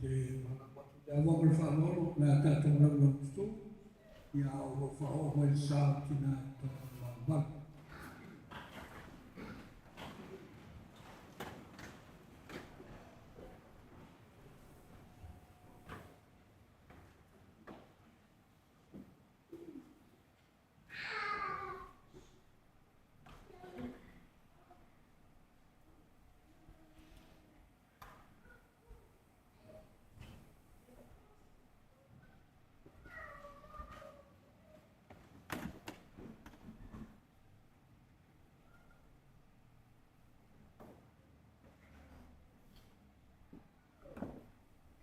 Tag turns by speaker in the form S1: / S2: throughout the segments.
S1: te malama atu i le ava ma le faaaloalo o le a tatou laulaututu, ia a o lo o faaoo mai le sa o tina i totonu o le malumalu.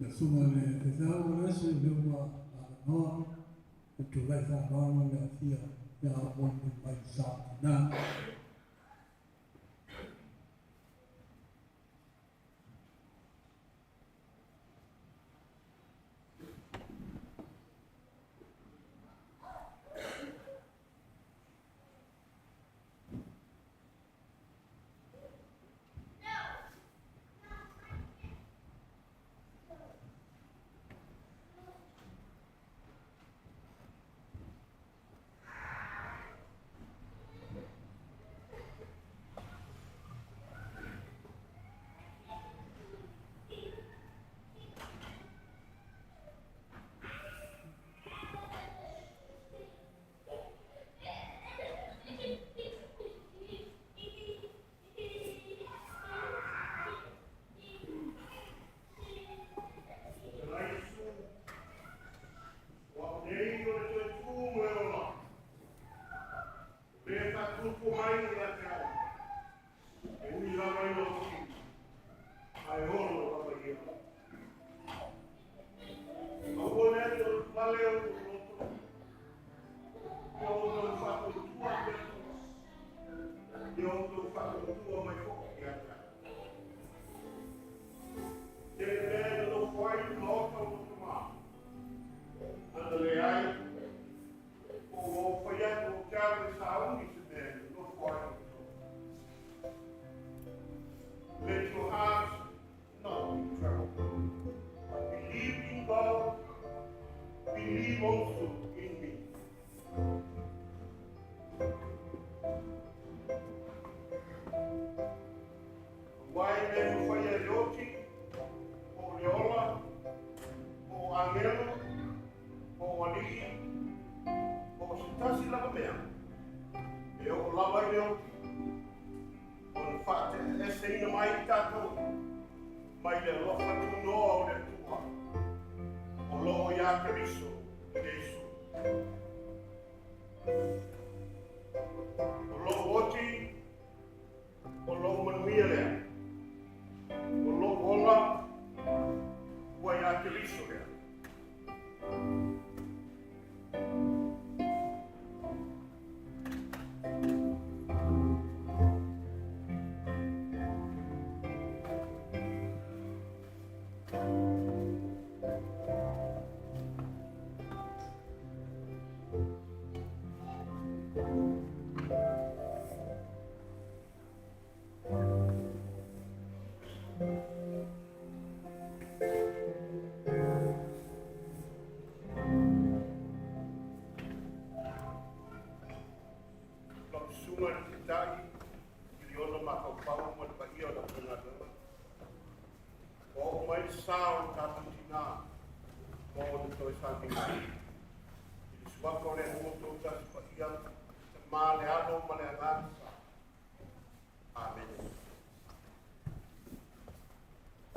S1: Le susuga i le Faifeau o le ese lea ua avanoa e tulai faaaloalo le afia ia molimoli mai i sa o tina.
S2: O au nei o le toe tū mo le ola. O le faatupu mai ia te au. E ui lava i lou tino, ae olo lava ia. Aua lea le vale o lou loto, ia outou faatuatua i le Atua, ia outou faatuatua mai foi ia te au. Tele mea e nonofo ai le maota o lou tama, ana leai, po ua ou fai atu ou te alu e sauni se mea e nonofo ai outou. Let your hearts not be troubled. Believe in God, believe also in me. Aua e le mafai e le oti, po o le ola, po o agelo, po o alii, po o se tasi lava mea, e oo lava i le oti, ona faateʻeseina mai i tatou mai le alofa tunoa o le Atua o lo o iā Keriso Iesu. O lou oti, O lou manuia lea. O lou ola, ua iā Keriso lea. Lau Susuga i le Taitai, Kiliona Makaupau ma le paia o le aufaigaluega. Ua oo mai le sa o le tatou tina mo le toe sauniga. I le suafa o le Atua Toatasi Paia, Tama, le Alo ma le Agaga Sa. Amene.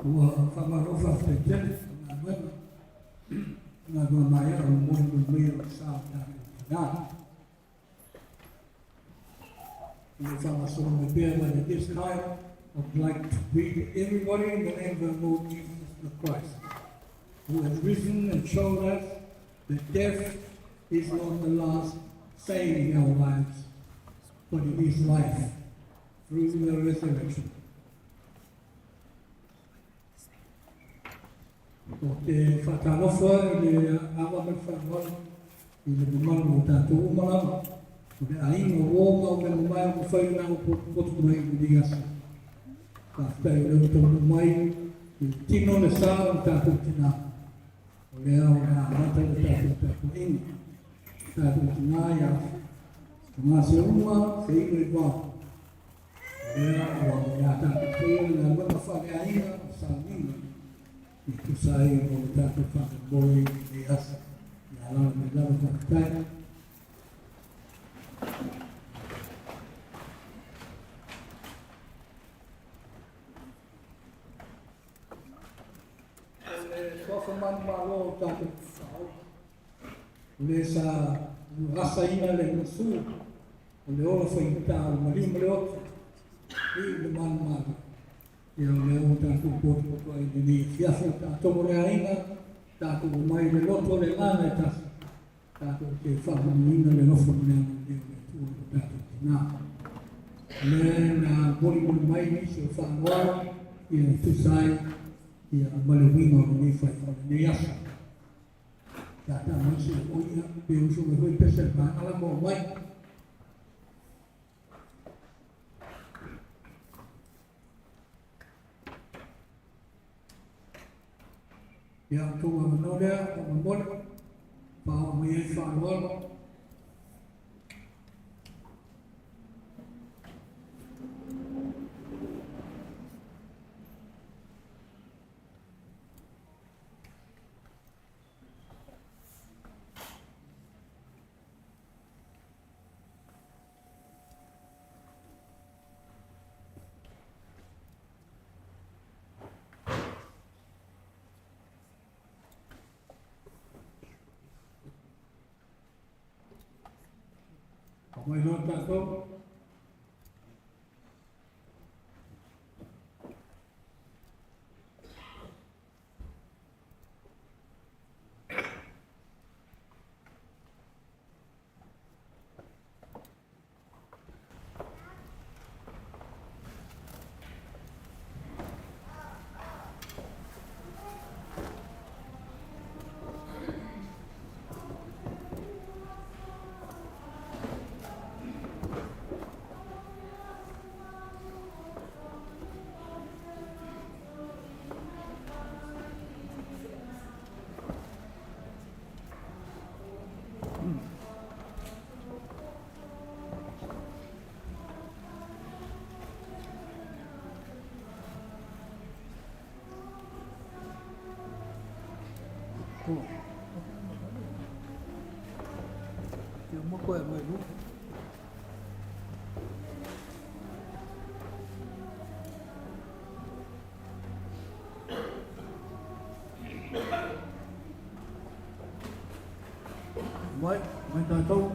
S1: Ua faamalo faafetai tele i galuega galuega maea o le molimoli mai o le sa o tatou tina. O le faagasolo mai pea. But at this time, I'd like to greet everybody in the name of our Lord Jesus the Christ, who has risen and showed us that death is not the last say in our lives, but it is life through the resurrection. O te whakalofa i le ava ma le whaanoalo i le mamalu o tātou uma lava. O le aiga o o ma o mea mamae o mawhai o nā o potu mai i lenei aso. Faafetai o lea ua taunuu mai. I le tino le sa o le tatou tina, o lea o le a amata le tatou tapuaiga. Tatou tina ia Togaseuma Seino i Vao, o lea ua o le a tatou faia le galuega faaleaiga o sauniga e tusa ai mo le tatou faamoemoe i lenei aso. Ia alaala mai lava, faafetai. O le suafa manumalo o tatou faaola, o le sa asaina le gasu o le ola faigata o le maliu ma le oti, i le manumalo. Ia o lea ua tatou potopoto ai i lenei afiafi, tatou o le aiga, tatou omai i le loto o le agaga e tasi, tatou te faamanuiina le alofa ma le agalelei o le Atua i lo tatou tina. O lea na molimoli mai nisi o faaaloalo ia e tusa ai ia ma le uiga o lenei fai o lenei aso. Tata mai se o ia, pe uso mai foi pese le vaega la mo mai. Ia, o tou avanoa lea, faamolemole, faaoo mai ai faaaloalo. Mai loa tatou. Te uma koe mai lu. Mai, mai tātou.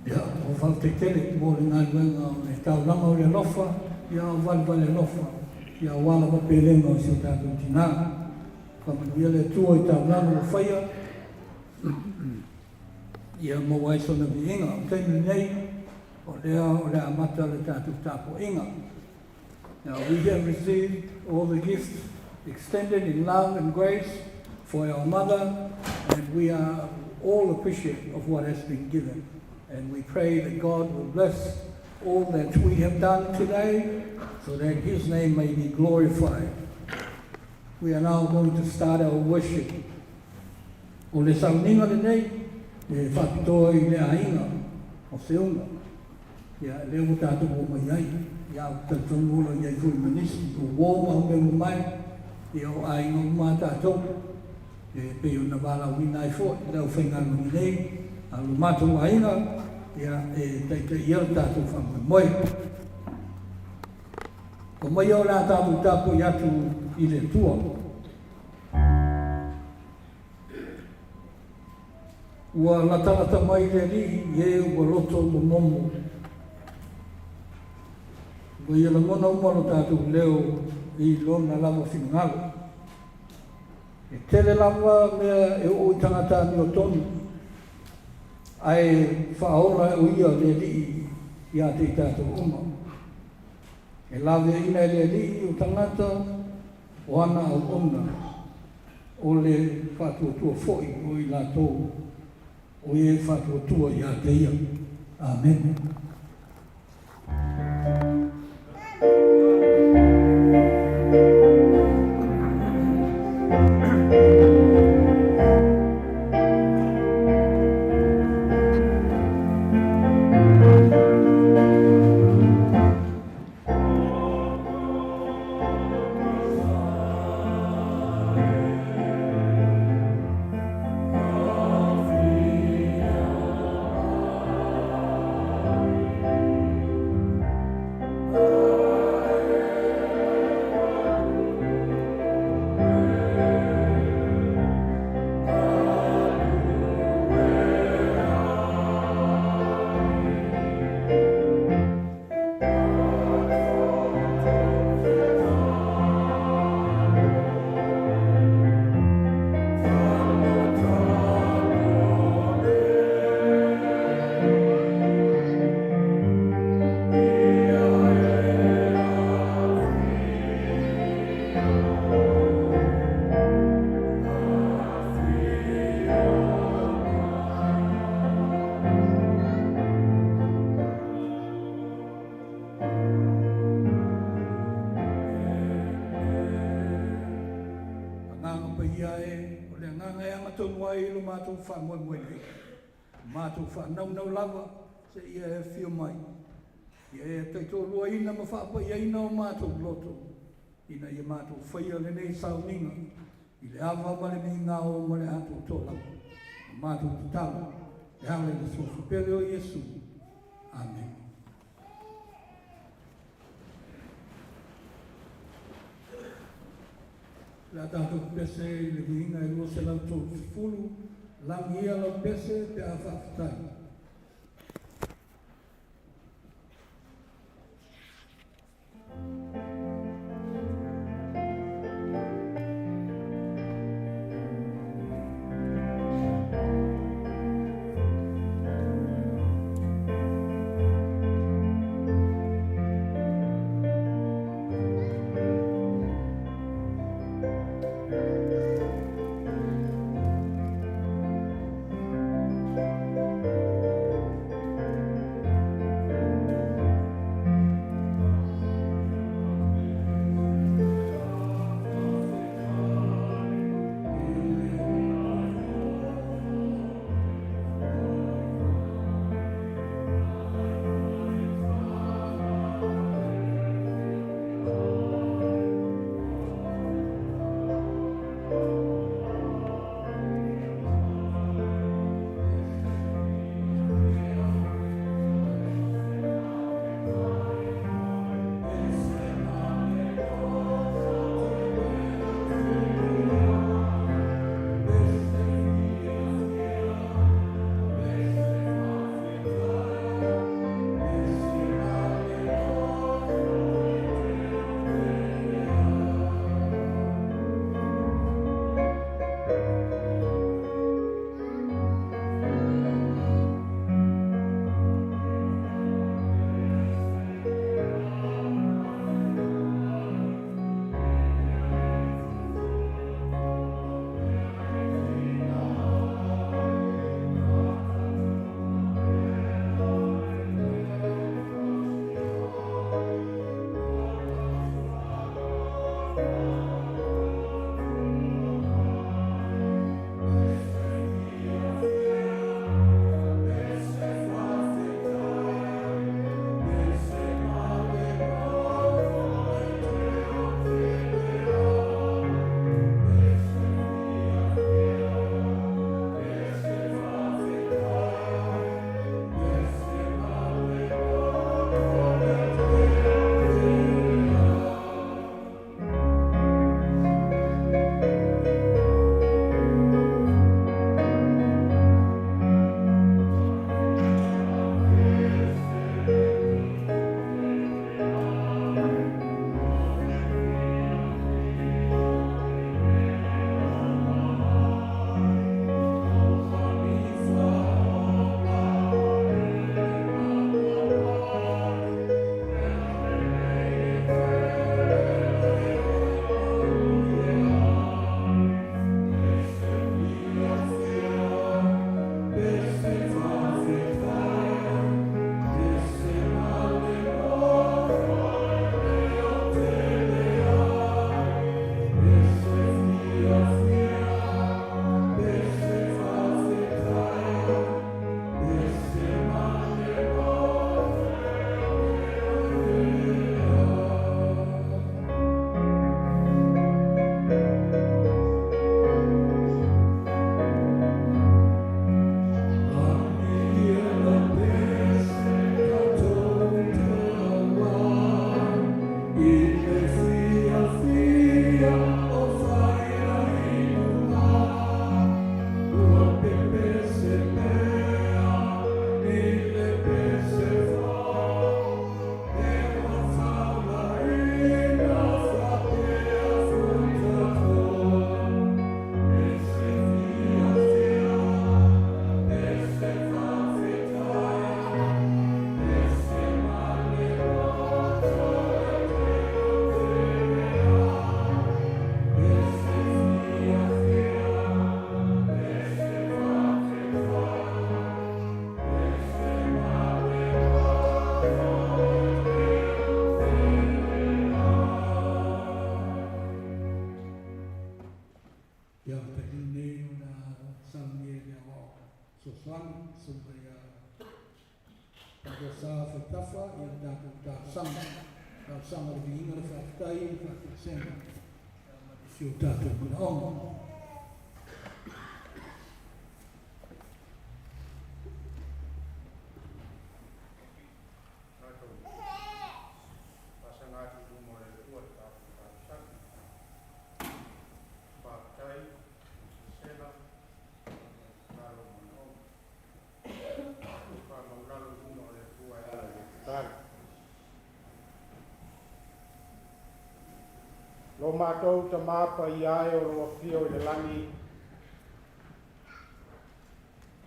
S1: Ia, o faafetai mo le galuega o le taulaga o le alofa, ia o valevale alofa, ia aua lava pelega o si o tatou tina. Faamanuia le Atua i taulaga ua faia. Ia maua ai sona viiga. O le taimi lenei, o lea o le a amata le tatou tapuaiga. Now we have received all the gifts extended in love and grace for our mother, and we are all appreciative of what has been given. And we pray that God will bless all that we have done today so that His name may be glorified. We are now going to start our worship. O le sauniga lenei e faapitoa i le aiga o Seuga. Ia, lea ua tatou omai ai, ia, ou te talitonu o lo o i ai foi ma nisi, o uo ma au mea uma mai, ia o aiga uma a tatou, e pei ona valaauina ai foi le aufaigaluega nei, a o lo matou aiga, ia, e taitaia le tatou faamoemoe. Omaia o le a tatou tapuai atu i le Atua. Ua latalata mai le Alii i e ua loto momomo. Ua ia lagona uma lo tatou leo i lona lava finagalo. E tele lava mea e oo i tagata amiotonu, ae faaola o ia le Alii ia te i tatou uma. E laveaiina e le Alii o tagata o ana auauna, o le faatuatua foi o i latou o e faatuatua ia te ia. Amene. Agaga Paia e, o le agaga e agatonu ai lo matou faamoemoe nei, o matou faanaunau lava seia e afio mai, ia e taitoaluaina ma faapaiaina o matou loto, ina ia matou faia lenei sauniga i le ava ma le migao ma le atoatoa lava. O matou tatalo e ala i le suafa pele o Iesu. Amene. O le a tatou pese i le viiga e 230, lagia lau pese pe a faafetai. Fesoasoani susuga ia Tatou sa faitafa ia le tatou talosaga, talosaga o le viiga, le faafetai, le faatoesega ma nisi o tatou manaoga.
S3: Tatou faasaga atu i luma o le Atua i le tatou talosaga. Faafetai i sesela ma le tatalo o manaoga. Tatou faamaulalo i luma o le Atua e ala i le tatalo. Lo matou Tama paia e o lo afio i le lagi,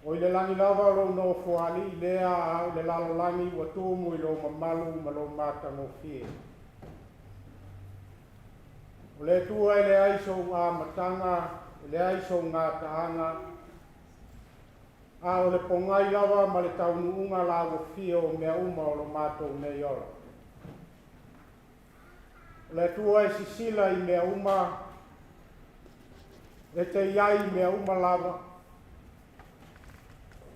S3: O i le lagi lava o lou nofoalii lea a o le lalolagi ua tumu i lou mamalu ma lou matagofie. O le Atua e leai sou amataga, e leai sou gataaga, a o le pogai lava ma le taunuuga lauofia o mea uma o lo matou nei ola. O le Atua e sisila i mea uma, e te i ai i mea uma lava,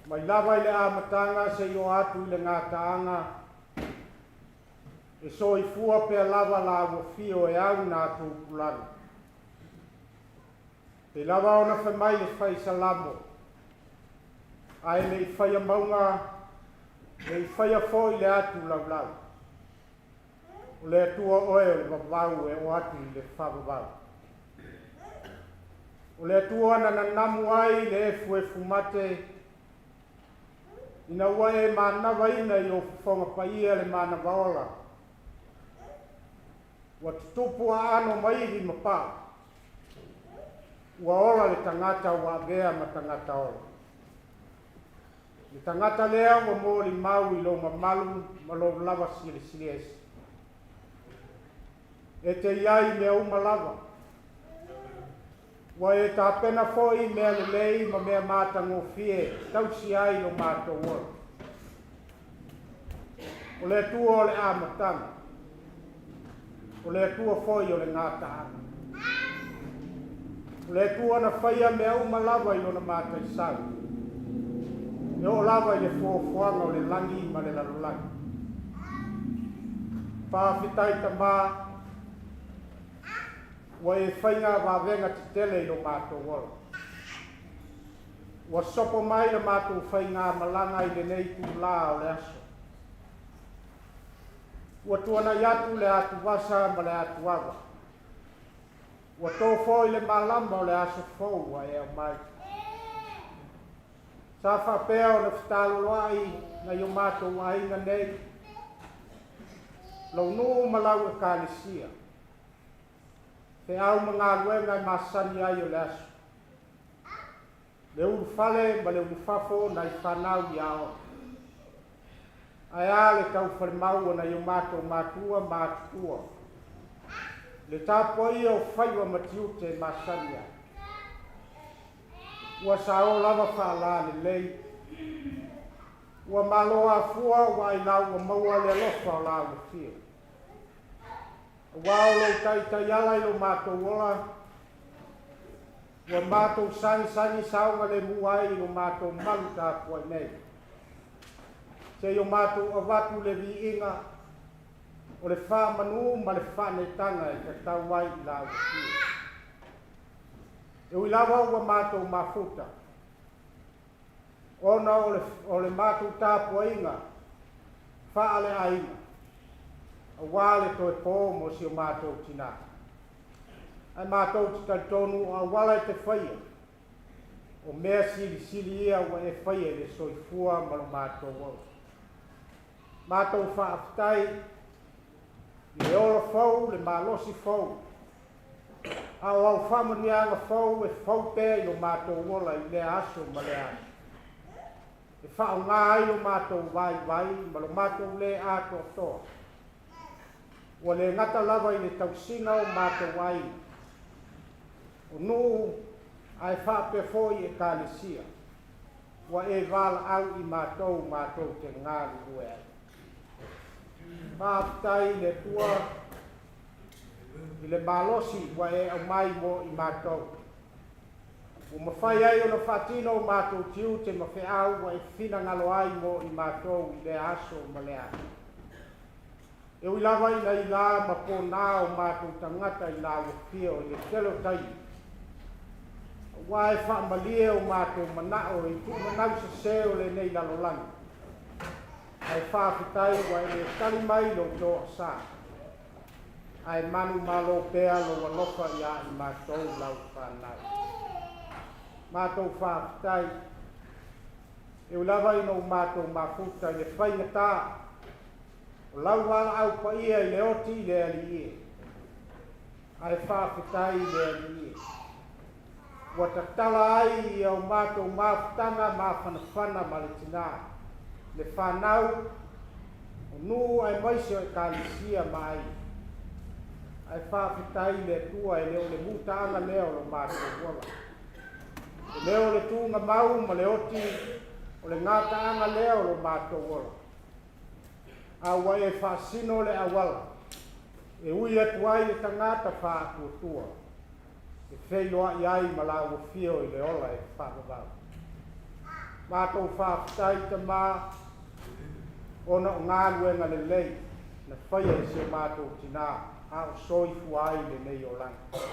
S3: mai lava i le amataga seia oo atu i le gataaga, e soifua pea lava lauofio e au na tupulaga. Pei lava ona fai mai le fai Salamo, ae le i faia mauga, le i faia foi le atu laulau. O le Atua oe o le vavau e oo atu i le faavavau. O le Atua na nanamu ai le efuefu mate, ina ua e manavaina i ou fofoga paia le manava ola, ua tutupu aano ma ivi ma pao, ua ola le tagata ua avea ma tagata ola. Le tagata lea ua molimau i lou mamalu ma lou lava silisiliese. E te i ai i mea uma lava. Ua e tapena foi mea lelei ma mea matagofie e tausi ai lo matou ola. O le Atua o le amataga, o le Atua foi o le gataaga. O le Atua na faia mea uma lava i lona mataisau, e oo lava i le fuafuaga o le lagi ma le lalolagi. Faafetai Tama, ua e faiga vavega tetele i lo matou ola. Ua sopo mai la matou faigamalaga i lenei itulā o le aso. Ua tuanai atu le atuvasa ma le atuava. Ua to foi le malama o le aso fou ua e aumai. Sa faapea ona fetaloloai nai o matou aiga nei, lou nuu ma lau ekalesia, feau ma galuega e masani ai o le aso, le ulufale ma le ulufafo nai fanau i aoga. Ae a le tau falemau o nai o matou matua ma atutua, le tapuaia o faiva ma tiute e masani ai. Ua sao lava faalā lelei, ua malo afua ua ailau ua maua le alofa o la ua fia. Aua o lou taitaiala i lo matou ola, ua matou sagisagi saogalemu ai i lo matou malu tapuai nei. Seia o matou avatu le viiga o le faamanu ma le faaneetaga e tatau ai i la ua fia. E ui lava ua matou mafuta, ona o le, o le matou tapuaiga faaleaiga, aua le toe pō mo si o matou tinā. Ae matou te talitonu o auala e te faia, o mea silisili ia ua e faia i le soifua ma lo matou ola. Matou faafetai i le ola fou, le malosi fou, A o au faamanuiaga fou e fou pea i lo matou ola i lea aso ma lea aso, e faaaoga ai lo matou vaivai ma lo matou lē atoatoa, ua le gata lava i le tausiga o matou aiga, o nuu ae faapea foi ekalesia, ua e valaau i matou matou te galulue ai. Faafetai i le Atua i le malosi ua e aumai mo i matou. Ua mafai ai ona faatino o matou tiute ma feau ua e finagalo ai mo i matou i lea aso ma lea aso. E ui lava ina ila ma pona o matou tagata i lau afio i le tele o taimi, auā e faamalie o matou manao i tuumanau sesē o lenei lalolagi, ae faafetai ua e le tali mai lou toasā, ae manumalo pea lou alofa iā i matou lau fanau. Matou faafetai, e ui lava ina ua matou mafuta i le faigatā o lau valaau paia i le oti i le Alii e, ae faafetai i le Alii e, ua tatala ai ia o matou mafutaga mafanafana ma le tinā, le fanau, o nuu aemaise o Ekalesia ma aiga. Ae faafetai i le Atua e le o le mutaaga lea o lo matou ola. E le o le tugamau ma le oti o le gataaga lea o lo matou ola. A ua e faasino le auala e ui atu ai le tagata faatuatua e feiloai ai ma lau afio i le ola e faavavau. Matou faafetai Tamā ona o galuega lelei na faia e si o matou tinā a o soifua ai lenei olaga.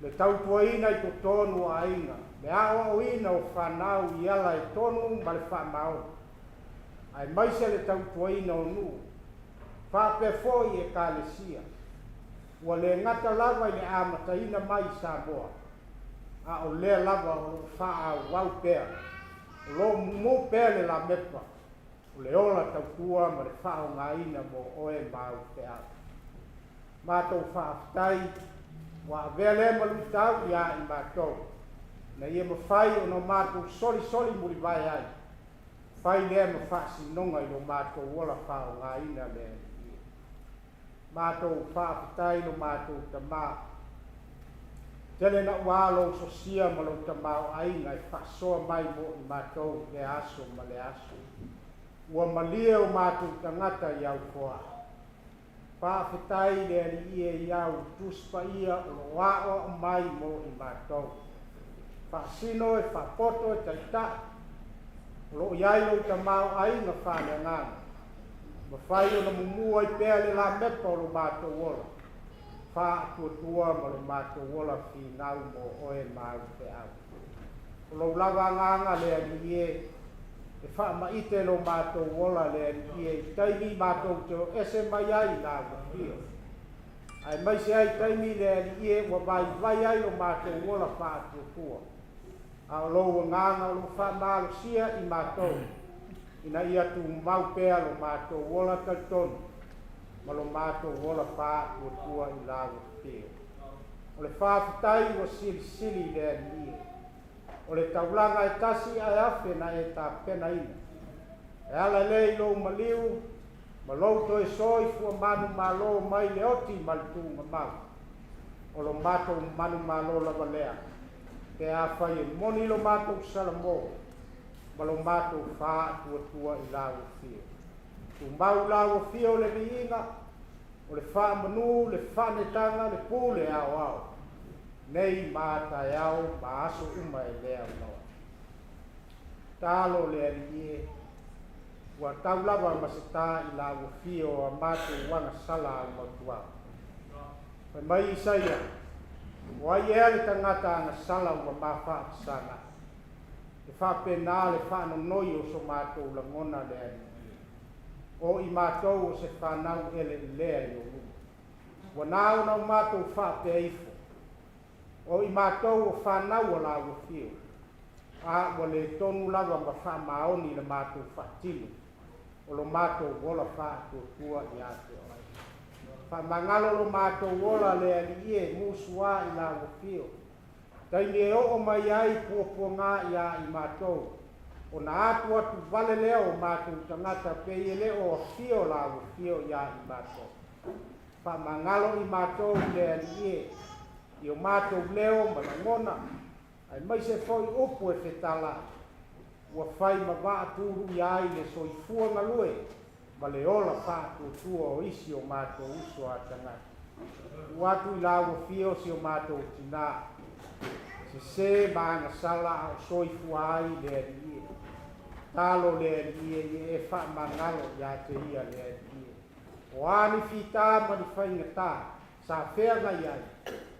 S3: Le tautuaina i totonu o aiga, le aoaoina o fanau i ala e tonu ma le faamaoni, aemaise le tautuaina o nuu, faapea foi Ekalesia, ua le gata lava i le amataina mai i Samoa, a o lea lava o lo o faaauau pea, o lo o mumu pea le lamepa o le ola tautua ma le faaaogaina mo oe ma au feau. Matou faafetai ua avea lea ma luitau iā i matou, ina ia mafai ona matou solisoli mulivae ai, fai lea ma faasinoga i lo matou ola faaaogaina le Alii e. Matou faafetai lo matou Tamā. Tele na ua lou sosia ma lou tamaoaiga e faasoa mai mo i matou i lea aso ma lea aso. Ua malie o matou tagata i au foaa. Faafetai i le Alii e i au Tusi Paia o lo o aoao mai mo i matou. Faasino e faapoto e taitai. O lo o i ai lou tamaoaiga faaleagaga. Mafai ona mumu ai pea le lamepa o lo matou ola faatuatua ma lo matou ola finau mo oe ma au feau. O lou lava agaga le Alii e, e faamaite lo matou ola le Alii e i taimi matou te o ese mai ai i lau afio. Aemaise ai taimi le Alii e ua vaivai ai lo matou ola faatuatua. A o lou agaga o lo o faamalosia i matou, ina ia tumau pea lo matou ola talitonu ma lo matou ola faatuatua i lau afio. O le faafetai ua silisili i le Alii e. O le taulaga e tasi ae afe na e tapenaina. E ala lea i lou maliu ma lou toe soifua manumalo mai le oti ma le tuugamau. O lo matou manumalo lava lea, pe afai e moni lo matou salamo ma lo matou faatuatua i lau afio. Tumau lau afio le viiga, o le faamanu, le faanetaga, le pule aoao, nei ma taeao ma aso uma e le aunoa. Talo le Alii e, ua tau lava ma se tā i lau afio o a matou agasala aumautuau. Fai mai Isaia, o ai ea le tagata agasala ua mafaavasaga? E faapena le faanonoi o so matou lagona le Alii e. O i matou o se fanau eleelea i ou luma. Ua na ona o matou faapea ifo, o i matou o fanau o lau afio, a ua le tonu lava ma faamaoni le matou faatino o lo matou ola faatuatua iā te oe. Faamagalo lo matou ola le Alii e, musuā i lau afio. Taimi e oo mai ai puapuagā iā i matou, ona atu atu vale lea o matou tagata pei e le o afio lau afio iā i matou. Faamagalo i matou i le Alii e, i o matou leo ma lagona, aemaise foi upu e fetala'i, ua fai ma vaatuluia ai le soifua galue ma le ola faatuatua o isi o matou uso a tagata. Tuu atu i lau afio si o matou tinā. Sesē ma agasala a o soifua ai le Alii e. Talo le Alii e ia e faamagalo iā te ia le Alii e. O a ni fitā ma ni faigatā sa feagai ai,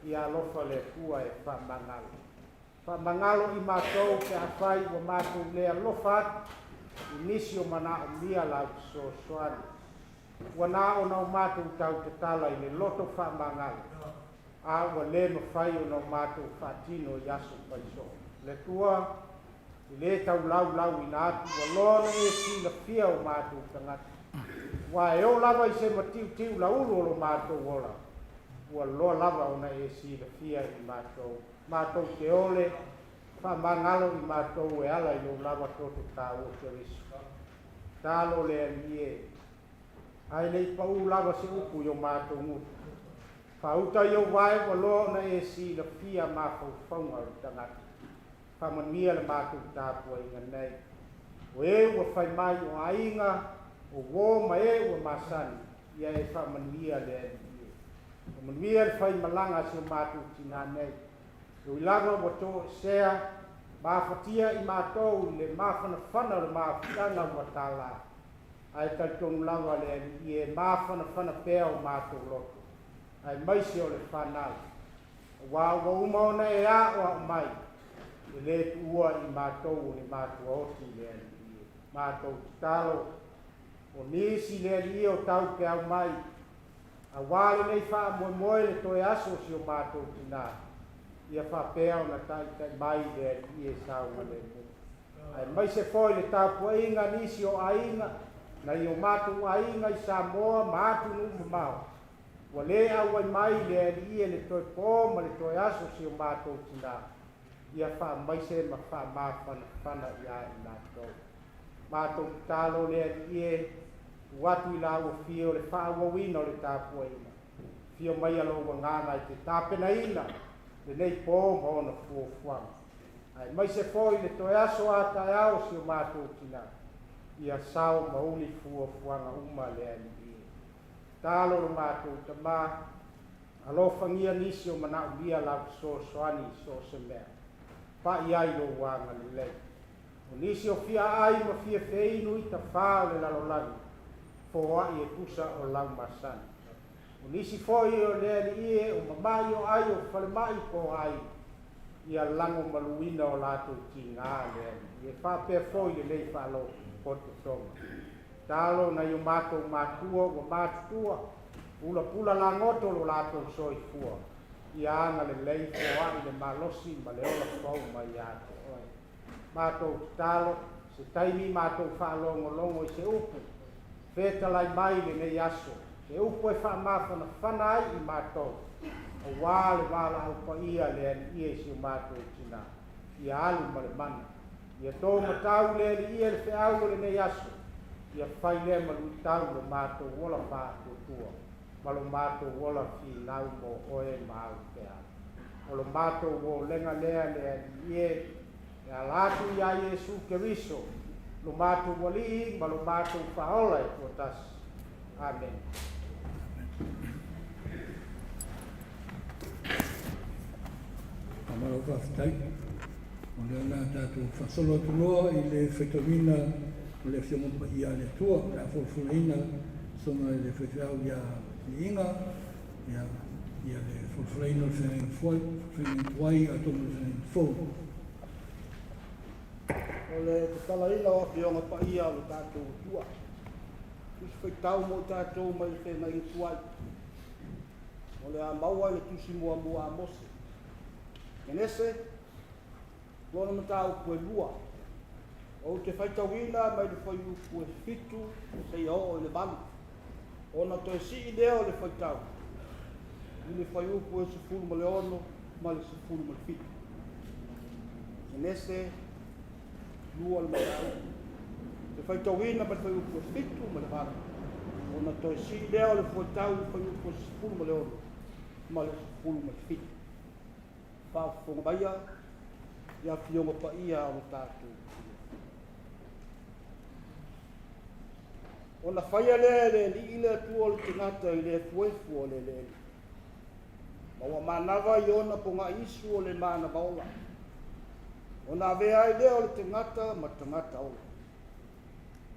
S3: ia alofa le Atua e faamagalo. Faamagalo i matou pe afai ua matou le alofa atu i nisi o manaomia lau fesoasoani. Ua na ona o matou tautatala i le loto faamagalo, a ua le mafai ona o matou faatino i aso faisoo. Le Atua, e lē taulaulauina atu, ua loa ona e silafia o matou tagata. Aua e oo lava i se matiutiu laulu o lo matou ola, ua loa lava ona e silafia i matou. Matou te ole, faamagalo i matou e ala i lou lava toto taua Keriso. Talo le Alii e, ae le i paū lava se upu i o matou gutu. Faauta i ou vae ua loa ona e silafia mafaufauga o le tagata. Faamanuia le matou tapuaiga nei. O e ua fai mai o aiga, o uō ma e ua masani, ia e faamanuia le Alii e. Faamanuia le faimalaga a si o matou tinā nei. E ui lava ua toesea, mafatia i matou i le mafanafana o le mafutaga ua tālā, ae talitonu lava le Alii e mafanafana pea o matou loto, aemaise o le fanau. Aua ua uma ona e aoao mai, e lē tuua i matou o ni matuaoti le Alii e. Matou tatalo, o nisi le Alii o tau peau mai, auā lenei faamoemoe le toe aso o si o matou tinā, ia faapea ona taitai mai le Alii e saogalemu. Aemaise foi le tapuaiga a nisi o aiga, nai o matou aiga i Samoa ma atunuu mamao, ua lē auai mai le Alii e le toe pō ma le toe aso o si o matou tinā, ia faamaise ma faamafanafana iā i latou. Matou tatalo le Alii e, tuu atu i laua fio le faaauauina o le tapuaiga. Afio maia lou Agaga e te tapenaina lenei pō ma ona fuafuaga. Aemaise foi le toe aso a taeao o si o matou tinā, ia sao ma uli fuafuaga uma le Alii e. Talo lo matou Tamā, alofagia nisi o manaomia lau fesoasoani i so o se mea. Pai ai lou agalelei. O nisi o fia aai ma fia feinu i tafā o le lalolagi, foai e tusa o lau masani. O nisi foi o le Alii e, o mama'i o ai o falemai po o aiga, ia lagomaluina o latou tigā le Alii e, faapea foi lenei faalapotopotoga. Talo nai o matou matua ua matutua, pulapula lagoto lo latou soifua, ia agalelei foai le malosi ma le ola fou mai ia te oe. Matou tatalo, se taimi matou faalogologo i se upu, fetalai mai lenei aso, se upu e faamafanafana ai i matou, auā le valaau paia le Alii e i si o matou tinā, ia alu ma le mana. Ia tō matau le Alii e le feau o lenei aso, ia fai lea ma luitau lo matou ola faatuatua, ma lo matou ola finau mo oe ma au feau. O lo matou olega lea le Alii e, e ala atu iā Iesu Keriso, lo matou Alii ma lo matou Faaola e toatasi. Amene.
S1: Faamalo faafetai. O lea o le a tatou faasolo atu loa i le faitauina o le Afioga Paia a le Atua, o le a folafolaina soga i le faifeau ia Liiga, ia, ia le folafolaina o le feagaiga fuai, feagaiga tuai atonu o le feagaiga fou.
S2: O le tatalaina o Afioga Paia o le tatou Atua. Tusi faitau mo i tatou mai le feagaiga tuai. O le a maua i le tusi muamua a Mose. Genese, lona mataupu e 2. Ou te faitauina mai le fuaiupu e 7 seia oo i le 8. Ona toe sii lea o le faitau i le fuaiupu e 16 ma le 17. Genese 2 le mataupu. Te faitauina mai le fuaiupu e 7 ma le 8. Ona toe sii lea o le faitau i le fuaiupu e 16 ma le 17. Faafofoga maia i afioga paia o le tatou Atua. Ona faia lea e le Alii le Atua o le tagata i le efuefu o le eleele. Ma ua manava i ona pogai isu o le manava ola.
S3: Ona avea ai lea o le tagata ma tagata ola.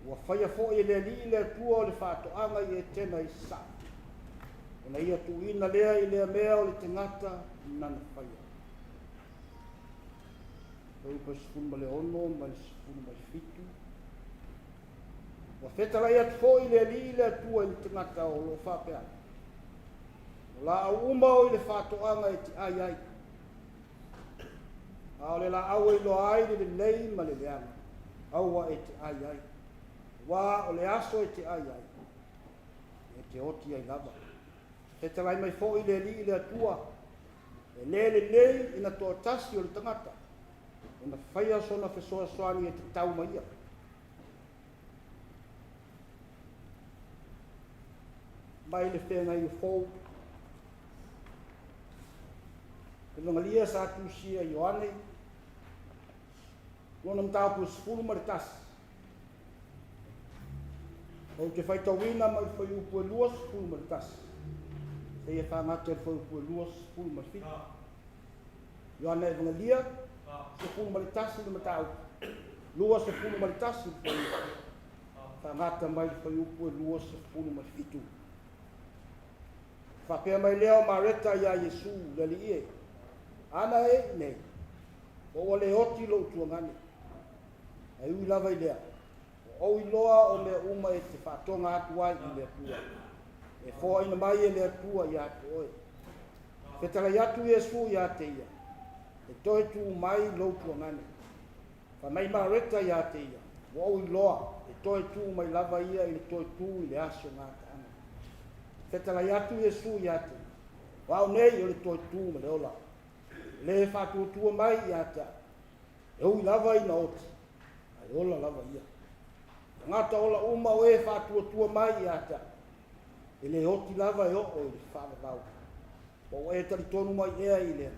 S3: Ua faia foi e le Alii le Atua o le faatoaga i Etena i sasae, ona ia tuuina lea i lea mea o le tagata nana faia. Fuaiupu 16 ma le 17. Ua fetalai atu foi le Alii le Atua i le tagata o lo o faapea atu, O laau uma o i le faatoaga e te ai ai, a o le laau e iloa ai le lelei ma le leaga, aua e te ai ai, auā o le aso e te ai ai, e te oti ai lava. Fetalai mai foi le Alii le Atua, e le lelei ina toatasi o le tagata, ona faia sona fesoasoani e tatau ma ia. Mai le feagaiga fou, Evagalia sa tusia e Ioane, lona mataupu e 11. Ou te faitauina mai le fuaiupu e 21, seia faagata i le fuaiupu e 27. Ioane Evagalia, 11 le mataupu, 21 le fuaiupu, faagata mai le fuaiupu e 27. Faapea mai lea o Mareta iā Iesu, Le Alii e, ana e i inei, po ua le oti lou tuagane. Ae ui lava i lea, ua ou iloa o mea uma e te faatoga atu ai i le Atua, e foaina mai e le Atua ia te oe. Fetalai atu Iesu ia te ia, E toe tū mai lou tuagane. Fai mai Mareta ia te ia, Ua ou iloa, e toe tū mai lava ia i le toe tū i le aso gataaga. Fetalai atu Iesu ia te ia, O au nei o le toe tū ma le ola. O le e faatuatua mai ia te au, e ui lava ina oti, ae ola lava ia. Tagata ola uma o e faatuatua mai ia te au, e le oti lava e oo i le faavavau. Po ua e talitonu mai ea i lea mea?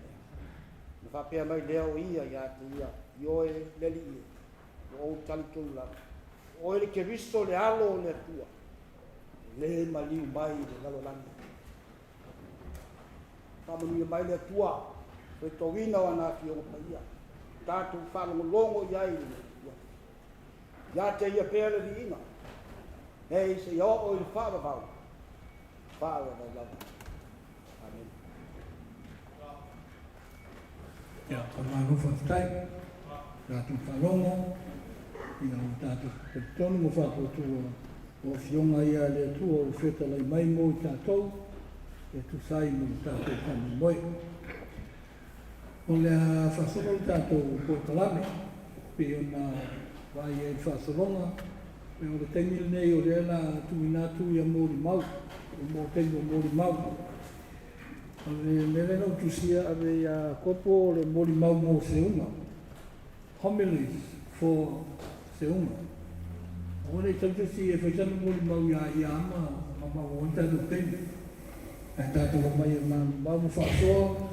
S3: Ona faapea mai lea o ia ia te ia, Ioe, le Alii e, ua ou talitonu lava, o oe le Keriso le Alo o le Atua, o le maliu mai i le lalolagi. Faamanuia mai le Atua, faitauina o ana afioga paia, tatou faalogologo i ai i lenei afiafi. Ia te ia pea le viiga, nei seia oo i le faavavau, faavavau lava. Amene.
S1: Ia, faamalo faafetai. Tatou faalogo, ia ua tatou talitonu ma faatuatua o Afioga ia a le Atua ua fetalai mai mo i tatou, e tusa ai mo le tatou faamoemoe. O le a faasolo le tatou polokalame, pei ona vaai ai i le faasologa, o le taimi lenei o lea o le a tuuina atu ia molimau, mo taimi o molimau. O le mea lea na ou tusia ave ia Kopo o le molimau mo Seuga, homilies for Seuga. Aua ne i tau se isi e fai sana molimau ia ia ma maua ai tatou taimi. Ae tatou omai e manumau ma faasoa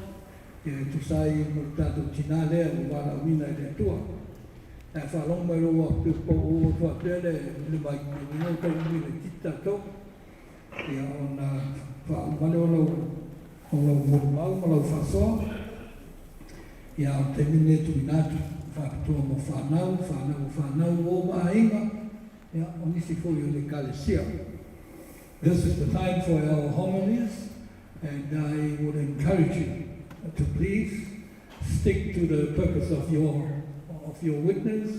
S1: e tusa ai ma le tatou tinā lea ua valaauina e le Atua. Ae a faalogo mai loa ua oo atu faapea le mic, lona uiga ua tau umi laitiiti tatou. Ia ona faauma lea o lau o lau molimau ma lau faasoa. Ia a o le taimi lenei e tuuina atu faapitoa mo fanau, fanau a fanau, uo ma aiga, ia o nisi foi o le Ekalesia. This is the time for our homilies and I would encourage you to please stick to the purpose of your of your witness.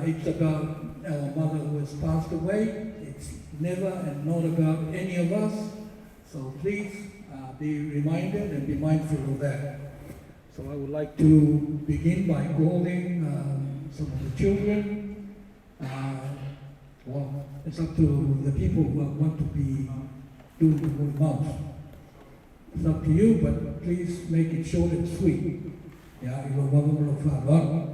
S1: It's about our mother who has passed away. It's never and not about any of us. So please be reminded and be mindful of that. So I would like to begin by calling some of the children. Well, it's up to the people who want to be doing the word of mouth. It's up to you, but please make it short and sweet. Ia, i lou ava ma lou faaaloalo.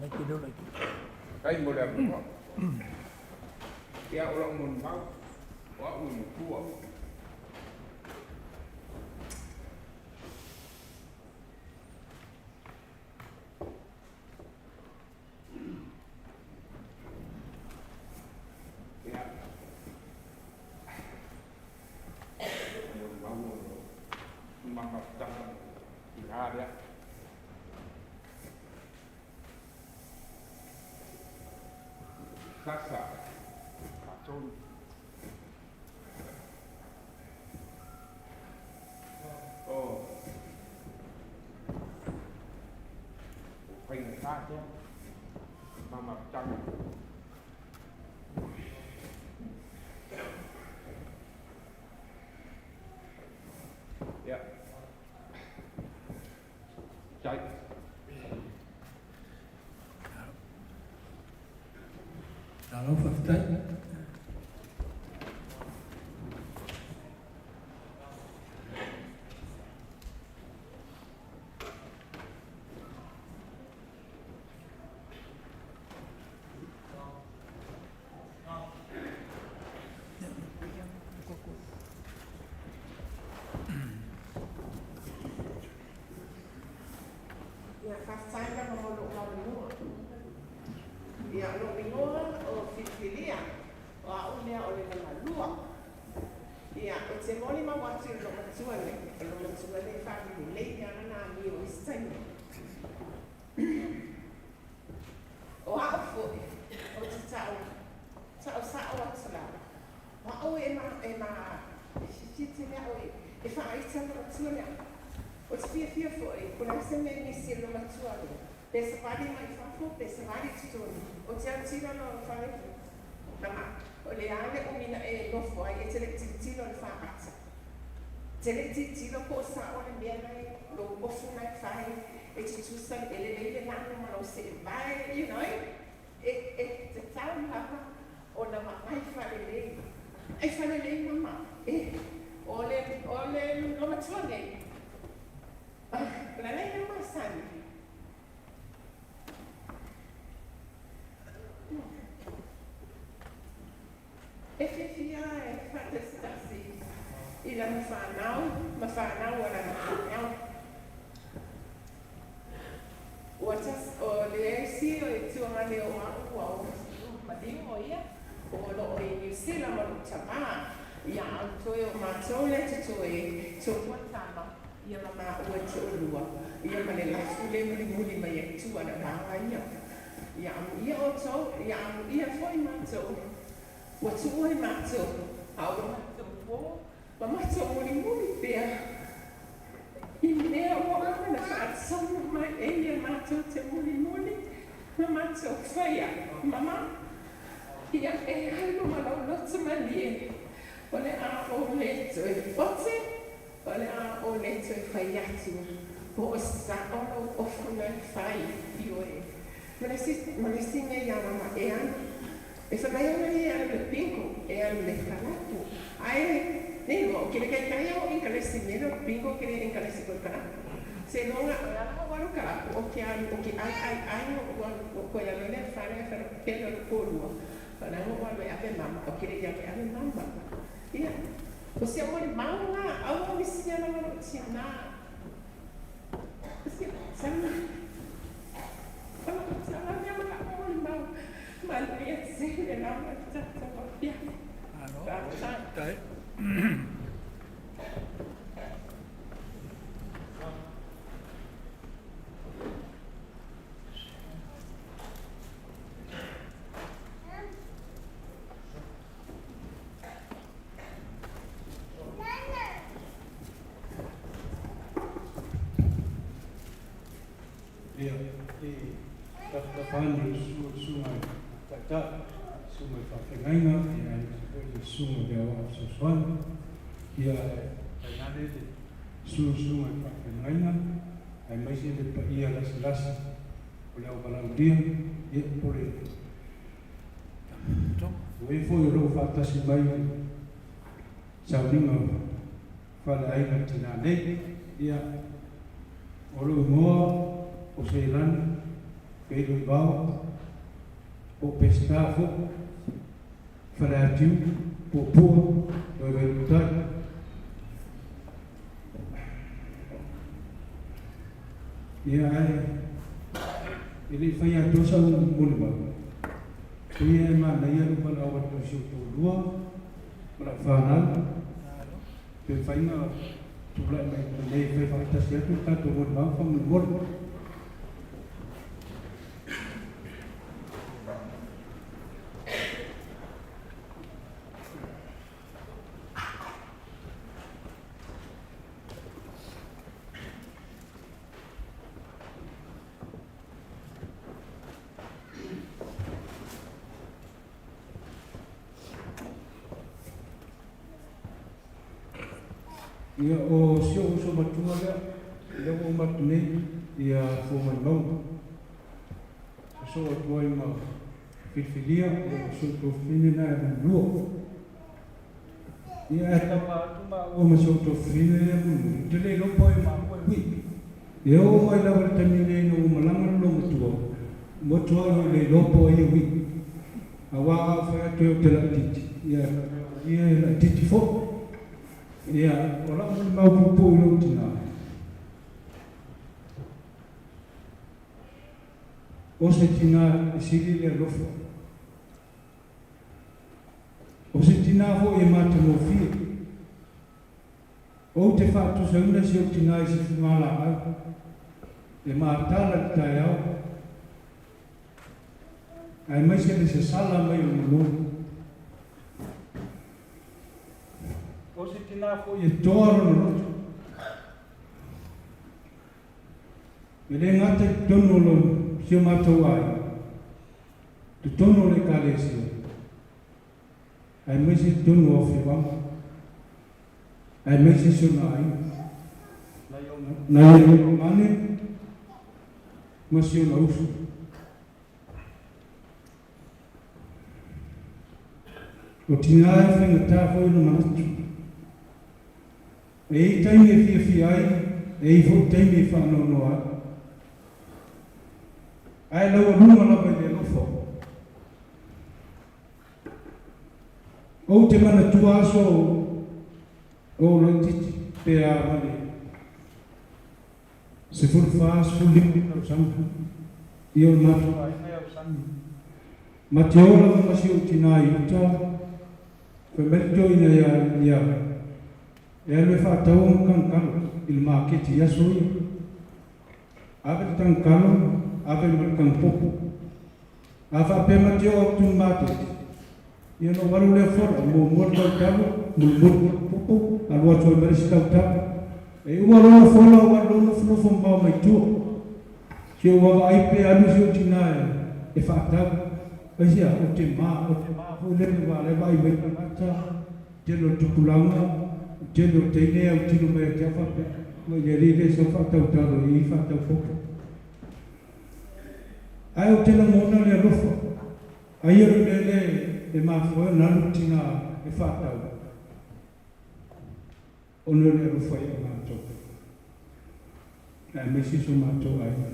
S1: Mai te leo laitiiti.
S4: Faafetai mo le avanoa. Ia, o lau molimau, o au e matua. Ia, molimau o lo mamafutaga i la lea. Sasa, faatolu. O, o faigata lea, mamafutaga. Ia. Tai.
S1: Malo faafetai.
S5: Ia, faafetai lava mo lou avanoa. Ia, o lou igoa o Filifilia, o au lea o le lona lua. Ia, ou te molimau atu i le loomatua nei, o le loomatua lea e faalelelei lava lana amio i isi taimi. O au foi, ou te tau, tau sa'o atu lava, o au e ma, e ma, e fiafia tele au e, e faaita le loomatua lea. Ou te fiafia foi, po o le a se mea e misi i le loomatua lea, pe savali mai fafo, pe savali i totonu, ou te autilo loa i le fale, Tama, o le a le umi na e nofo ai, e te le i tilotilo i le faata. E te le i tilotilo po o sao le mea na e, lou ofu na e fai, e tutusa le, e lelei le lanu ma lou seevae, you know, e, e tatau lava ona vaai faalelei. Vaai faalelei mama, e, o le, o le loomatua nei, o le a le mea masani. E fiafia e faatasitasi i lana fanau ma fanau a lana fanau. Ua tas, o le isi o e tuagane o au ua o maliu o ia, o loo i Niu Sila ma lou tamā, ia au toe o matou lea totoe, toalua tama, ia ma maua toalua, ia ma le lafu le mulimuli mai ai tua le vaga ia. Ia amuia outou, ia amuia foi matou, ua tuua i matou, a ua matou po, ma matou mulimuli pea i mea ua uma ona faasolo mai e ia matou te mulimuli ma matou faia. Mama, ia e alu ma lou loto malie, o le a ou le toe ote, o le a ou le toe fai atu, po o sao lou ofu na e fai, ioe. Ma le isi, ma le isi mea iā mama e alu, e fai mai ana ia e alu le bingo, e alu le kalapu. Ae, nei loa, o kele kaikai au ingalesi mea lea o bingo kele ingalesi koe kalapu. Seiloga o le ala ou alu kalapu, o ke alu, o ke ai ai ai o ou alu, o koe lalo lea fale ae fale pele o le polua. Whanau o alu e ave mama, o kele i alu e ave mama. Ia, o si au molimau la, aua misi ana ma lou tina. O si au tama, o lou tama mea ma la'u molimau, manuia tele lava le tatou afiafi.
S1: Malo,
S5: Faafetai.
S1: faafetai.
S6: Ia, e tafatafa ane le susuga i le Taitai, le susuga i le Faafeagaiga, ia aemaise foi le susuga i le Aoao Fesoasoani, ia ae tainane le susuga i le Faafeagaiga, aemaise le paia lasilasi o le auvalaaulia, ia po le o e foi o lo o faatasi mai i le sauniga o faleaiga tina nei. Ia, o lou igoa o Seilani. Feiloivao, po o Peseta foi, Faleatiu, Puapua, Vaivailutai. Ia ae e le i fai atoa sau molimau, pei e manaia lou valaau atu i si ou toalua ma lau fanau, pe mafai ona tulai mai nei e fai faatasi atu le tatou molimau faamolemole. Ia, o si ou uso matua lea, lea ua uma atu nei, ia Fuamaimauga. Sosoo atu ai ma filifilia, o si ou tuafafine lena e manulua. Ia, ae tapa atu maua ma si ou tuafafine lea mulimuli, ou te le iloa po o ai o maua e ui. E oo mai lava i le taimi nei ina ua malaga le loomatua, motu au e le iloa po o ai e ui. Aua a ou fai atu ai ou te laitiiti, ia e faapea o ia e laitiiti foi. Ia, o lau molimau puupuu i lou tinā, o se tinā e sili le alofa. O se tinā foi e matagofie. Ou te faatusaina si ou tinā i se fugalaau e matala i le taeao, aemaise le sasala mai o le malolo. O se tinā foi e toa lona loto, e le gata i totonu o lo si o matou aiga, totonu o le Ekalesia, aemaise i totonu o afioaga, aemaise si ona aiga, nai ona mane ma si ona uso. O tinā e faigata foi ona manatu. E i ai taimi e fiafia ai, e i ai foi taimi e faanoanoa ai. Ae laualuga lava i le alofa. Ou te manatua aso o laitiiti pe a ma le 14, 15 tausaga. Ia o le matou aiga e ausani. Ma te o lava ma si ou tinā i uta, fai mai le toeaina ia ia e alu e faatau ona tagotalo i le maketi i aso ia. Ave le tagotalo, ave ma le tagopopo. A faapea ma te oo atu i le maketi, ia ona ou alu lea fola, muamua le tautalo, mulimuli le tagopopo, alu atu ai ma le isi tautalo. E uma loa ona fola ou alu loa nofonofo mamao mai tua. Se ou vaavaai pe alu si ou tinā e faatau. Aisea? Ou te mā, ou te mā foi lele aua o la e vaai mai tagata, tele o le tupulaga, tele o teine e autilo mai ia te au faapea, Ua i le alii lea sau faatautalo i i faatau popo. Ae ou te lagona le alofa, ai o le mea lea e mafua ai ona alu le tinā e faatau, ona o le alofa ia matou, aemaise so matou aiga.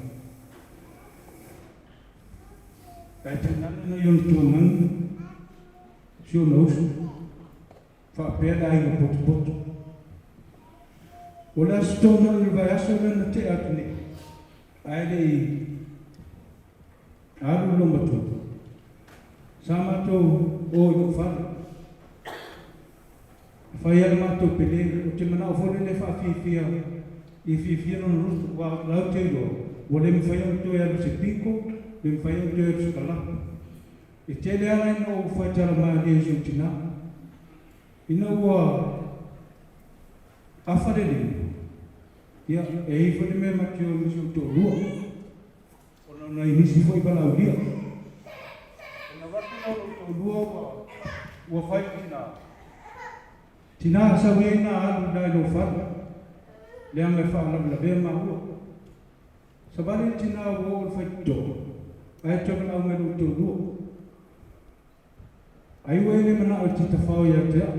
S6: Ae tainane nai ona tuananu, si ona uso, faapea le aiga potopoto. O le Aso Toonai o le vaiaso lea na tea atu nei, ae le i alu le loomatua, sa matou o i lou fale. E fai lava le matou pele, ou te manao foi lele e faafiafia, ia fiafia lona loto, aua o la ou te iloa, ua le mafai ona toe alu i se piko, le mafai ona toe alu i se kalapu. E tele ala ina ou faitala malie i si ou tinā. Ina ua afa le liu, ia, e i ai foi le mea ma te o ai ma si ou toalua, ona o nai nisi foi valaaulia. Ona avatu la o lou toalua ua, ua fai le tinā. Tinā, sau ia ina alu i la i lou fale, leaga e faalavelavea maua. Savali le tinā ua oo i le faitotoa, ae toe valaau mai lou toalua. Ai ua e le manao e te tafao ia te au.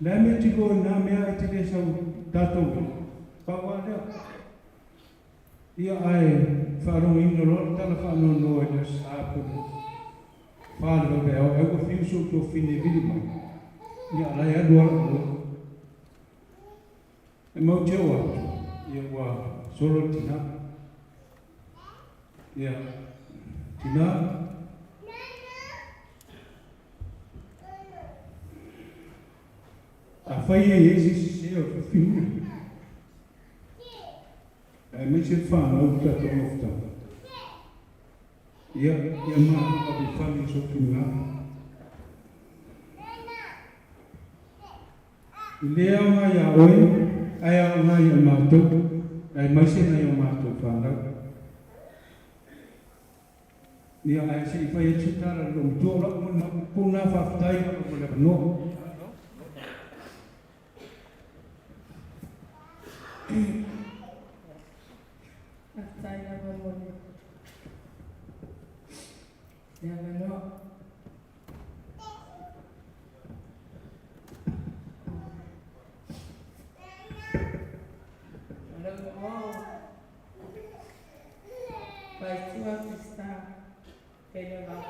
S6: Le a mea tiko i nā mea e te le sau tatou ai. Pau lava lea. Ia ae faalogoina loa le tala faanoanoa i le Aso Sa po o le 4 i le vaveao, ai ua fiu si ou tuafafine e vili mai, ia a o la e alu lava lou moe. E matou te oo atu, ia ua solo le tinā. Ia, tinā, afai e i ai se isi sese o le fafine, aemaise le fanau i le tatou nofotaga, ia, ia matou ave i fale i sou finagalo. E le aoga iā oe, ae aoga ia matou, aemaise nai o matou fanau. Ia, ae se i fai atu se tala i le loomatua, o lau molimau pau lena, faafetai lava mo le avanoa.
S5: Faafetai lava mo le avanoa. O lau igoa o Faitua Krista Pelevao.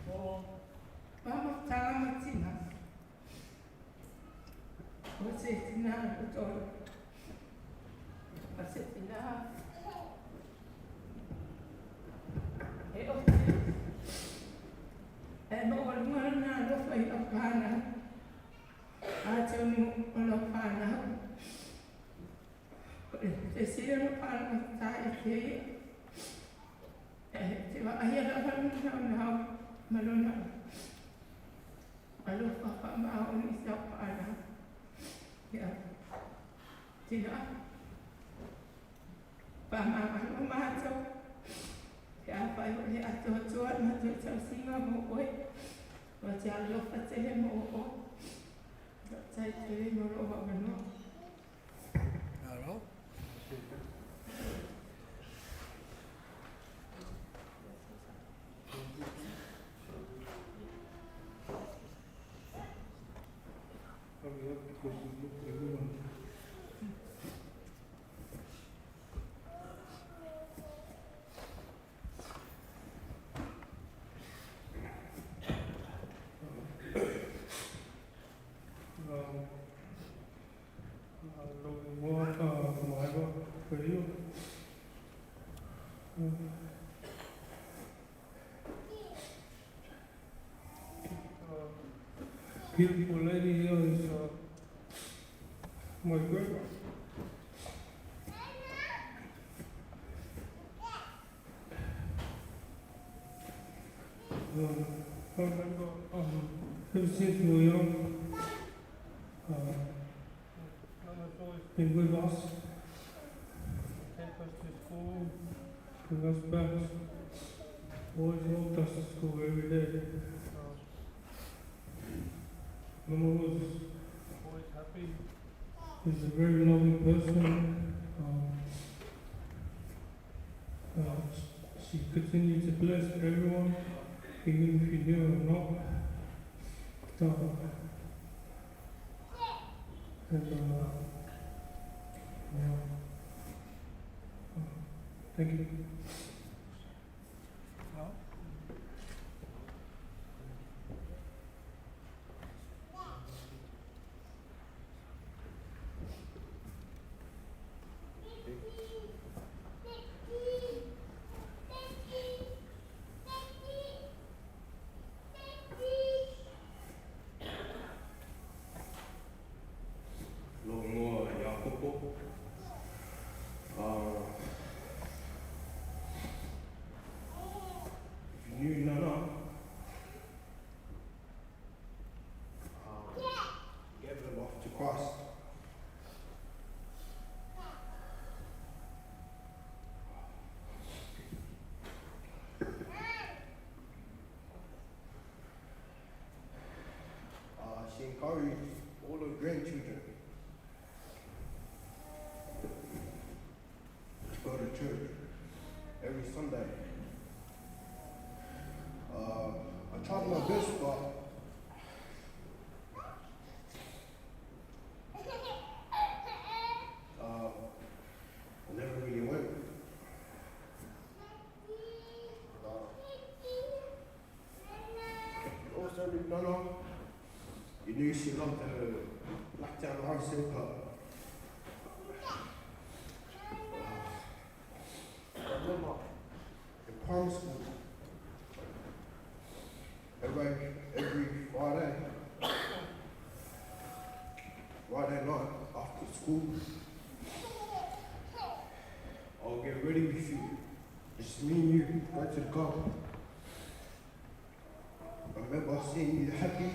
S5: O Mama ma Tina. O se tina o tolu. O se tina e o e maualuga lona alofa i lau fanau. Atonu o lau fanau. O le fesili o lau fanau i kēia. E te vaaia lava lona naunau ma lona alofa faamaoni i sau fanau. Ia, tina, faamagalo matou. Pe afai o le atoatoa le matou tausiga mo oe, ua te alofa tele mo oe. Faafetai tele mo lou avanoa.
S1: Malo.
S6: Hurry up because we look everyone. Lou igoa Maeva Faio. Beautiful lady here is my grandma. I remember ever since we were young, Mama's always been with us, take us to school, bring us back, always walked us to school every day. Mama was always happy. She's a very loving person. She continued to bless everyone, even if you knew her or not. And yeah. Thank you.
S7: Lou igoa Iakopo. primary school. Every, every Friday, Friday night after school, I'll get ready with you. Just me and you, go to the car. I remember seeing you happy,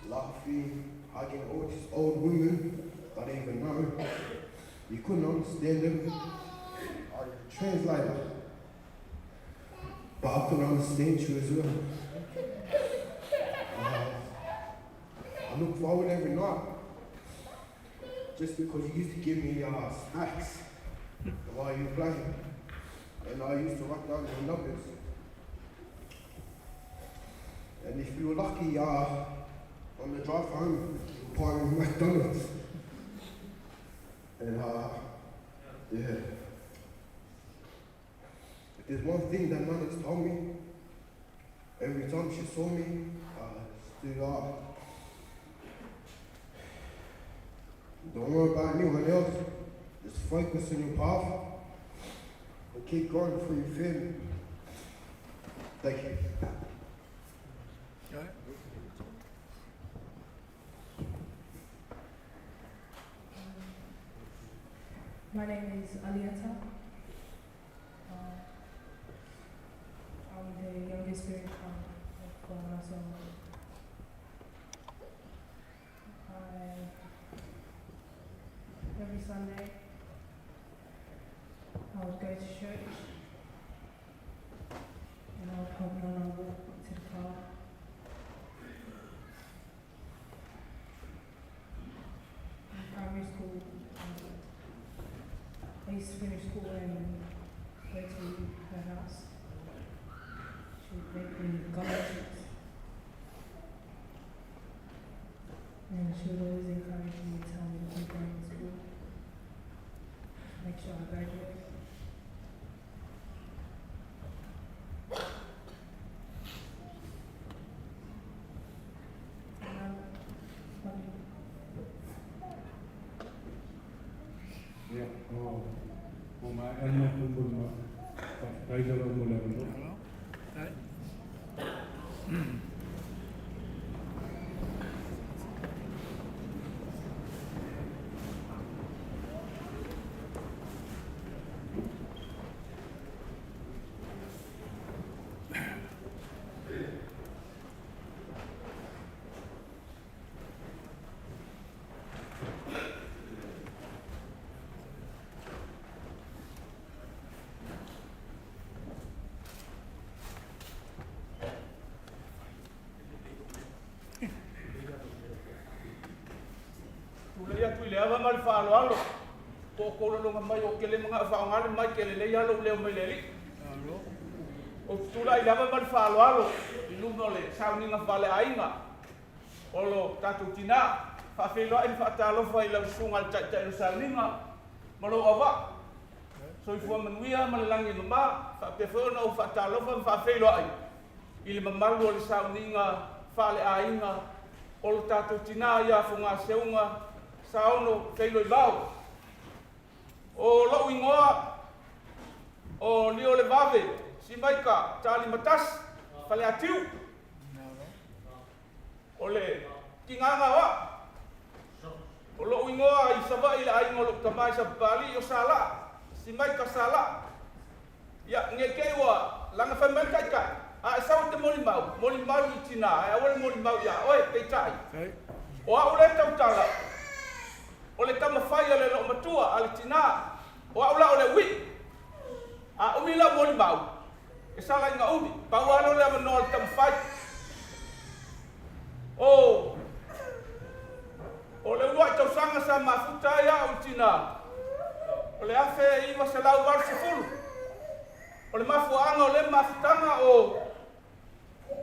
S7: laughing, hugging all these old women I didn't even know. You couldn't understand them. I translator. But I couldn't understand you as well. I look forward every night just because you used to give me snacks while you were playing. And I used to write down your numbers. And if you were lucky, on the drive home, you would find McDonald's. And yeah. If there's one thing that Nana's told me, every time she saw me, to don't worry about anyone else. Just focus on your path and keep going for your family. Thank you.
S8: My name is Alieta. I'm the youngest grandchild of myself. Every Sunday, I would go to church and I would help Nana walk to the car. In primary school, I used to finish school and go to her house. She would make me gummy chips. And she would always encourage me and tell me to keep going to school, make sure I graduate. And I love you.
S6: Ia, o maea lena o molimau. Faafetai lava mo le avanoa.
S4: Tulai atu i le ava ma le faaaloalo, po o kou lologa mai o kele ma gaʻu faaaoga le mic e lelei lava lou leo mai le alii. Ou te tulai i le ava ma le faaaloalo i luma o le sauniga faaleaiga o lo tatou tinā, faafeiloai ma faatalofa i lau susuga i le Taitai o le sauniga ma lou auvaa. Soifua manuia ma le lagi e mama, faapea foi ona ou faatalofa ma faafeiloai i le mamalu o le sauniga faaleaiga o lo tatou tinā ia Fogaseuga Saono Feiloivao. O lou igoa o Liolevave Simaika Talimatasi Faleatiu. O le tigaga o au. O lou igoa i Savaii i le aiga o lou tama i Sapapalii o Salaa, Simaika Salaa. Ia, ne i te i ua laga fai mai le Taitai, a e sau e te molimau, molimau i tinā, ae aua le molimau iā oe, peitai, o au lea e tautala, o le tama fai a le loomatua, a le tinā, o au la o le ui'i. A umi lau molimau, e sala ina umi, pau lava lea o le avanoa o le tama fai. O, o le uluai tausaga sa mafuta ai au i tinā, o le 1980. O le mafuaaga o lea mafutaga o,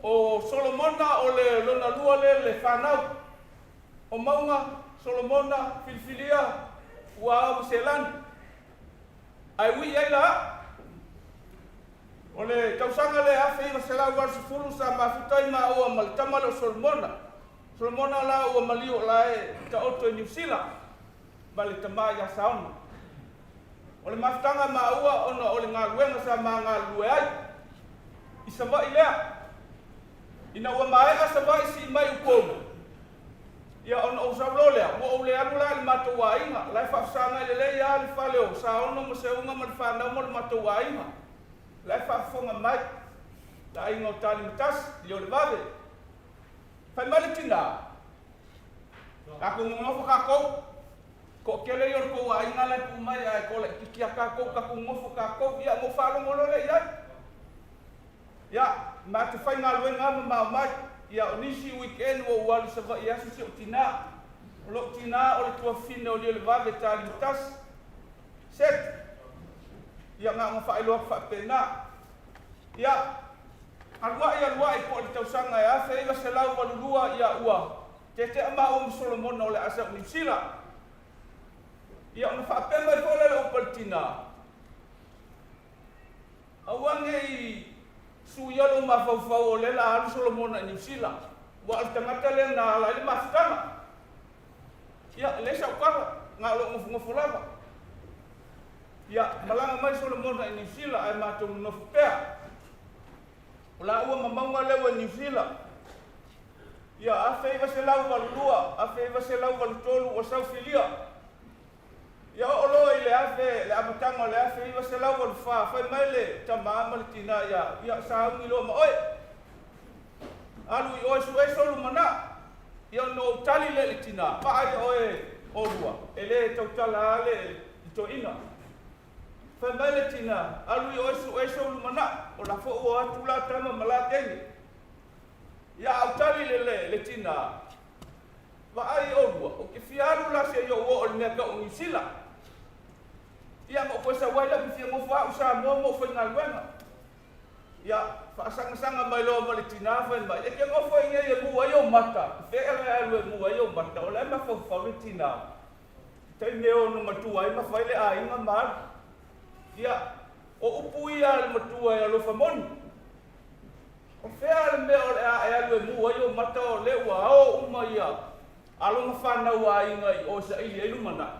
S4: o Solomona o le lona lua lea le fanau o Mauga, Solomona, filifilia ua ao ma selani. Ae ui ai la au. O le tausaga lea 1980 sa mafuta ai maua ma le tama lea o Solomona. Solomona la ua maliu o la e taoto i Niu Sila ma le tama ia Saona. O le mafutaga maua ona o le galuega sa ma galulue ai i Savaii lea. Ina ua maea Savaii sii mai Upolu, ia ona ou sau loa lea, ua ou le alu la i le matou aiga, la e faafesagai lelei lava le fale o Saono ma Seuga ma le fanau ma le matou aiga. La e faafofoga mai le aiga o Talimatasi, Liolevave. Fai mai le tina, Tatou nonofo tatou, toatele ia o le tou aiga la e tuu mai ae toa laitiiti lava tatou, tatou nonofo tatou, ia ona ou faalogo loa lea i ai. Ia, ma te faigaluega lava ma ma omai. Ia, o nisi weekend ua ou alu i Savaii e asu si ou tina. O lou tina o le tuafafine o Liolevave Talimatasi. Sete. Ia, na ona faailoa atu faapena. Ia, aluai aluai po o le tausaga e 1982, ia ua tetea maua ma Solomona o le a sau i Niu Sila. Ia, ona faapea mai foi lea i le upu a le tina, Aua ne i suia lou mafaufau o lea la alu Solomona i Niu Sila, aua o le tagata lea na ala ai le mafutaga. Ia, e leai sau tala, na o lou nofonofo lava. Ia, malaga mai Solomona i Niu Sila ae matou nonofo pea. O laua ma mauga lea ua i Niu Sila. Ia, 1982, 1983 ua sau filia. Ia oo loa i le afe, le amataga o le 1984, fai mai le tama ma le tina ia au, Ia, sauni loa ma oe. Alu i oe sue solu mana. Ia ona ou tali lea i le tina, Vaai oe olua, e le tautala lava le toeaina. Fai mai le tina, Alu i oe sue solu mana, o la foi ua o atu la tama ma la teine. Ia a ou tali i le, le tina, Vaai olua, ou te fia alu la se i ou oo i le mea tau o Niu Sila. Ia, ma ou toe sau ai lea, ou te fia nofo au i Samoa ma ou faigaluega. Ia, faasagasaga mai loa ma le tina, fai mai, E te nofo i inei e mu ai ou mata. I fea ea e alu e mu ai ou mata? O la e mafaufau le tina, i taimi e ono matua ai ma fai le aiga ma alu. Ia, o upu ia a le matua e alofa moni. O fea le mea o le a e alu e mu ai ou mata o lea ua ao uma ia alo ma fanau a aiga i o e saili ai lumanai?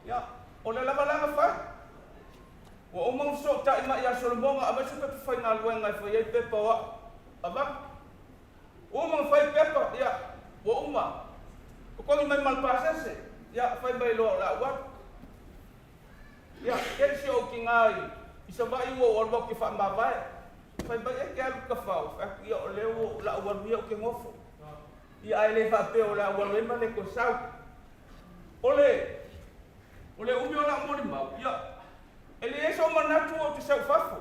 S4: Ia, o lea lava la na fai. Ua uma ona fesootai mai ia Solomona aumai se pepa faigaluega e fai ai pepa o au. Avatu. Ua uma ona fai pepa, ia, ua uma. Totogi mai ma le pasese, ia, fai mai loa o le a ou alu. Ia, tele si ou tina i Savaii ua ou alu atu e faamavae. Fai mai, e te alu i Tafao. Fai atu, ia o lea ua o le a ou alu ia ou te nofo. Ia ae le faapea o le a ou alu ai ma le toe sau. O le, o le umi o lau molimau, ia, e leai sou manatu ou te sau i fafo.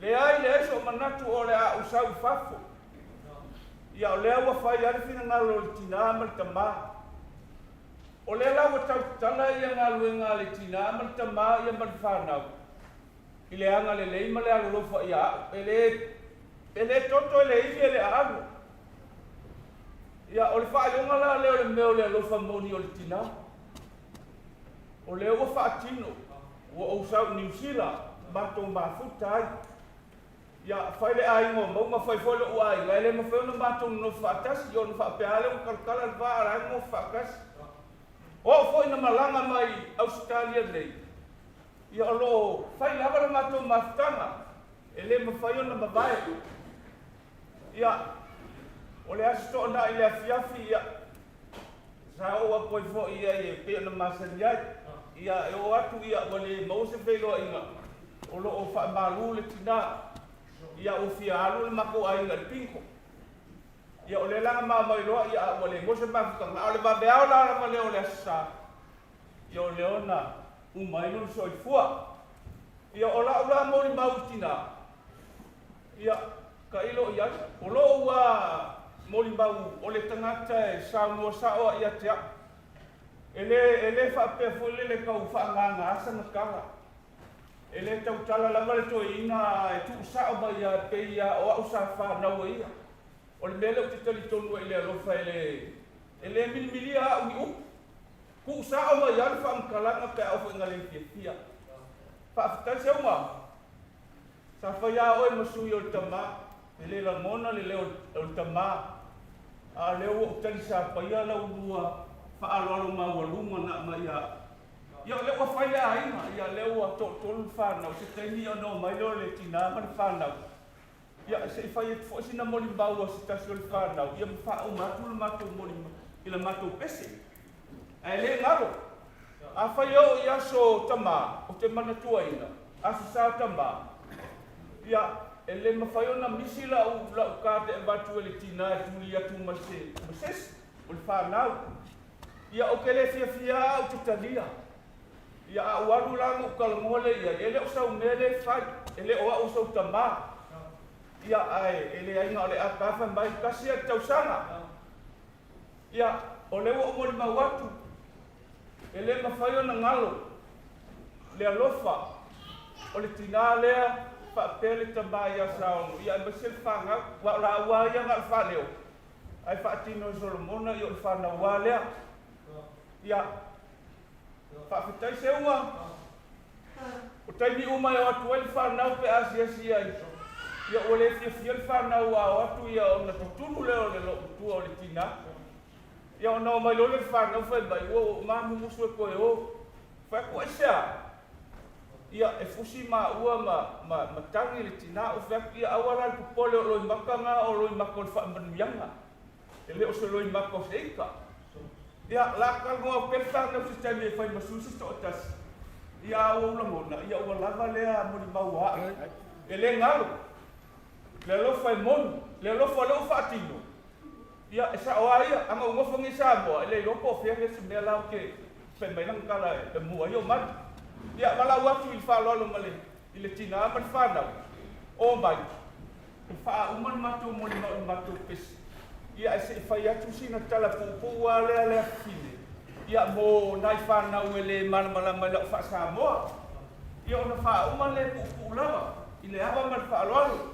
S4: Leai, leai sou manatu o le a ou sau i fafo. Ia, o lea ua fai lava le finagalo o le tina ma le tama. O lea la ua tau tatala ia galuega a le tina ma le tama ia ma le fanau i le agalelei ma le alolofa ia au, e le, e le toto e le ivi e le aano. Ia, o le faailoga la lea o le mea o le alofa moni o le tina. O lea ua faatino, ua ou sau i Niu Sila, matou mafuta ai. Ia, fai le aiga o Mauga, fai foi lou aiga, e le mafai ona matou nonofo faatasi, ia ona faapea lava lea ua talatala le va a o la e nonofo faatasi. O au foi na malaga mai Ausetalia nei, ia o lo o fai lava le matou mafutaga, e le mafai ona mavae. Ia, o le Aso Toonai i le afiafi, ia, sa oo atu ai foi i ai e pei ona masani ai. Ia, e oo atu, ia, ua le maua se feiloaiga, o lo o faamalu le tina, ia, ua fia alu le matou aiga i le bingo. Ia, o lea la na maumau loa, ia, a ua le maua se mafutaga, a o le vaveao la lava lea o le Aso Sa, ia, o lea na uma ai lona soifua. Ia, o lau la molimau i tina, Ia, tailo i ai. O lou lava molimau o le tagata e saunoa sao lava ia te au. E le, e le faapea foi lele e tau faaagaga sana tala. E le tautala lava le toeaina e tuusao mai lava e pei lava o au sa fanau e ia. O le mea lea ou te talitonu ai i le alofa e le, e le milimilia au ni upu. Tuusao mai lava le faamatalaga pe a oo foi ina le fiafia. Faafetai Seuga. Sa fai lava oe ma sui o le tama, e le lagona le leo o le tama, a o lea ua ou tali sapaia la ulua faaaloalo maualuga na aumai ia au. Ia o lea ua fai le aiga, ia lea ua toatolu le fanau, se taimi ona omai lea o le tinā ma le fanau. Ia se i fai atu foi sina molimau a se tasi o le fanau, ia ma faauma atu le matou molimau i la matou pese. Ae le galo, afai e oo i aso tamā, ou te manatuaina, Aso Sa tamā, ia, e le mafai ona misi lau, lau card e avatu e le tinā e tuli atu ma se, ma se isi o le fanau. Ia, ou te le fiafia lava ou te talia. Ia, a ou alu la ona ou talanoa lea i ai, e le o sau mea lea e fai, e le o au o sou tamā. Ia, ae e leai na o le apa lava fai mai, tasi lava le tausaga. Ia, o lea ua ou molimau atu, e le mafai ona galo le alofa o le tinā lea faapea le tamā ia Saono, ia aemaise le fanau, aua o laua lava ia na o le faaleo, ae faatino e Solomona, ia o le fanau lava lea. Ia, faafetai Seuga, o taimi uma e o atu ai le fanau pe a asiasi ai, ia ua le fiafia le fanau a o atu ia ona tutulu lea o le loomatua o le tinā. Ia ona omai loa lea o le fanau fai mai, ua ou mamumusu e toe o. Fai atu, aisea? Ia, e fusi maua ma, ma, ma tagi le tinā. Ou fai atu, ia aua la le popole o loimata na o loimata o le faamanuiaga. E le o se loimata o se ika. Ia, la talanoa pea le fanau se taimi e fai ma sui se toatasi. Ia, a ua ou lagona, ia ua lava lea molimau a au. E le galo. Le alofa e moni. Le alofa o lea ua faatino. Ia, e sao lava ia. A na ou nofo nei i Samoa, e le iloa po o fea le isi mea la ou te fai mai lana tala e mua ai ou manu. Ia, valaau atu i le faaaloalo ma le, i le tinā ma le fanau, omai, e faauma le matou molimau i le matou pese. Ia, ae se i fai atu sina tala puupuu lava lea le afafine, ia, mo nai fanau e le malamalama i lau faa-Samoa. Ia, ona faauma lea puupuu lava, i le ava ma le faaaloalo.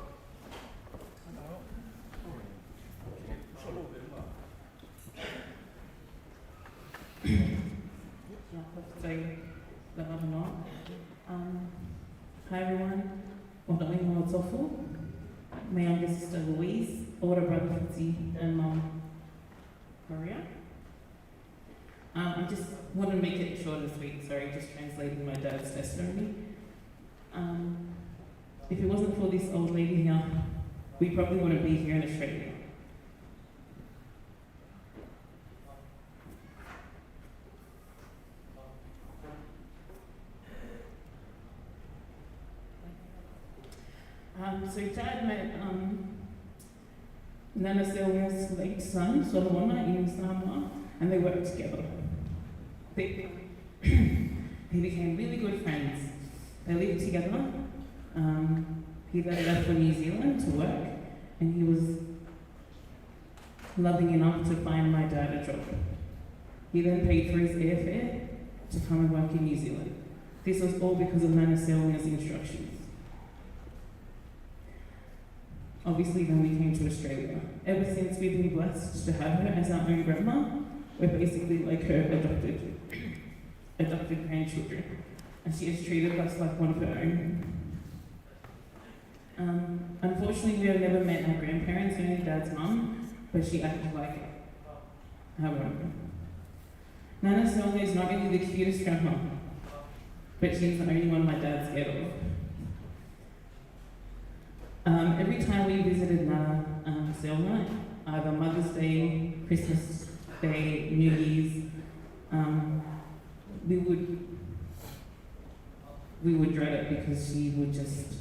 S8: Hi everyone, Whakaingoa Tofu, my younger sister Louise, older brother Fiti, and mum Maria. I just want to make it short and sweet, sorry, just translating my dad's testimony. If it wasn't for this old lady here, we probably wouldn't be here in Australia. So Dad met Nana Sylvia's late son, Solomona, in Samoa, and they worked together. They, they became really good friends. They lived together. He then left for New Zealand to work, and he was loving enough to find my dad a job. He then paid for his airfare to come and work in New Zealand. This was all because of Nana Sylvia's instructions. Obviously, then we came to Australia. Ever since we've been blessed to have her as our own grandma, we're basically like her adopted, adopted grandchildren. And she has treated us like one of her own. Unfortunately, we have never met our grandparents, only Dad's mum, but she acted like her own. Nana Selma is not only the cutest grandma, but she's the only one my dad's scared of. Every time we visited Nana Selma, either Mother's Day, Christmas Day, New Year's, we would dread it because she would just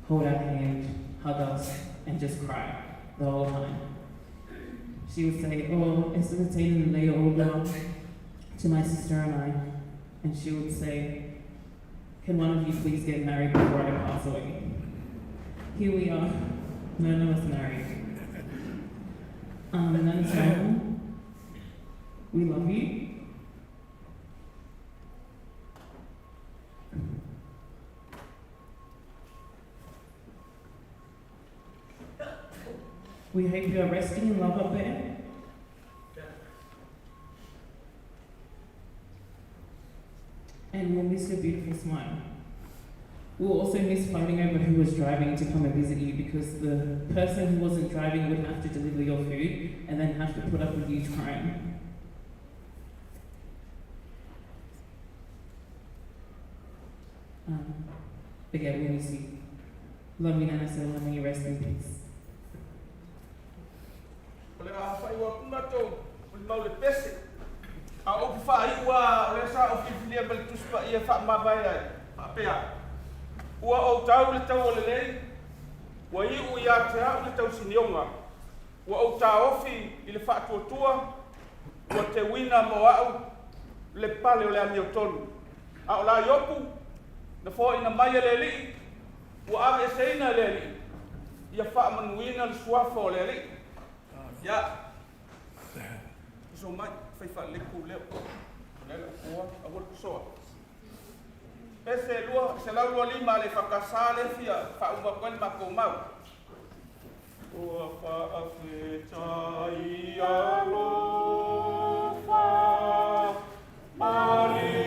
S8: hold our hand, hug us, and just cry the whole time. She would say, "Oh, it's the to my sister and I, and she would say, "Can one of you please get married before I pass away?" Here we are, none of us married. Nana Selma, we love you. We hope you are resting in love up there. And we'll miss your beautiful smile. We'll also miss fighting over who was driving to come and visit you, because the person who wasn't driving would have to deliver your food and then have to put up with you crying. But yeah, we miss you. Love you, Nana Solomona. May you rest in peace.
S4: O le a faaiu atu matou o le mau le pese, a o upu faaiu a o lea sa ou filifilia ma le Tusi Paia e faamavae ai, faapea, Ua ou tau le taua lelei, ua iu ia te au le tausinioga, ua ou taofi i le faatuatua, ua teuina mo au le pale o le amiotonu. A o la Iopu, na foaina mai e le Alii, ua aveeseina e le Alii, ia faamanuina le suafa o le Alii. Ia, uso mai, fai faalelei kou leo. O lea le upu aua le kusoa. Pese 225 a le EFKS lea fia faauma atu ai le matou mau. Ua faafetai alofa, malie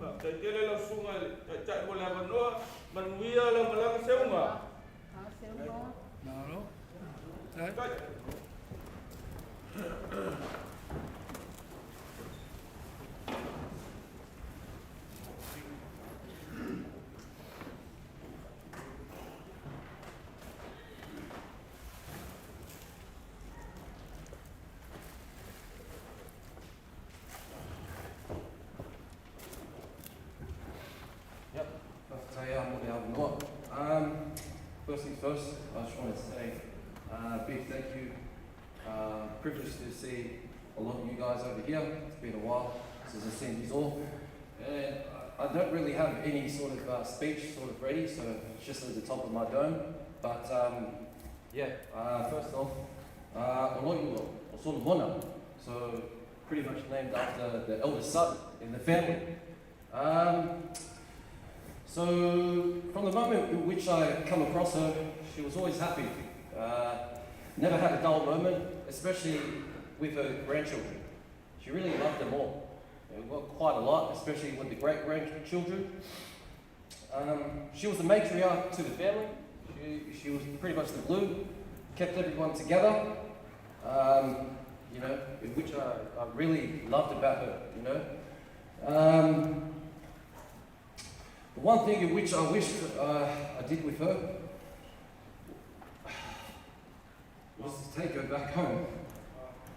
S4: Faafetai tele lau susuga i le Taitai mo le avanoa. Manuia lau malaga Seuga.
S1: Malo. Faafetai.
S9: Yep, faafetai mo le avanoa. First things first, I just want to say a big thank you. Privileged to see a lot of you guys over here. It's been a while since I've seen you all. And I don't really have any sort of speech sort of ready, so it's just at the top of my dome. But yeah, first off, Oloiulo, o Solomona. So pretty much named after the eldest son in the family. So from the moment in which I come across her, she was always happy. Never had a dull moment, especially with her grandchildren. She really loved them all. We got quite a lot, especially with the great-grandchildren. She was the matriarch to the family. She was pretty much the glue, kept everyone together, you know, which I really loved about her, you know. The one thing in which I wished I did with her was to take her back home,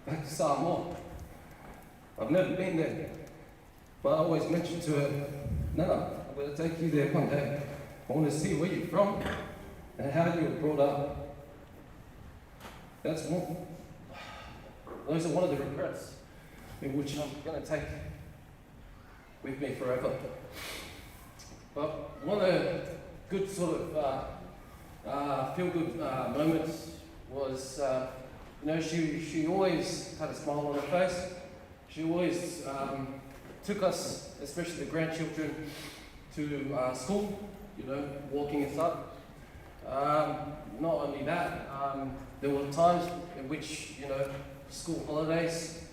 S9: back to Samoa. I've never been there, but I always mention to her, Nana, I'm going to take you there one day. I want to see where you're from and how you were brought up. That's one. Those are one of the regrets in which I'm going to take with me forever. But one of the good sort of feel-good moments was, you know, she always had a smile on her face. She always took us, especially the grandchildren, to school, you know, walking us up. Not only that, there were times in which, you know, school holidays,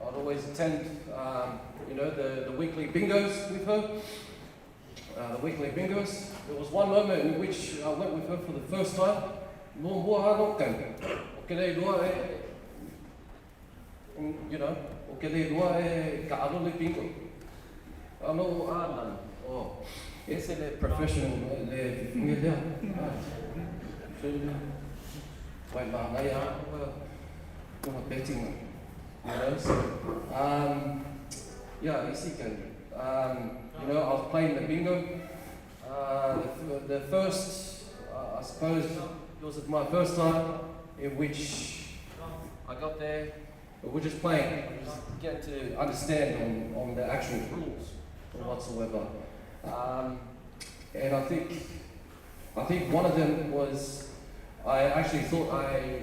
S9: I'd always attend, you know, the weekly bingos with her. The weekly bingos. There was one moment in which I went with her for the first time. You know, bingo. Oh, ese le professional le betting, you know. So, yeah, you know, I was playing the bingo. The first, I suppose, it was my first time in which I got there. But we're just playing, we're just getting to understand on the actual rules or whatsoever. And I think one of them was, I actually thought I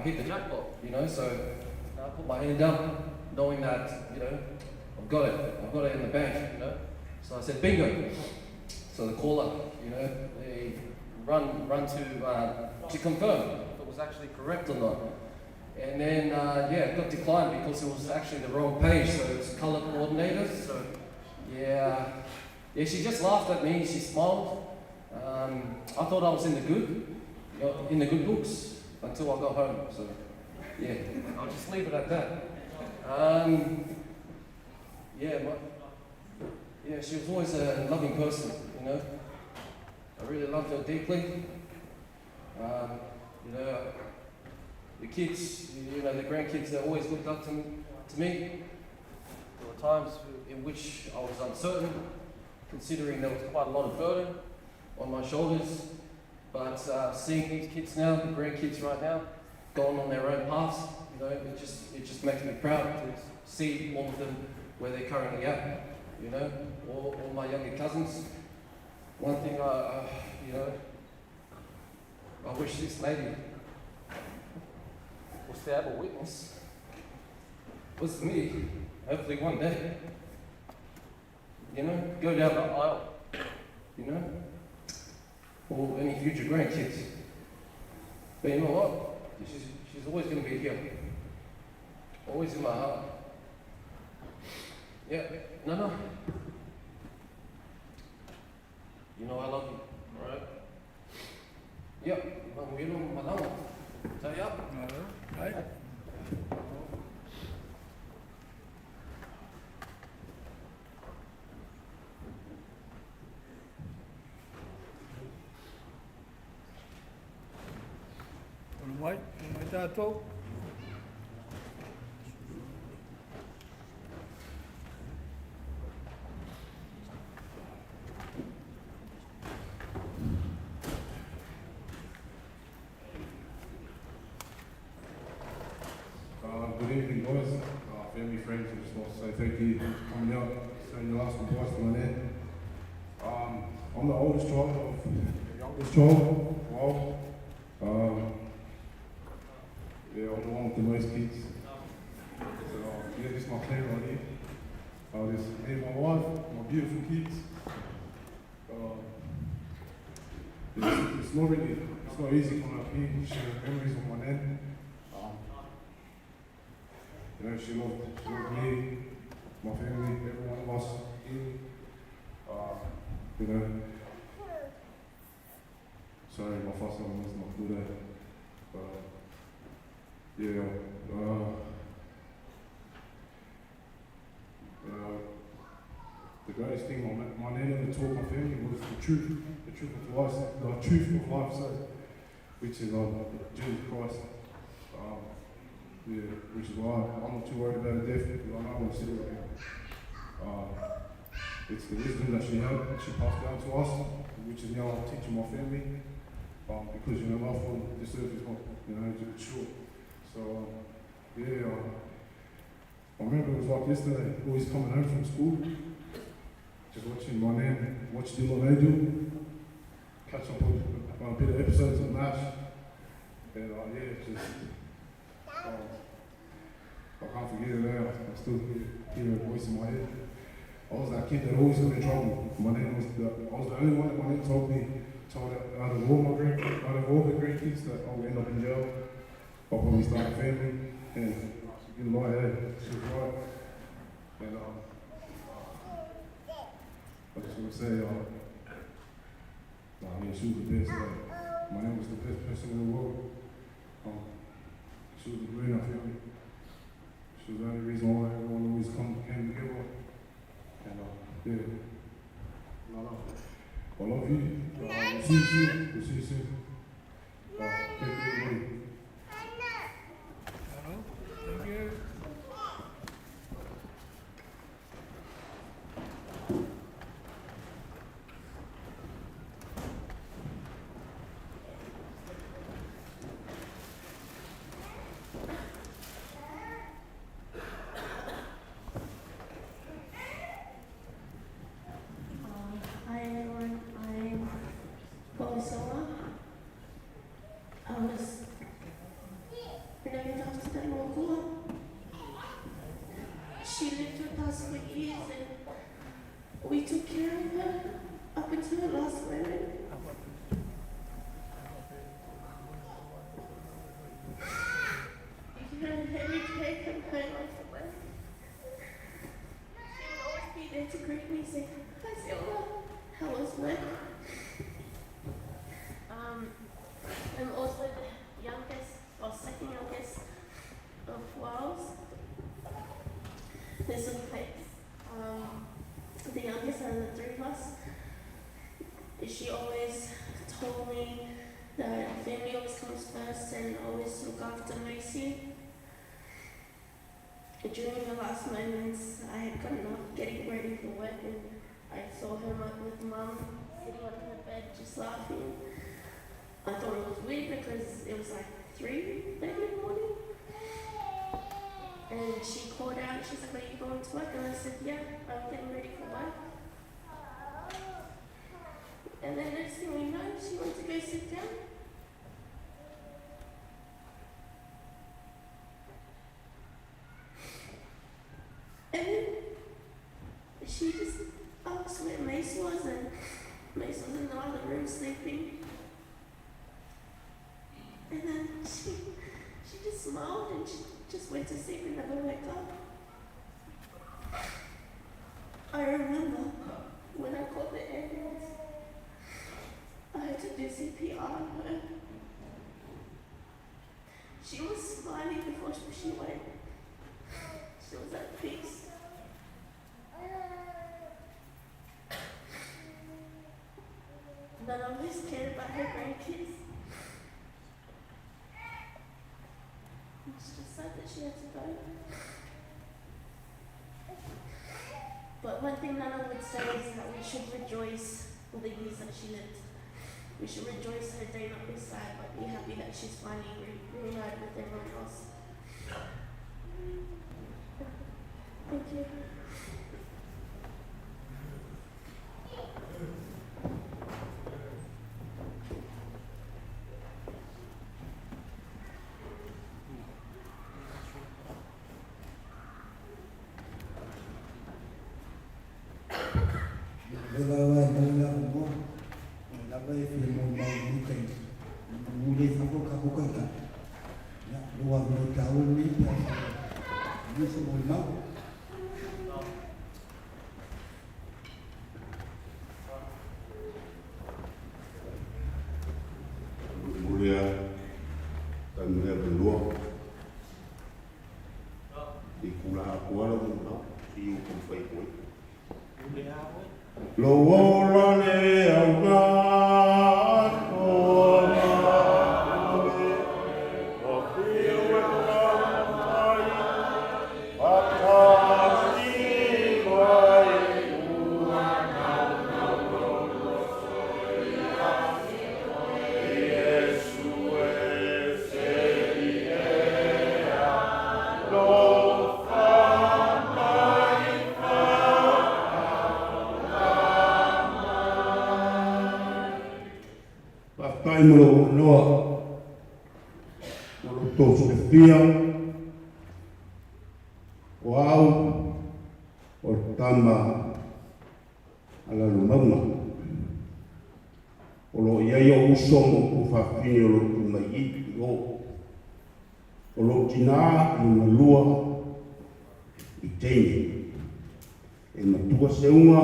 S9: hit the jackpot, you know, so I put my hand up, knowing that, you know, I've got it in the bank, you know. So I said bingo. So the caller, you know, they run to confirm if it was actually correct or not. And then, yeah, it got declined because it was actually the wrong page, so it was colour coordinated. So, yeah, she just laughed at me, she smiled. I thought I was in the good, you know, in the good books until I got home. So, yeah, I'll just leave it at that. Yeah, she was always a loving person, you know. I really loved her deeply. You know, the kids, you know, the grandkids, they always looked up to me. There were times in which I was uncertain, considering there was quite a lot of burden on my shoulders. But seeing these kids now, the grandkids right now, going on their own paths, you know, it just makes me proud to see all of them where they're currently at. You know, all my younger cousins. One thing I you know, I wish this lady was to have a witness. Was me, hopefully one day, you know, go down the aisle, you know, or any future grandkids. But you know what? She's always going to be here. Always in my heart. Yeah, no. You know I love you, all right? Yeah,
S1: Right. Mai, mai tātou.
S6: Good evening,
S7: guys. Family, friends, I just like to say thank you for coming out, saying your last goodbyes to my nan. I'm the oldest child of the youngest child. Wow. Yeah, I'm the one with the most kids. So, yeah, this is my clan right here. This is me and my wife, my beautiful kids. It's not really, it's not easy coming up here, sharing memories of my nan. You know, she loved me, my family, every one of us here. You know, sorry, my first one was not good. But yeah, the greatest thing my nan ever taught my family was the truth of life, the truth of life, so, which is Jesus Christ. Yeah, which is why I'm not too worried about her death, because I know I'm sitting with him. It's the wisdom that she had, she passed down to us, which is now I'm teaching my family. Because, you know, life on this earth is not, you know, it's short. So, yeah, I remember it was like yesterday, always coming home from school, just watching my nan watch Dylan Angel, catch up on a bit of episodes of MASH, and yeah, just, I can't forget it now. I still hear her voice in my head. I was that kid that always got in trouble. My nan was the, I was the only one that my nan told me, told out of all my grand, out of all the grandkids that I would end up in jail. I'll probably start a family, and she didn't lie, eh? She was right. And I just want to say, nah, yeah, she was the best. Like, my nan was the best person in the world. She was the glue in our family. She was the only reason why everyone always came together. And yeah, no, I love you. We'll see you soon. We'll see you soon. Thank you, everybody.
S1: Thank you.
S10: Hi everyone, I'm Polisala. I was named after the local. She lived with us for years and we took care of her up until the last moment. You know, every day I come home after work, she would always be there to greet me, say, "Hi Silva, how was work?" I'm also the youngest, or second youngest of Wells. This is like the youngest out of the three of us. She always told me that family always comes first and always look after Macy. During the last moments, I had gotten up, getting ready for work, and I saw her with Mum sitting on her bed just laughing. I thought it was weird because it was like 3:30 in the morning. And she called out, she's like, "Are you going to work?" And I said, "Yeah, I'm getting ready for work." And then next thing we know, she went to go sit down. And then she just asked where Mace was, and Mace was in the other room sleeping. And then she just smiled and she just went to sleep and never woke up. I remember when I called the ambulance, I had to do CPR on her. She was smiling before she went. She was at peace. None of us cared about her grandkids. It's just sad that she had to go. But one thing Nana would say is that we should rejoice for the years that she lived. We should rejoice her day, not be sad, but be happy that she's finally reunited with everyone else. Thank you.
S11: Lea lava e maua le avanoa, o lea lava e fia molimau i lenei taimi, ina manu lea i fafo le tatou Taitai. Ia, o lou avanoa taua lenei pe afai e i ai se molimau.
S2: Mo lea, faafetai mo le avanoa. I kula atoa lau molimau, si u taumafai atu ai. Lou ola le auga Faafetai mo lou avanoa mo lo outou silafia, o au o le tama a Lalomauga. O lo o i ai ou uso ma ou tuafafine o lo o tu mai i i o. O lou tinā lona lua i teine. E matua seuga,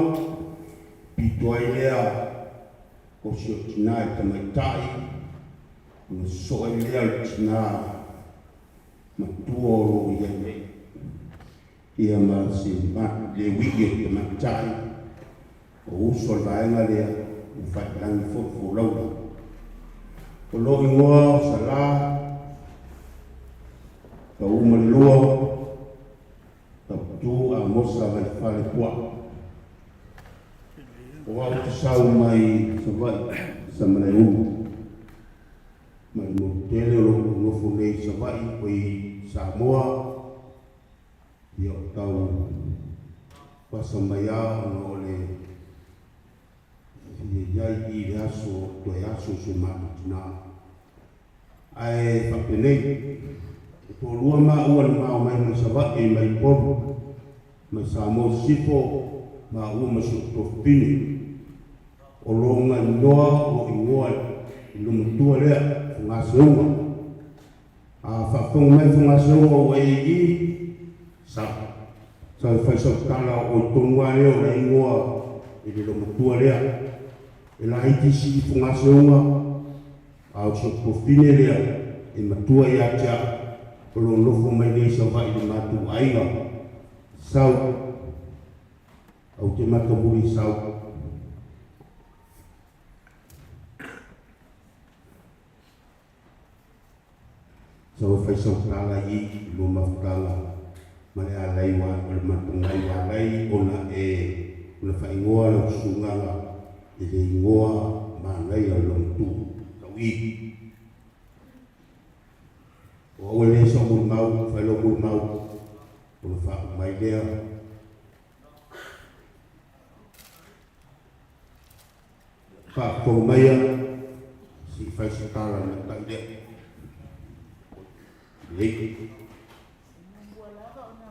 S2: pito ai lea o si ou tinā i tamaitai, ona sosoo ai lea o le tinā matua o lo o i ai nei. Ia ma se le ui'i o le tamaitai, o uso a le vaega lea ua faiilagi foi folauga. O lou igoa o Salā, Tauumalelua, Tautu Amosa Vaifale Puaa. O au te sau mai Savaii, Samalaeulu. Mai le motu tele o lo o nofo nei i Savaii o i Samoa, ia o tau pasa mai lava ona o le fia i ai i le aso, toe aso o si o matou tinā. Ae faapenei, e toalua maua na mao mai mai Savaii mai Upolu, mai Samoa i Sisifo, maua ma si ou tuafafine. O lona igoa o lo igoa i le matua lea, Fogaseuga. A faafofoga mai Fogaseuga ua e i i, sau. Sau e fai sau tala o oe tonu lava lea o le igoa i le loomatua lea. E laiti si Fogaseuga, a o si ou tuafafine lea e matua ia te au, o lo o nofo mai nei i Savaii i le matou aiga. Sau. Ou te matamuli sau. Sau e fai sau tala i i lua mafutaga ma le alai wa o le matongai wa alai ona e ona faaigoa lau susugaga i le igoa manaia o le lomatu tau i. O au e le sau molimau, fai lou molimau ona faauma ai lea. Faafofoga maia, se i fai se tala na tai lea. Lelei.
S12: Muamua lava ona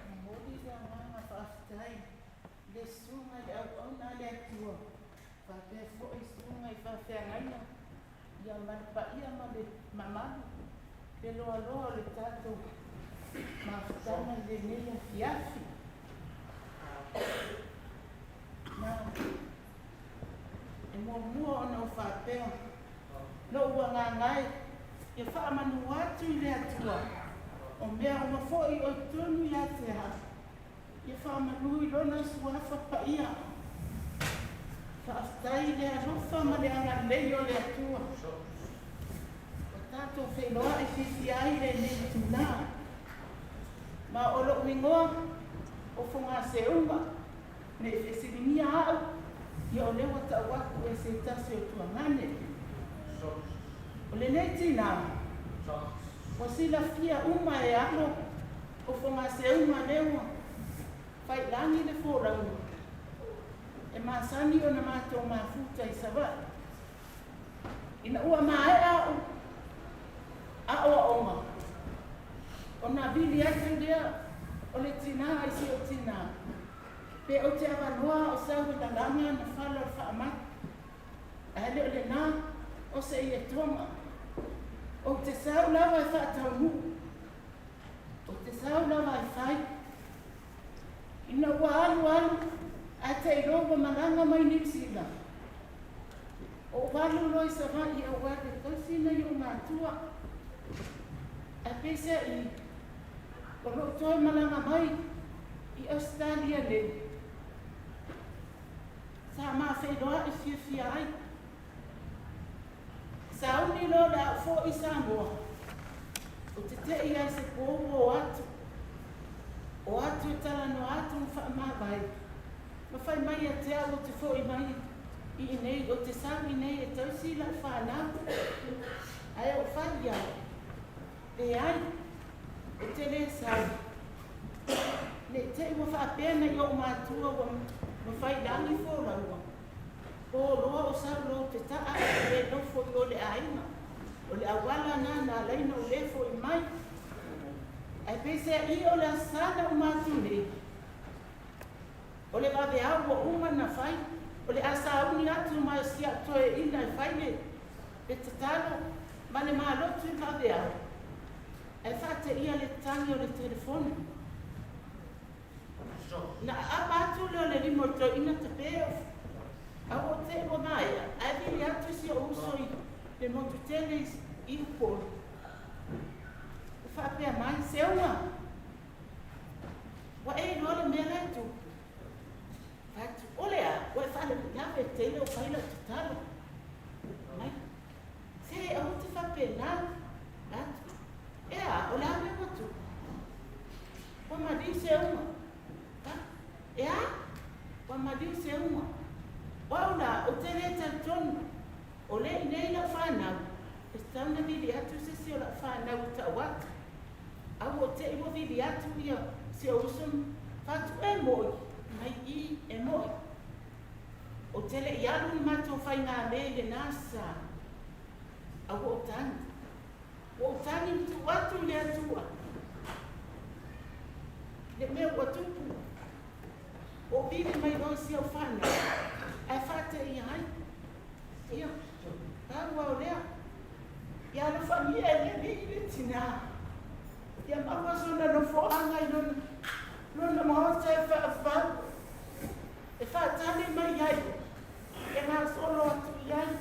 S12: momoli le agaga faafetai i le susuga i le auauna a le Atua, faapea foi susuga i faafeagaiga ia ma le paia ma le mamalu le loaloa o le tatou mafutaga i lenei afiafi. Na, e muamua ona ou faapea, Lou agaga e, ia faamanu atu i le Atua, o mea uma foi o i totonu ia te au, ia faamanu i Lona Suafa Paia. Faafetai i le alofa ma le agalelei o le Atua, ua tatou feiloai fiafia ai i lenei itula. Ma o lou igoa, o Fogaseuga, ne i fesiligia au, ia o lea ua tau atu e se tasi o tuagane. O lenei tinā, ua silafia uma e alo Seuga lea ua faiilagi le folauga e masani ona matou mafuta i Savaii. Ina ua maea a'u aoaoga, ona vili atu lea o le tinā i si ou tinā, pe ou te avanoa a o sau e lalaga ana fala o le faamai. Ae le o lenā o se ietoga. Ou te sau lava e faataunuu. Ou te sau lava e fai. Ina ua alu alu ae te iloa ua malaga mai Niu Sila. Ou alu loa i Savaii auā le tausi nai ou matua. Ae peiseai, o lou toe malaga mai i Ausetalia nei, sa ma feiloai fiafia ai. Sauni loa o le a ou foi i Samoa, ou te te'i ai i se po ua o atu. O atu e talanoa atu ma faamavae, ma fai mai ia te au ou te foi mai i inei, ou te sau i inei e tausi lau fanau. Ae ou fai i ai, Leai, ou te lē sau. Ne i te'i ua faapea nai ou matua ua mafai lagi folauga. Po loa o sau lou te taa e te le nofo i o le aiga. O le auala na na alai na ou le foi mai. Ae peiseai o le asa na uma atu nei. O le vaveao ua uma na fai, o le a sauni atu ma si au toeaina e fai le le tatalo ma le malotu i le vaveao, ae faateia le tagi o le telefoni. Na aapa atu lea o le lima o le toeaina tape a ua te ua maea, ae vili atu si ou uso i le motu tele i Upolu. Ua faapea mai, Seuga, ua e iloa le mea la e tupu? Fai atu, O le a? Ua e faalavelave tele o fai lau tatalo. Mai, Se, aua te faapena. Fai atu, E a, o le a mea ua tupu? Ua maliu Seuga. Fai atu, E a? Ua maliu Seuga. O au la, ou te le talitonu, o le i nei lau fanau, e tatau ona vili atu se isi o lau fanau e tau atu. A ua te'i ua vili atu ia si ou uso fai atu, E mo'i, mai i, e mo'i. Ou te le i alu i le matou faigamea i lenā sa, a ua ou tagi. Ua ou tagi ma tuu atu i le Atua le mea ua tupu. Ua ou vili mai loa i si au fanau, ae faateia ai. Ia, pau lava o lea. Ia alofagia e le Alii le tinā. Ia maua sona nofoaga i lona, lona maota e faavavau, e faatali mai ai, e gasolo atu i ai.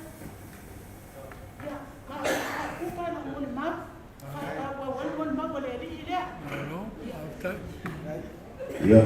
S12: Ia, ma o le faaupuga lau molimau, faaauau ai le molimau a le Alii lea. Ia.
S2: Ia.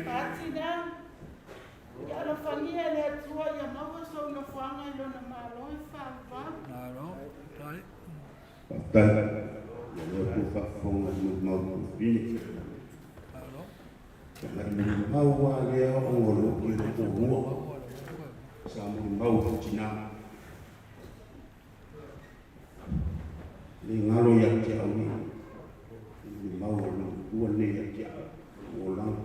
S12: Kāti rā, Ia alofagia e le Atua ia maua sou nofoaga i Lona Malo e faavavau.
S2: Faafetai. Ia lea ua faafofoga i molimau tuafafine. Ia mai molimau lava lea ona o le upu i le muamua sa molimau i le tina. Le galo ia te au i le mau o le matua lenei ia te au, lou olaga.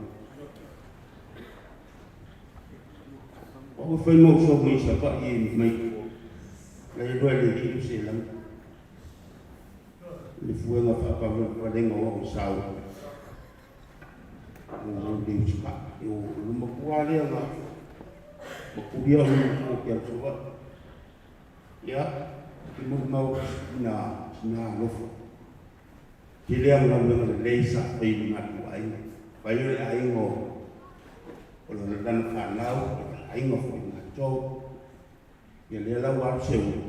S2: O au e fai ma ou sau mai Savaii e mai la e loa le liu se lagi. Le fuega faapavalega o au sau. O au le usika. E o le matua lea na makulia o le matua ke au Savaii. Ia, te molimau ina tina alofa. Tele a galuega lelei sa fai i le matou aiga. Fai o le aiga o o lana fanau, o le aiga foi matou. Ia lea la ua alu se ulu.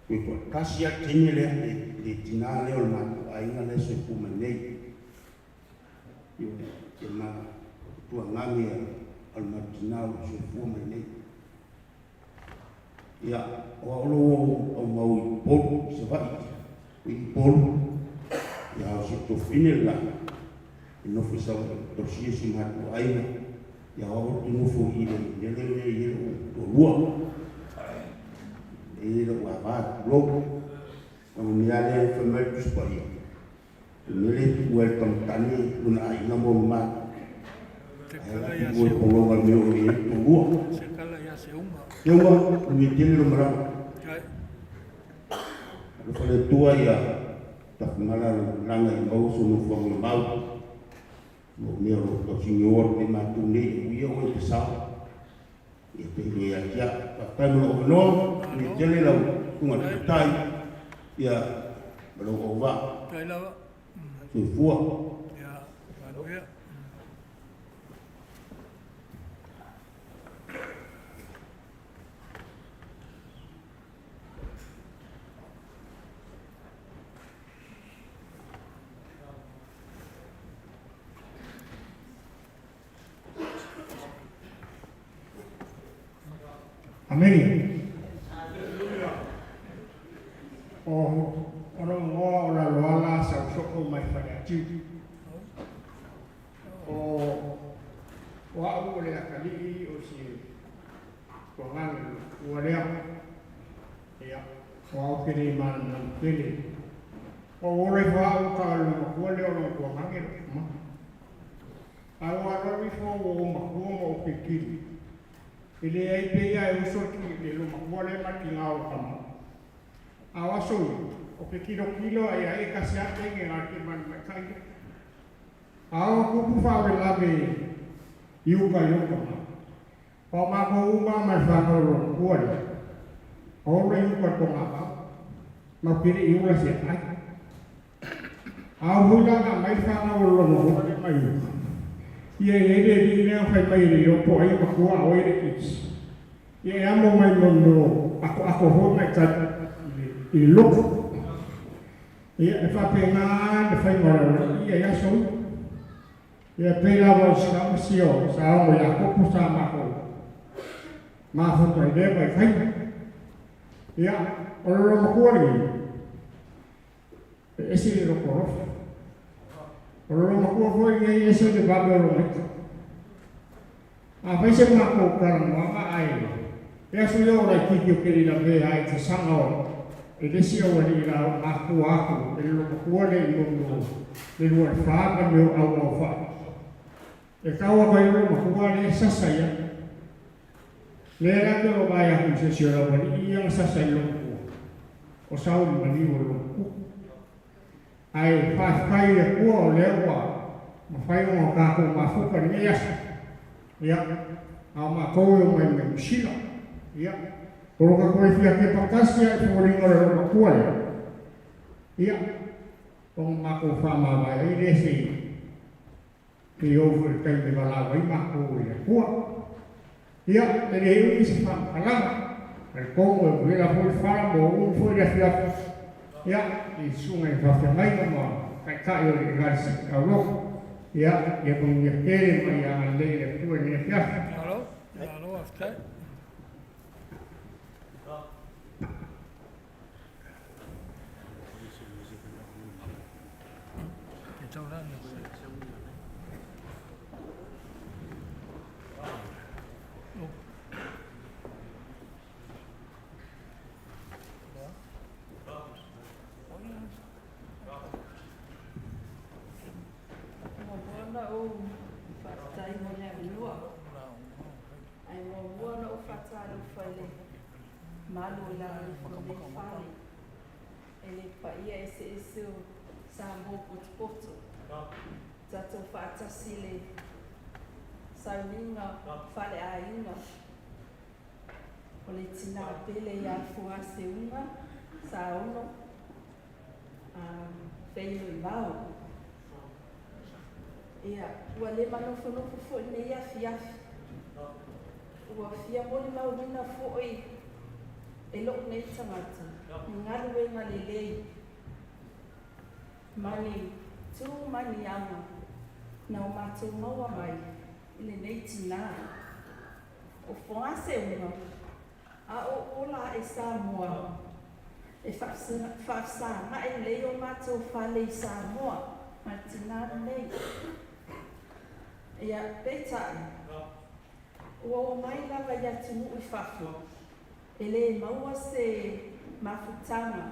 S2: Toe toatasi lava le teine lea, le, le tina lea o le matou aiga lea e soifua mai nei. Ioe, ia ma tuagage a le matou tina o lo o soifua mai nei. Ia, o au lo au mau i Upolu, i Savaii, i Upolu, ia o si tofine le la, e nofo i Savaii, tausia si matou aiga, ia o au ou te nofo i le mea lea e i ai lou toalua, e i ai lou ava tulou. O le mea lea e fai mai le Tusi Paia, o le mea lea e tuua ai le tama tane lona aiga ma ona matua, ae o le a tuua e pologa le mea o lo o i ai le toalua. Seuga, manuia tele lo malaga. Alofa le Atua ia tafamala lou malaga ia maua sou nofoaga mamao ma o mea o lo o tausiga atu ai matou nei e uia oe i te sao ia te iloa ia te au. Faafetai mo lou avanoa, manuia tele lau susuga i le Taitai ia ma lou auvaa. Soifua.
S3: Amene. O o lou igoa o Laloala Sausoo mai Faleatiu. O o au o le atalii o si tuagaga ua lea. Ia, o au ke le malamalama tele. Ua ou ola ifo au ka lou matua lea o lou tuagaga lou tama. Ae ua alualu ifo ua ou matua ma ou tilotilo. E leai pei a e uso le lou matua lea ma le tiga o lou tama. A o aso ia, o ke tilotilo a ia e kasi ake nge la ke manu maikai lea. A o kupu faalavelave i uka i lou tama. O makou uma ma le fanau o lou matua lea, o ola i uka i Togavao, matou te le i ola se ai. A o hui la na aumai le fanau o lou matua lea mai uka, ia e i ai le alii lea na fai mai e le iloa po o ai e matua a o ai e laitiiti. Ia e amo mai ma mea atoato foi ma e tali i le lotu. Ia e faapena le faiga o le alii ia i aso ia. Ia pei lava o si ma sio sa ogo Iakopo sa matou mafuta i lea vaitaimi. Ia, o le loomatua lenei, e ese le loto alofa. O le loomatua foi lenei e ese le vave o lona ita. Afai se matou talanoaga ae e aso ia o laitiiti o ke le lavea ai i te saga o e le isi aualii la o mafua atu e le loomatua le i mo le lua le fa ma mea o auau faa e tau atu ai o loomatua le sasa ia lea la ke o vaai atu i se isi o le aualii ia na sasa i le loomatua o sau i le maliu o le loomatua. Ae faafetai i le Atua o lea ua mafai ona tatou mafuta i lenei aso. Ia, a o matou e omai mai Niu Sila. Ia, o lo tatou e fia kepa tasi lava i foliga o le loomatua lea, ia, ona matou faamavae ai lea se i i oo foi i le taimi e valaau ai matou i le Atua. Ia, e le umi se faamatalaga, talitonu e wela foi le fala ma ua umi foi le afiafi. Ia, i susuga i faafeagaiga ma taitai o le Ekalesia Tauloto. Ia, ia manuia tele ma ia agalelei le Atua i lenei afiafi.
S1: Malo, malo faafetai.
S13: Malu i lalo ifo o lenei fale e le paia eseese o Samoa potopoto. Tatou faatasi i le sauniga faaleaiga o le tinā pele ia Fugaseuga Saono Feiluvao. Ia, ua le manofonofo foi lenei afiafi. Ua fia molimauina foi e lou nei tagata ni galuega lelei ma ni tu ma ni aga na o matou maua mai i lenei tinā. O Fogaseuga, a o ou ola ae i Samoa, e faafesagaʻi lelei o matou fale i Samoa ma le tinā lenei. Ia, peitai, ua omai lava i atunuu i fafo, e lē maua se mafutaga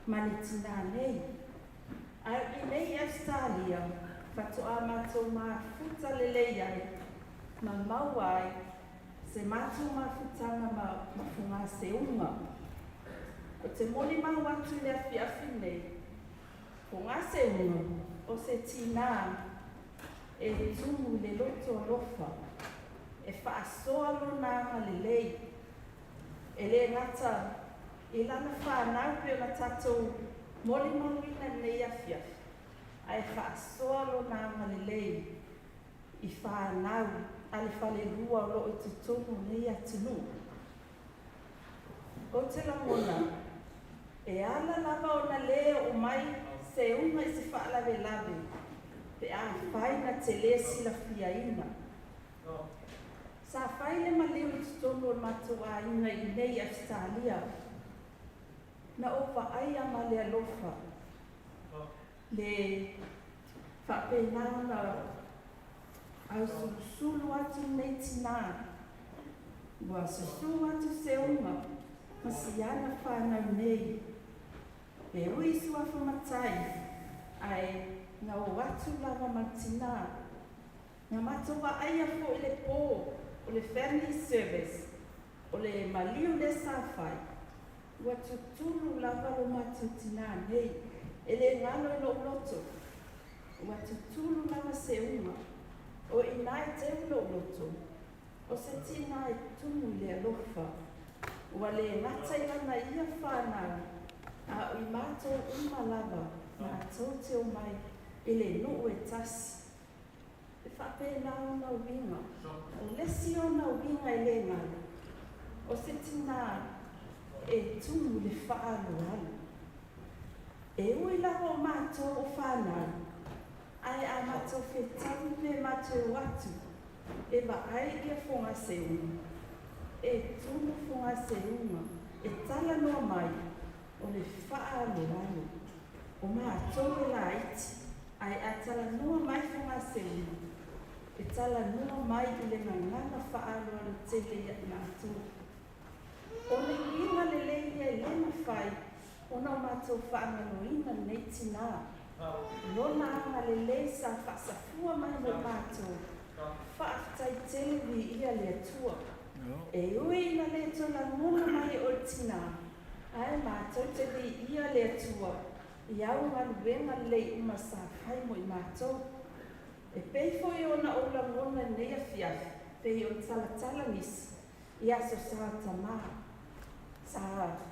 S13: ma le tinā nei. Ae i nei i Ausetalia, faatoa matou mafuta lelei ai ma maua ai se matou mafutaga ma ma fogaseuga. Ou te molimau atu i le afiafi nei, fogaseuga o se tinā e tumu i le loto alofa, e faasoa lona agalelei, e lē gata i lana fanau pei ona tatou molimauina i lenei afiafi, ae faasoa lona agalelei i fanau a le falelua o lo o i totonu o nei atunuu. Ou te lagona, e ala lava ona lē oo mai seuga i se faalavelave pe afai na te lē silafiaina. Sa fai le maliu i totonu o le matou aiga i inei i Ausetalia. Na ou vaaia ma le alofa le faapena ona ausulusulu atu lenei tinā. Ua susū atu seuga ma siana fanau nei. E ui i suafa matai, ae na o atu lava ma le tinā. Na matou vaaia foi le pō o le family service o le maliu lea sa fai, ua tutulu lava lo matou tinā nei, e le galo i lou loto. Ua tutulu lava seuga, o i ina e teu lou loto, o se tinā e tumu i le alofa. Ua le gata i lana ia fanau, a o i matou uma lava matou te omai i le nuu e tasi. E faapena ona uiga. O le isi ona uiga e le galo, o se tinā e tumu i le faaaloalo. E ui lava o matou o fanau, ae a matou fetaui pe matou o atu e vaai ia fogaseuga, e tumu fogaseuga e talanoa mai o le faaaloalo. O matou e laiti, ae a talanoa mai fogaseuga, e talanoa mai i le gagana faaaloalo tele ia i matou. O le uiga lelei ia e le mafai ona o matou faagaloina lenei tinā. Lona agalelei sa faasafua mai mo matou. Faafetai tele viia le Atua. E ui ina le toe lagona mai o le tinā, ae matou te viia le Atua i au galuega lelei uma sa fai mo i matou. E pei foi ona ou lagona i lenei afiafi, pei ona talatala nisi i aso sa tamā. Sa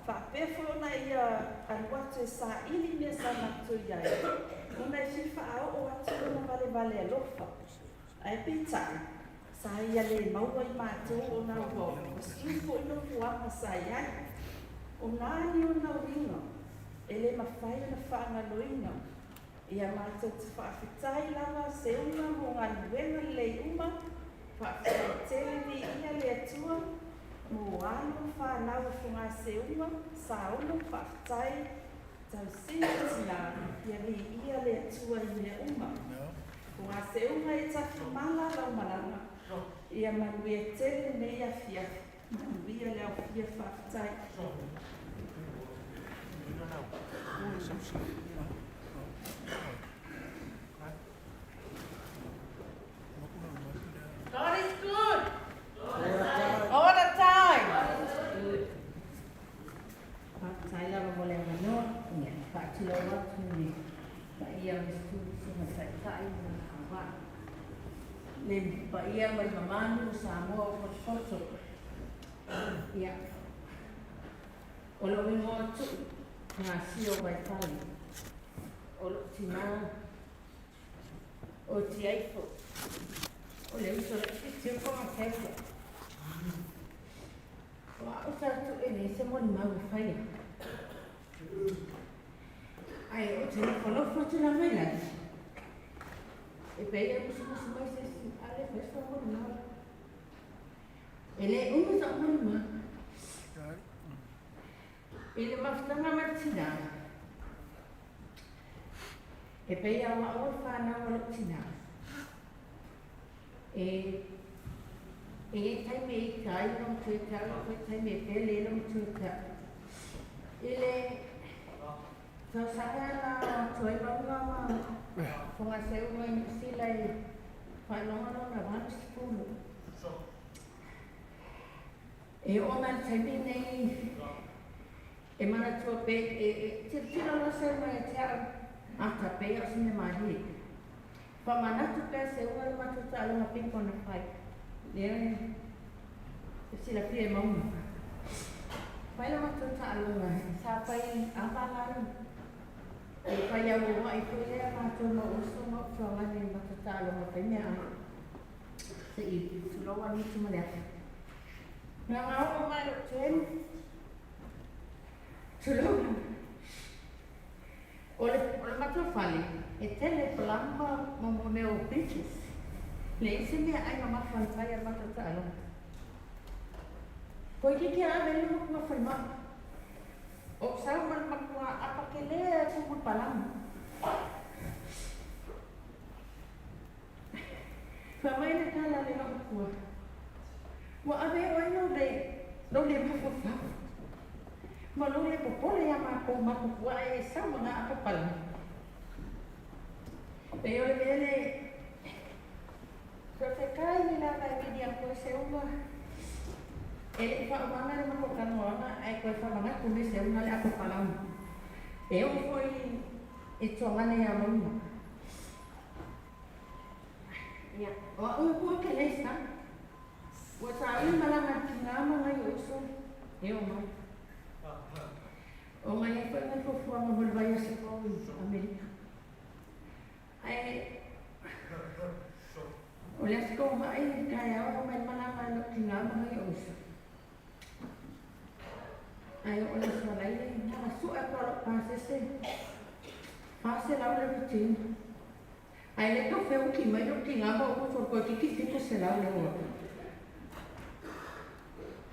S13: faapea foi ona ia alu atu e saili mea sa matou i ai, ona e fia faaoo atu lona valevale alofa. Ae peitai, sa ia le maua i matou ona ua sui foi nofoaga sa i ai. O na ni ona uiga e le mafai ona faagaloina. Ia matou te faafetai lava seuga mo galuega lelei uma, faafetai tele viia le Atua mo alo ma fanau o Fogaseuga, Saolo, faafetai tausiga tinā, ia viia le Atua i mea uma. Fogaseuga e tafimala lau malaga, ia manuia tele lenei afiafi, manuia le aofia faafetai.
S14: God is good. All the time. Ia, faatulou atu i le paia o le Susuga Taitai ma lona auvaa. Le paia ma le mamalu o Samoa ua potopoto. Ia, o lou igoa Tu'u Gasio Vaifale, o lou tinā o Tiaifo, o le uso laitiiti o Fogaseula. O a'u sa tu'u e leai se molimau e faia. Ae ou te nofonofo atu lava i lalo, e pei e musumusu mai se isi, a le fai sou molimau. E le umi sa'u molimau. I le mafutaga ma le tinā, e pei a o a'u o le fanau a lo'u tinā. E e i ai taimi e ita ai lou matua ia te au, e i ai taimi e pele ai lou matua ia te au. I le tausaga na o atu ai Mauga ma Fogaseuga i Niu Sila i faailoga lona 80. E oo mai i le taimi lenei e manatua pe e tilotilo loa Seuga ia te au, a pei o se mea malie. Faamanatu pea Seuga le matou taaloga piko na fai, lea e silafia e Mauga. Fai le matou taaloga, sa fai ava lalo, e fai auauai foi lea matou ma uso ma utuagane i le matou taaloga fai meaai. Se i tulou a lutu ma le afi. Na nga oo mai lou turn, tulou. O le o le matou fale, e tele palamu ma ma mo mea o peaches. Leai se meaai mamafa na fai a le matou taaloga. Toeitiiti a ave ai le matua falemai. O sau ma le matua apa tele a tumu i le palamu. Fai mai le tala a le lou matua, Ua ave oe lou le, lou le mafaufau ma lou le popole iā matou matutua e sau ma nā apa palamu. Pei o le mea le Faafetai le lava e vili atu ai Seuga. E le i faaumaga le matou talanoaga ae toe faamanatu mai Seuga le apo palamu. E oo foi i Tuagane ia Mauna. Ia, o a'u e pua ke lei sa. Ua saili malaga a le tinā ma nai o uso e o mai. O ngai ai foi nai fuafuaga mo le vaiaso fou i Amerika. Ae o le aso toomai i le taeao e omai le malaga a lou tinā ma nai ou uso. Ae oo i le aso Faraile, na ona sue atu lava o lou pasese, 400 le return. Ae le tau feuki mai lou tinā ma ou uso i le toeitiiti 700 le oo atu.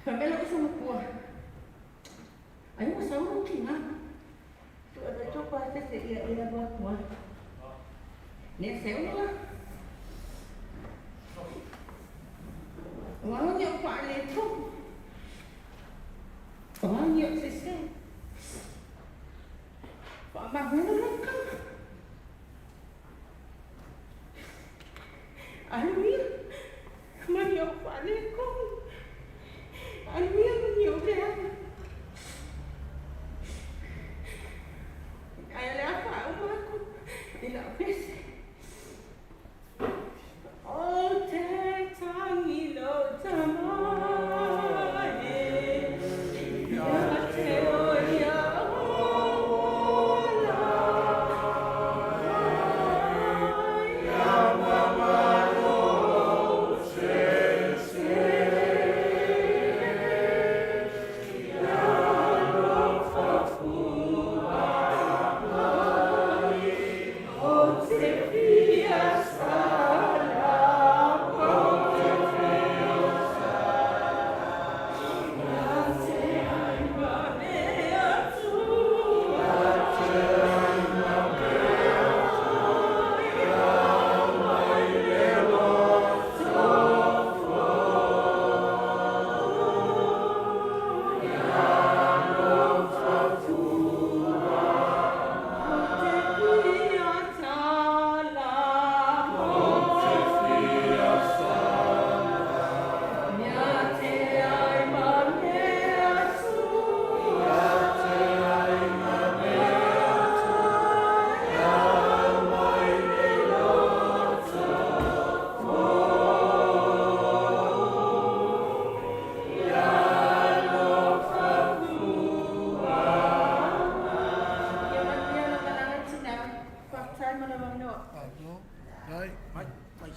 S14: Fai mai lou uso matua, Ai ua sau lou tinā. Sue mai tou pasese ia i alu atu ai. Lea se ola. O au ni o faaletonu. O au ni o sese. Faamahuina lau tama. Alu ia ma ni ou faaletonu. Alu ia ma ni ou leaga. Ae o le a faauma atu i lau pese. O te tangi lou tama e, ia te o ia ola.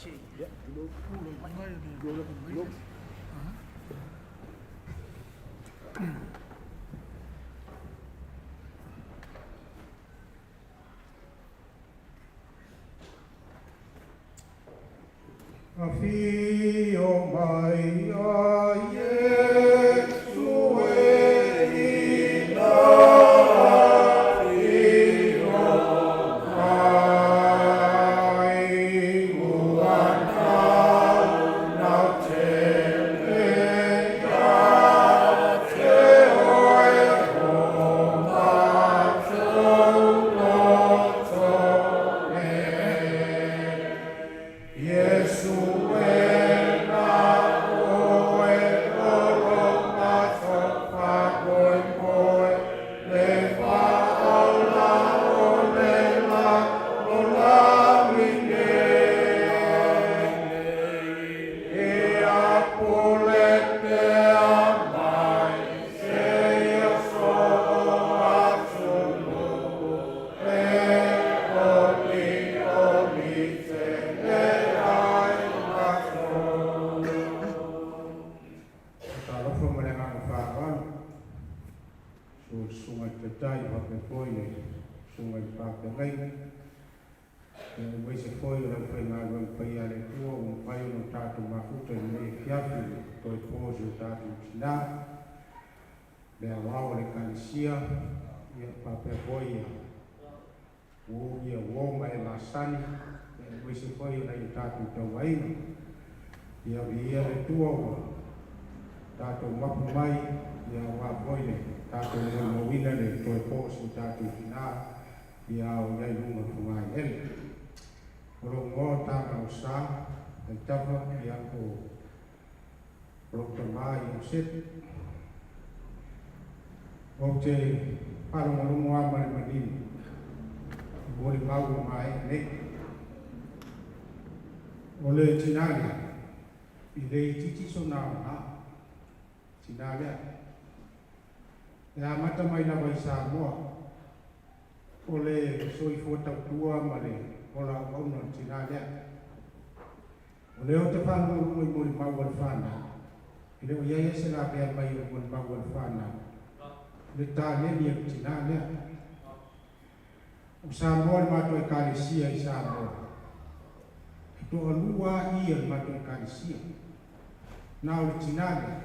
S4: Se i tulai mai le mai.
S3: Afio mai a Iesu e ina afio mai ua nau tele ia te oe o matou loto nei. Iesu e na oe o lo matou faamoemoe le faaola o le lalolagi nei. Ia pule pea mai seia soo atunuu e olioli tele ai matou. Talofa ma le agaga faaaloalo, susu i le susuga i le Taitai faapea foi le susuga i le Faafeagaiga, ia aemaise foi o le aufaigaluega paia a le Atua ua mafai ona tatou mafuta i lenei afiafi i le toe po o si o tatou tinā, le aoao o le Ekalesia, ia faapea foi ia uo ia uo ma e masani, ia aemaise foi o nai o tatou tauaiga. Ia viia le Atua ua tatou mapu mai, ia aua foi le tatou molimauina le toe po o si o tatou tinā, ia a o i ai i luga o le fogaeleele. O lou igoa o Tagalosa Aitafa, ia o lou tamā Iosepe. Ou te faalogologo lava ma le manino i molimau ua maea nei. O le tinā lea, e le itiiti sona aoga, tinā lea. E amata mai lava i Samoa, o le soifua tautua ma le ola auauna o le tinā lea. O lea ou te faalogologo i molimau a le fanau, e le o i ai lava se lavea mai o le molimau a le fanau, le taleni a le tinā lea. O Samoa le matou Ekalesia i Samoa, e toalua lava i a le matou Ekalesia, na o le tinā lea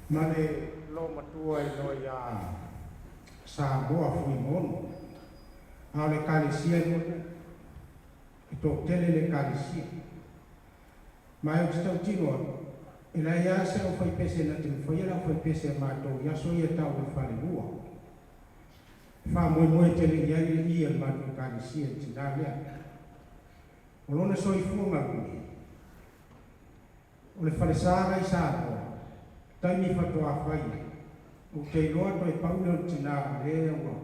S3: ma le loomatua e iloa ia Samoa Fuimaono, a o le Ekalesia e toalua. E toatele le Ekalesia. Ma ou te tautino atu, e leai lava se aufaipese na te mafaia le aufaipese a matou i aso ia e tau o le falelua. E faamoemoe tele i ai le i a le matou Ekalesia i le tinā lea. O lona soifua galue, o le falesa la i Samoa, taimi faatoa fai ai. Ou te iloa toe pau lea o le tinā o lea ua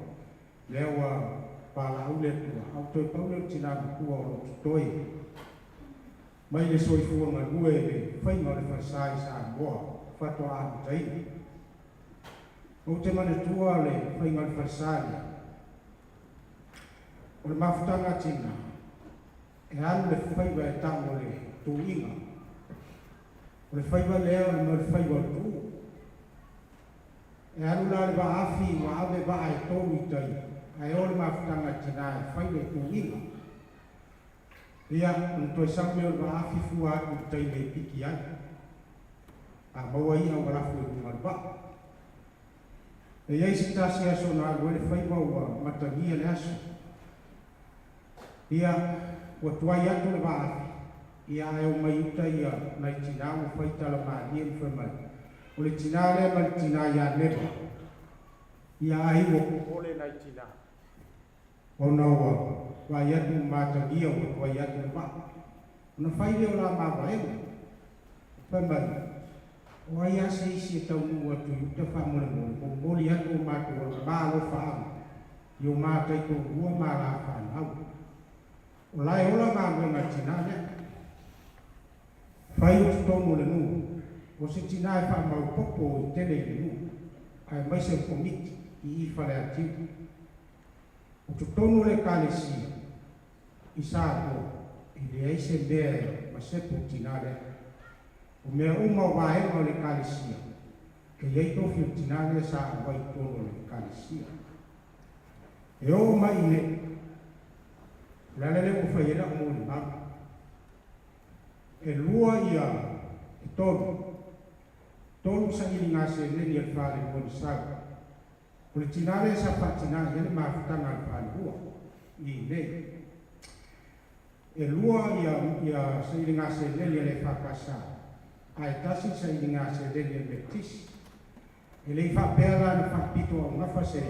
S3: Lea ua valaau le Atua, a ua toe pau lea o le tinā matua o lo o totoe mai le soifua galue i le faiga o le falesa i Samoa faatoa amataina. Ou te manatua le faiga o le falesa lea, o le mafutaga a tinā, e alu le faiva e tau o le tuuiga. O le faiva lea o le mea o le faiva o le tuu. E alu la le vaafi ua ave vaa e tolu i tai, ae o le mafutaga a tinā e fai le tuuiga. Ia, ona toe sau lea o le vaafi fua atu i le taimi e piki ai. A maua i'a ua lafo i luga o le vaa. E i ai se tasi aso na alu ai le faiva ua matagia le aso. Ia, ua tuai atu le vaafi, ia ae omai uta ia nai tinā ua fai tala malie ma fai mai, O le tinā lea ma le tinā ia Neva, ia ai ua popole nai tinā, ona ua vaai atu ua matagia ua tuai atu le vaa. Ona fai lea o la mavaega, fai mai, O ai lava se isi e taunuu atu i uta faamolemole, momoli atu o matou alofaaga i o matai toalua ma la fanau. O la e ola galuega a le tinā lea. Fai o totonu o le nuu, o se tinā e faamaopoopo i tele i le nuu, aemaise o le komiti i i Faleatiu. O totonu o le Ekalesia i Samoa, E leai se mea e masepo i le tinā lea. O mea uma o vaega o le Ekalesia, e i ai tofi o le tinā lea sa auai i totonu o le Ekalesia. E oo mai i nei, o le ala lea ua fai ai la'u molimau. E lua ia, e tolu, tolu sailiga seleni a le falelua na sau. O le tinā lea sa faatinā i ai le mafutaga a le falelua i inei. E lua ia ia sailiga seleni a le EFKS ae tasi le sailiga seleni a le Metotisi. E le i faapea la na faapito augafa se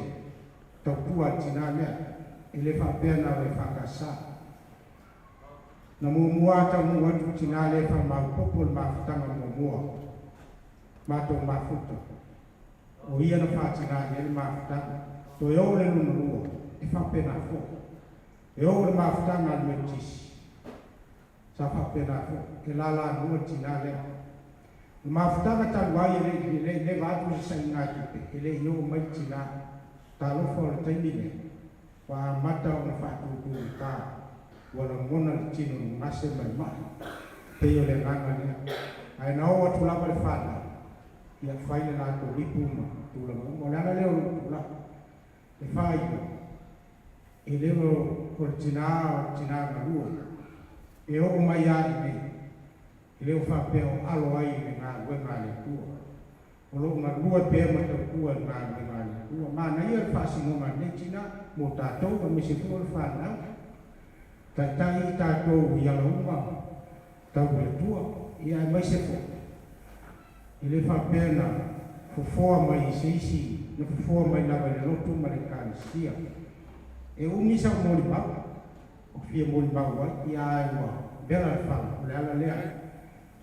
S3: tautua a le tinā lea, e le faapea na o le EFKS. Na muamua lava taunuu atu le tinā lea e faamaopoopo le mafutaga muamua, matou mafuta. O ia na faatinā i ai le mafutaga. Toe oo le lona lua, e faapena foi. E oo i le mafutaga a le Metotisi, sa faapena foi, e lalamua le tinā lea. O le mafutaga talu ai e le i le i leva atu se sailiga-tupe, e le i oo mai le tinā. Talofa o le taimi lea, ua amata ona faatutugata, ua lagona le tino gase ma le ma'i. Pei o le agaga lea. Ae na oo atu lava le fanau, ia fai le latou lipu ma tulaga uma. O le ala lea o lou tulai, e faailoa, e le o le tinā o le tinā galue, e oo mai lava i nei, e le o faapea o alo ai i le galuega a le Atua. O lo o galue pea ma tautua i le galuega a le Atua. Manaia le faasinoga a lenei tina mo tatou aemaise foi o le fanau. Taitai i tatou i ala uma tau i le Atua, ia aemaise foi e le faapea na fofoa mai i se isi, na fofoa mai lava i le lotu ma le Ekalesia. E umi sau molimau, o fia molimau ai, ia ae ua vela le fala, o le ala lea.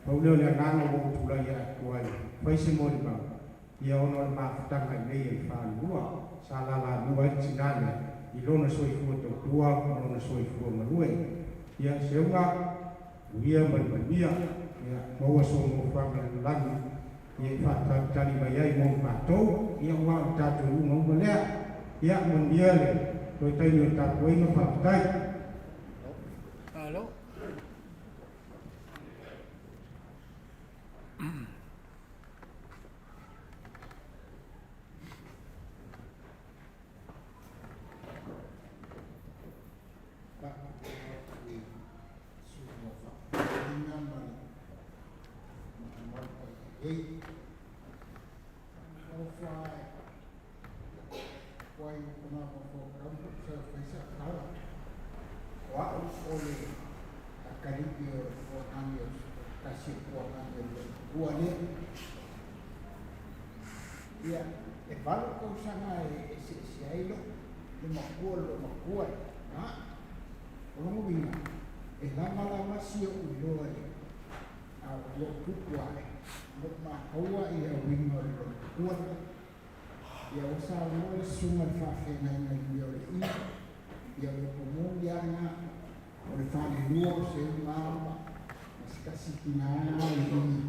S3: Pau lea o le agaga ua ou tulai atu ai, fai se molimau, ia ona o le mafutaga i nei e le falelua, sa lalamua ai le tinā lea i lona soifua tautua ma lona soifua galue. Ia, Seuga, uia ma le manuia, ia, maua sou nofoaga i le lalolagi, ia e faatalitali mai ai mo matou, ia aua o le tatou iuga uma lea. Ia, manuia le toe taimi o le tapuaiga, faafetai.
S1: Malo.
S15: O a'u o le akalii o le fuagali o se tasi o fuagali o le matua lea. Ia, e valu tausaga e eseese ai lou le matua o lou matua ma a'u. O lona uiga, e lava lava si o'u iloa i a o lo'u tupu a'e, o lo'u mataua ia uiga o le lou matua lea. Ia ua saunoa le susuga i le faafeagaiga i le mea o le i, ia o le upu moni lava lena, o le falelua o Seuga ma se tasi tina o le i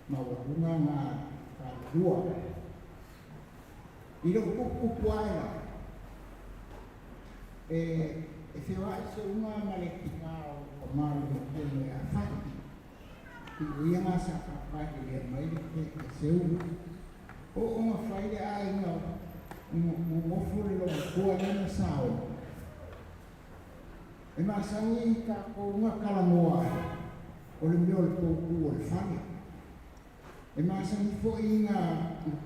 S15: maualuga na falelua. I lou tuputupu ae la, e, e feoai Seuga ma le tina o tama o le matua ia Fati. I o ia na sa faapalelea mai le peke Seuga. O ona fai le aiga nonofo le lomatua lea na sao. E masani i tatou na talanoa ai, o le mea o le poutu o le fale. E masani foi na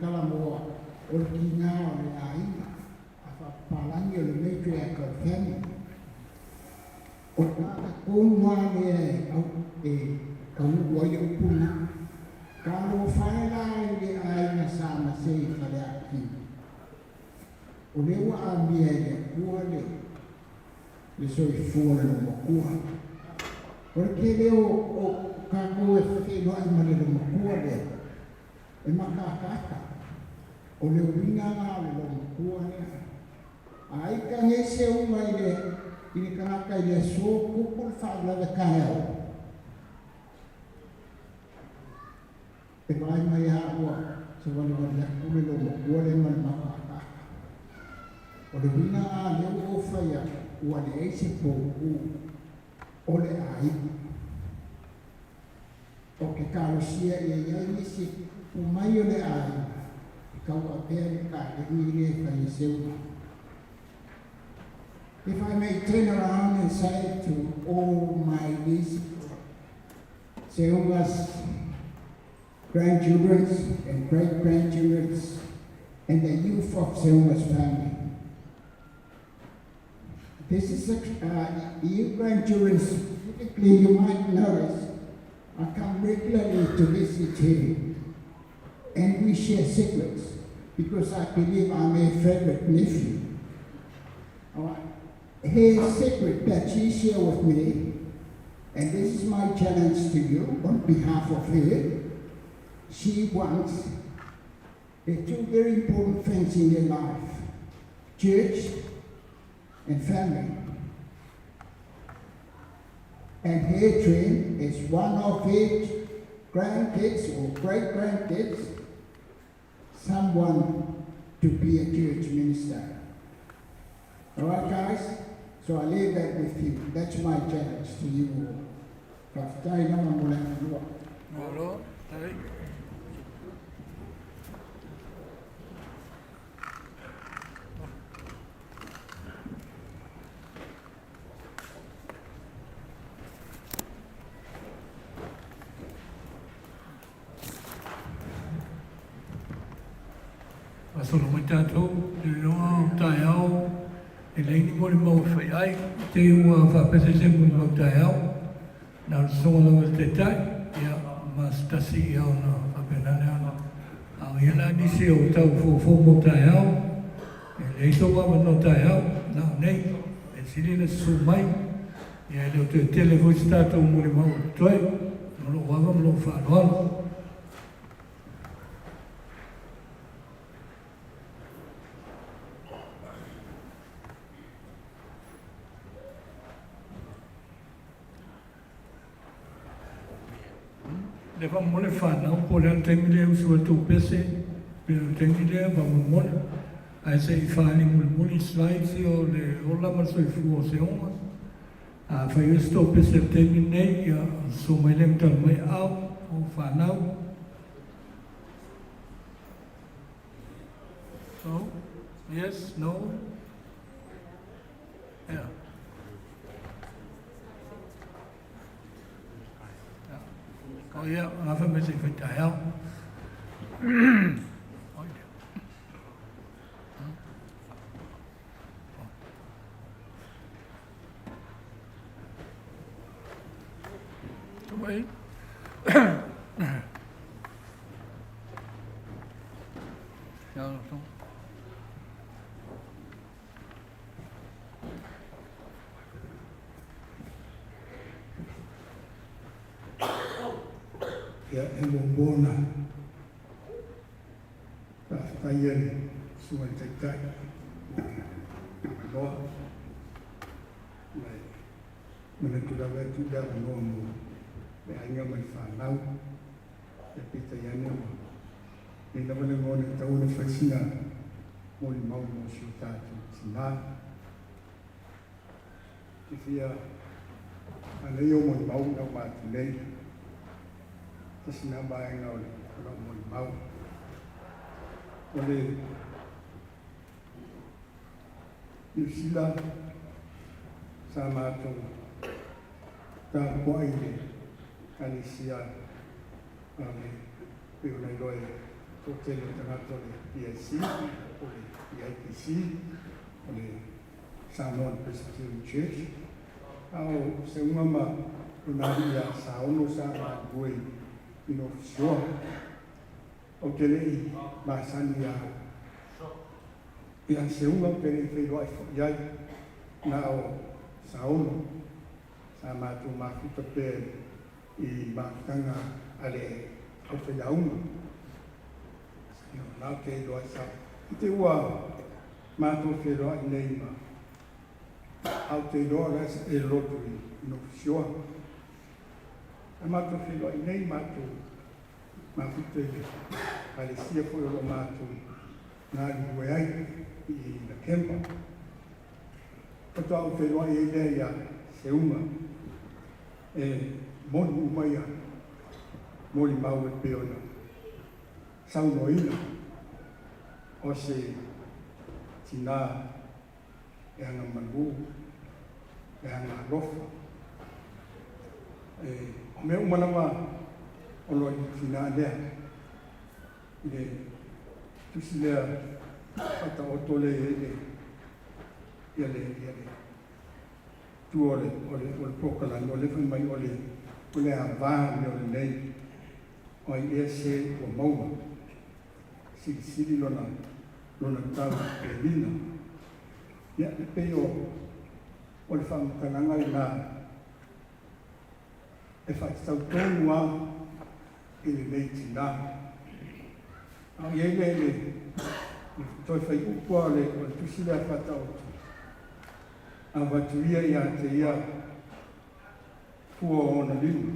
S15: talanoa o le tiga o le aiga, a faapapalagi o le matriarch o le family. O le tagata tonu lava lea e au e taunuu ai le upu lena. Talofa e la i le aiga sa gase i Faleatiu. O lea ua amia e le Atua le le soifua o le loomatua. O le tele o o tatou e feiloai ma le loomatua lea e mataataata. O le uiga la o le loomatua lea. A ita nei se uga i le i le tagata i le aso, tupu le faalavelave taeao, e vaai mai lava ua savalivali atu le loomatua lea ma le mataataata. O le uiga la lea ua ou fai atu, ua leai se poutu. o le ʻāina. ʻO ke kalosia ia iai nisi e kupu mai o le ʻāina e kauaʻapea le kaleni lea e fai e Seuga. If I may turn around and say to all my nieces, Seuga's grandchildren and great-grandchildren and the youth of Seuga's family. This is a, you grandchildren specifically, you might notice, I come regularly to visit him, and we share secrets because I believe I'm a favorite nephew. All right. Her secret that she shared with me, and this is my challenge to you on behalf of her, she wants the two very important things in her life, church and family. And her dream is one of her grandkids or great-grandkids, someone to be a church minister. All right, guys? So I leave that with you. That's my challenge to you all. Faafetai lava mo le avanoa.
S1: Malo, tai. Faasolo mai tatou i le iloa o taeao e leai ni molimau e fai ai, i te i ua faapea se molimau taeao, na o le sosoga lava i le taitai, ia, ma se tasi ia ona faapena lea ona. A o ia la nisi o tau fofo mo taeao, e leai sou avanoa taeao, na o nei, e sili le susu mai, ia e le o toe tele foi se tatou molimau o totoe, o lou ava ma lou faaaloalo. Le faamolemole fanau po o le a le taimi lea e usu ai tou pese, pe o le taimi lea faamolemole ae se i faaali mulimuli slides ia o le ola ma le soifua o Seoga. A fai ai se tou pese i le taimi lenei, ia susu mai lea ma tali mai aao o fanau. No? Yes? No? Yeah. Oh yeah, gafa me se fai taeao. Wait.
S6: Ia, e muamua ona faafetaia le Susuga i le Taitai mo le avanoa. Ma e manatu lava e tuu le avanoa mo le aiga ma le fanau. Ia peitai ane ua nei lava le lagona e tatau ona fai sina molimau mo si o tatou tina. Te fia alei o molimau na uma atu nei. Tasi na vaega o le lau molimau. O le Niu Sila sa matou tapuai i le Ekalesia a le pei ona iloa e le toatele o tagata o le PIC po o le PIPC o le Samoan Presbyterian Church. A o Seuga ma lona alii ia Saono sa galulue i North Shore. Ou te le i masani iā ia Seuga, ou te le i feiloai foi i ai, na o Saono sa matou mafuta pea i mafutaga a le aufaiauga. Ioe, na ou te iloa ai sa. I te ua matou feiloai nei ma a ou te iloa o la e lotu i North Shore. A matou feiloai nei matou mafuta i le Ekalesia foi o lo o matou galulue ai i Lakemba. Faatoa ou feiloai ai lea ia Seuga. E moni uma ia molimau e pei ona saunoaina o se tinā e agamalu, e agaalofa. E, o mea uma lava o lo o i le tinā lea, i le tusi lea faataoto lea e i ai le, ia le, ia le tua o le, o le, o le polokalame, o lea fai mai o le, o le avā mea o lenei, o ai ea se ua maua, silisili lona, lona tau pelina. Ia, e pei o, o le faamatalaga lena e faatatau tonu lava i lenei tinā. A o i ai le, le, le toe faiupu lava o le, o le tusi lea faataoto, avatu ia ia te ia fua o ona lima,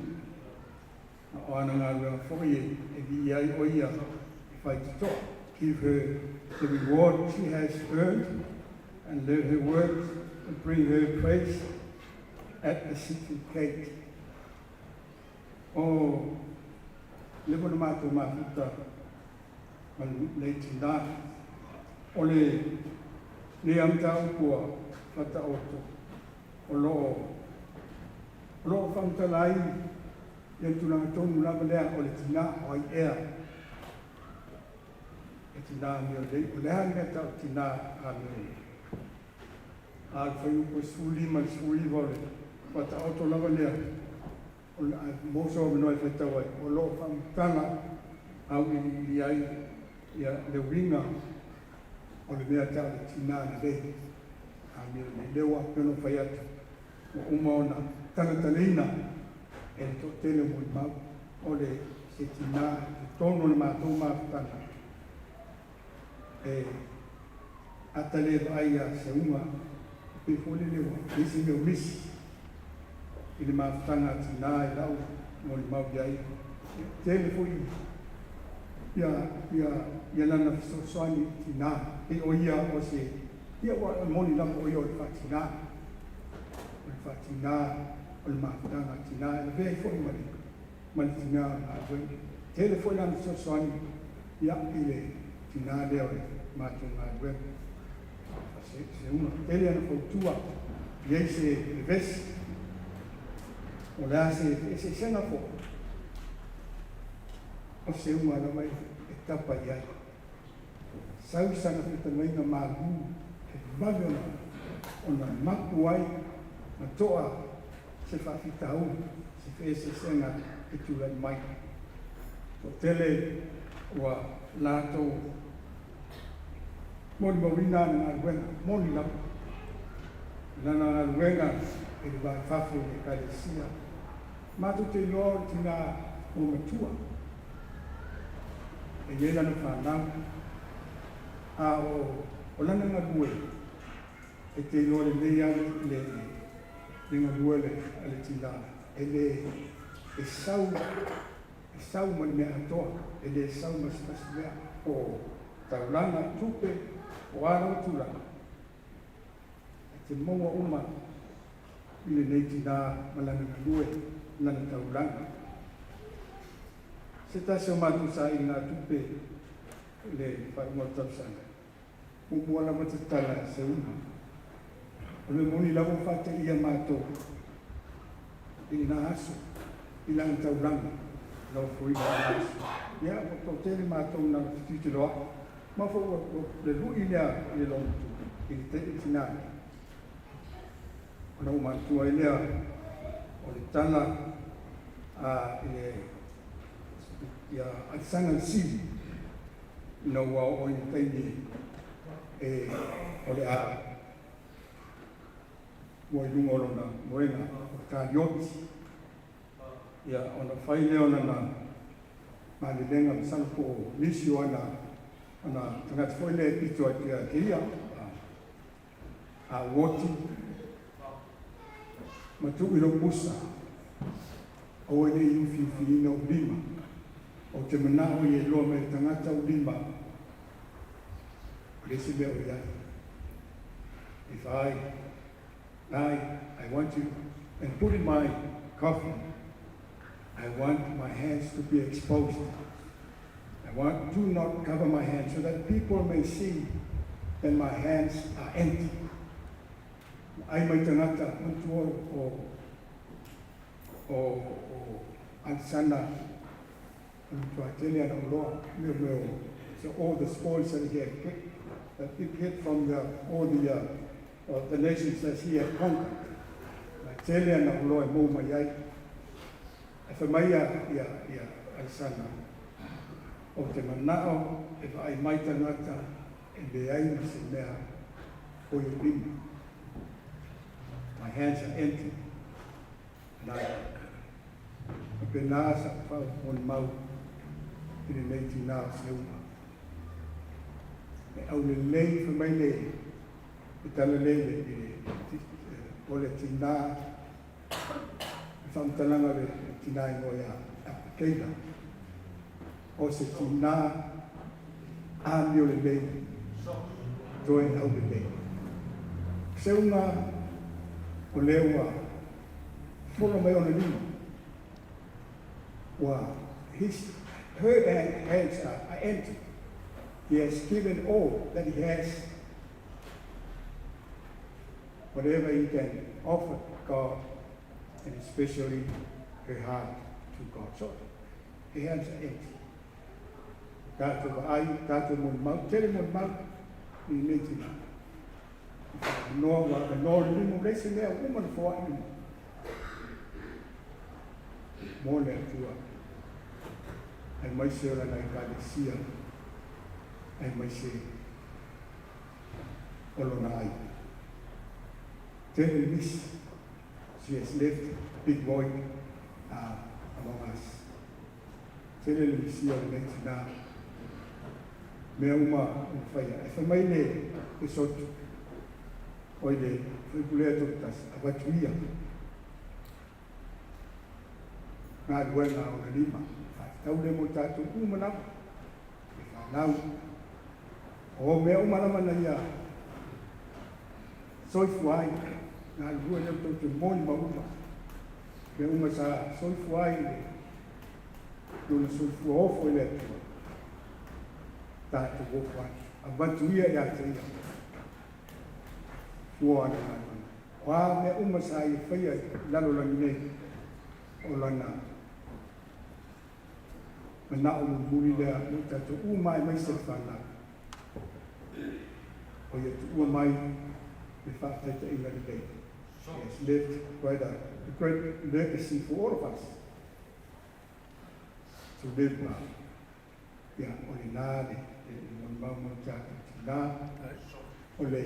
S6: a o ana galuega foi e viia ai o ia e faitotoa. Give her the reward she has earned, and let her works bring her praise at the city gate. O leva na matou mafuta ma lenei tinā. O le nei a mataupu ua faataoto o lo o o lo o faamatala ai ia le tulaga tonu lava lea o le tinā o ai ea e tinā amio lelei. O le a le mea tau tinā amio lelei? A o le fuaiupu e 15 i le 19 o le faataoto lava lea o le a maua sou avanoa e faitau ai, o lo o faamatala auiliili ai ia le uiga o le mea tau le tinā lelei. Amio lelei. Lea ua pei ona ou fai atu, ua uma ona talatalaina e le toatele o molimau o le se tinā i totonu o le matou mafutaga e ata le vaai ia Seuga, e pei foi lele ua leai se mea o misi i le mafutaga a tinā i lau molimau i ai. E tele foi ia, ia, ia lana fesoasoani i tinā, pei o ia o se, ia ua moni lava o ia o le faatinā, o le faatinā o le mafutaga a tinā, e lavea ai foi ma le, ma le tinā o le galuega. Tele foi lana fesoasoani ia i le tinā lea o le matou galuega. Se, Seuga. Tele ana fautua i ai se vevesi, o le a se feeseesega foi, o Seuga lava e, e tapa i ai. Sau sana fetalaiga malū e vave ona, ona mapu ai ma toa se faafitauli, se feeseesega e tulai mai. Toatele ua latou molimauina ana galuega, moni lava, i lana galuega i le va i fafo i le Ekalesia. Matou te iloa o le tinā ua matua, e i ai lana fanau, a o, o lana galue, e te iloa lelei lava le, le, le galue a le, a le tinā, e le, e sau, e sau ma le mea atoa, e le sau ma se tasi mea, po o taulaga, tupe, po o a lava tulaga, e te maua uma i lenei tinā ma lana galue, lana taulaga. Se tasi o matou sailiga tupe i le faaiuga o le tausaga, muamua lava tatala e Seuga. O le mea moni lava ua faateia matou i lena aso i lana taulaga, lau ofoina i lena aso. Ia, ua toatele matou na fetuituloai, ma foi ua, ua le lui lea i le loumatua, i le te, i le tinā lea. Ona ou manatua ai lea o le tala a i le ia Alesana le Sili ina ua oo i le taimi e o le a ua i luga o lona moega o Kalioti. Ia ona fai lea o lana malelega masalo po o nisi o ana ana tagata foi lea e pito atu ia te ia a ua oti ma tuu i lou pusa, aua ne i ufiufiina ou lima. Ou te manao ia iloa mai e le tagata ou lima, o le isi mea o i ai. If I die, I want you, and put in my coffin, I want my hands to be exposed. I want to not cover my hands so that people may see that my hands are empty. Ai mai tangata mantua o Alisana o tele ana uloa mea mea so all the spoils that he had picked, that he get from the, all the nations that he had conquered. Na tele ana uloa e mau mai ai. E wha mai ia Alisana o te manao e vaai mai tangata e leai ma se mea o i lima. My hands are empty. And I pena sa whau on mau i le nei tina o se uma. E au le lei wha mai le e tala le le i le o le tina e whamtalanga le tina i ngoia a Keila. O se tina a mio le lei toe au le lei. Se unga o lea ua fono mai ona lima. Ua her hands are empty. He has given all that he has. Whatever he can offer God, and especially her heart to God. So, her hands are empty. Tātou ai, tātou mo mau, tele mo mau, i nei tina. Noa wa noa limo le se mea uma na foai limo. Mo le Atua. Ai mai se ora na ekalesia. Ai mai se o lona ai. Tele miss. She has left a big void among us. Tele le misia o le tina. Mea uma o whaia. E wha mai le e sotu. O i le whaipulea tō tasi. A watu ia. Ngā ruenga o na lima. Tau le mo tātou umanawa. E whanau. O mea umalama na ia. Soifua ai. Ngā rua leo tau te moni ma uma. Mea uma sa soifua ai le. Lona soifua ofo i le Atua. Tātou ofo atu. A watu ia ia te ia. Fua ana ngā rua. O a mea uma sa i whaia lalo langi nei. O lana manao mulimuli lea mo tatou uma ai mai se whanau. O ia tuua mai le whaataitaiga lelei. He has left quite a great legacy for all of us to live by. Ia, o le nā le molimau mo tatou tinā. O le,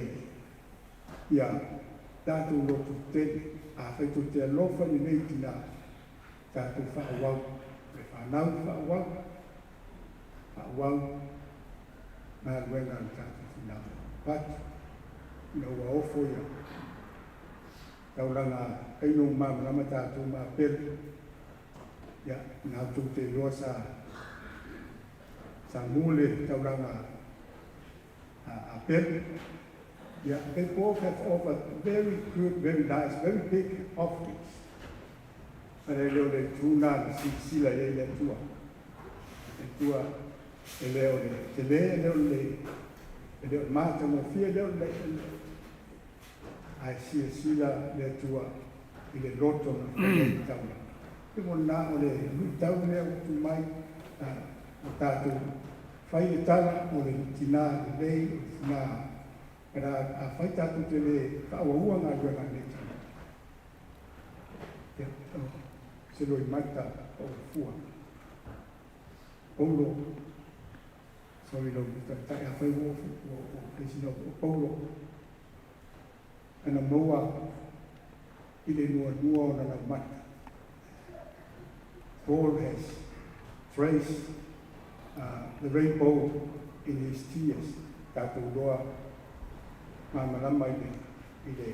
S6: ia, tatou lotu tele, a whai tō te alofa ni nei tinā, tatou whaawau, le whanau whaawau, whaawau, ngā ruenga o tatou tinā. But, ina ua ofo ia, taulanga kaino māmalama tātou mā pere, ia, ngā tō te loa sa mule taulanga a pere. Yeah, they both have offered very good, very nice, very big offerings. But e leo le tuna le sila e le tua. E tua e leo le te le e leo le e leo mata mo fia leo le ai sia sila le tua i le loto na whaia taula. E mo nā o le nui tau lea utu mai o tātou whai le tala o le tina le lei o le tina. Pero a whai tātou te le whaawahua ngā ruenga nei tina. Ia, se roi mata o fua. Paulo, sorry lo, tai a whai o o o Paulo. Ana maua i le nua nua o na mata. Paul has traced the rainbow in his tears. Tātou loa ngā malama i le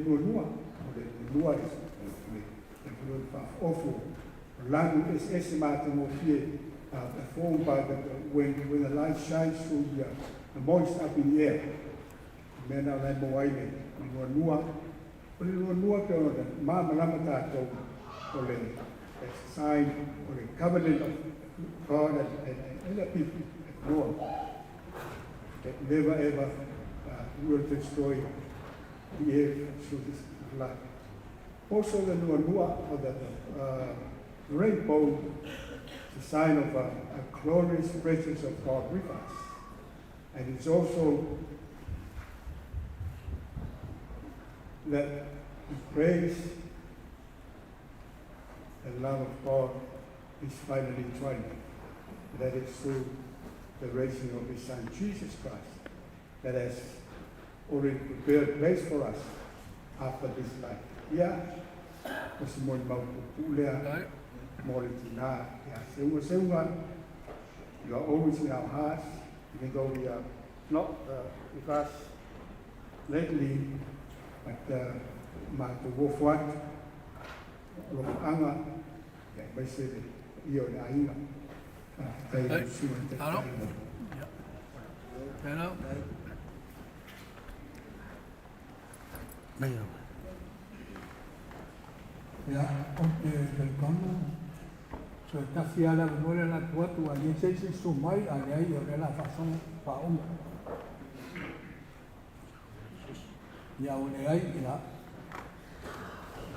S6: nua nua. O le nua i le le whaofu. O lanu es ese mā te mō fie formed by the, when the light shines through the moist up in the air. Mea nā lai mō ai le nua nua. O le nua nua pe ona mā malama tātou.
S16: O le sign o le covenant of God and the people at Noah that never ever will destroy the earth through this flood. Also the Nuanua, or the rainbow, the sign of a glorious presence of God with us. And it's also that the grace and love of God is finally triumphant. That is through the raising of His Son, Jesus Christ, that has already prepared place for us after this life. Ia, o se molimau puupuu lea mo le tinā ia Seuga. Seuga, you are always in our hearts, even though we are not with us lately, but matou ofo atu, alofaanga, ia aemaise le paia o le aiga. Faafetai i lau susuga i le Taitai.
S1: Ia, ou te talitonu, toe tasi lava le avanoa lea o le a tuu atu, a i ai se isi e susu mai, a leai, o lea o le a faasoa faauma. Ia, ua leai, ia,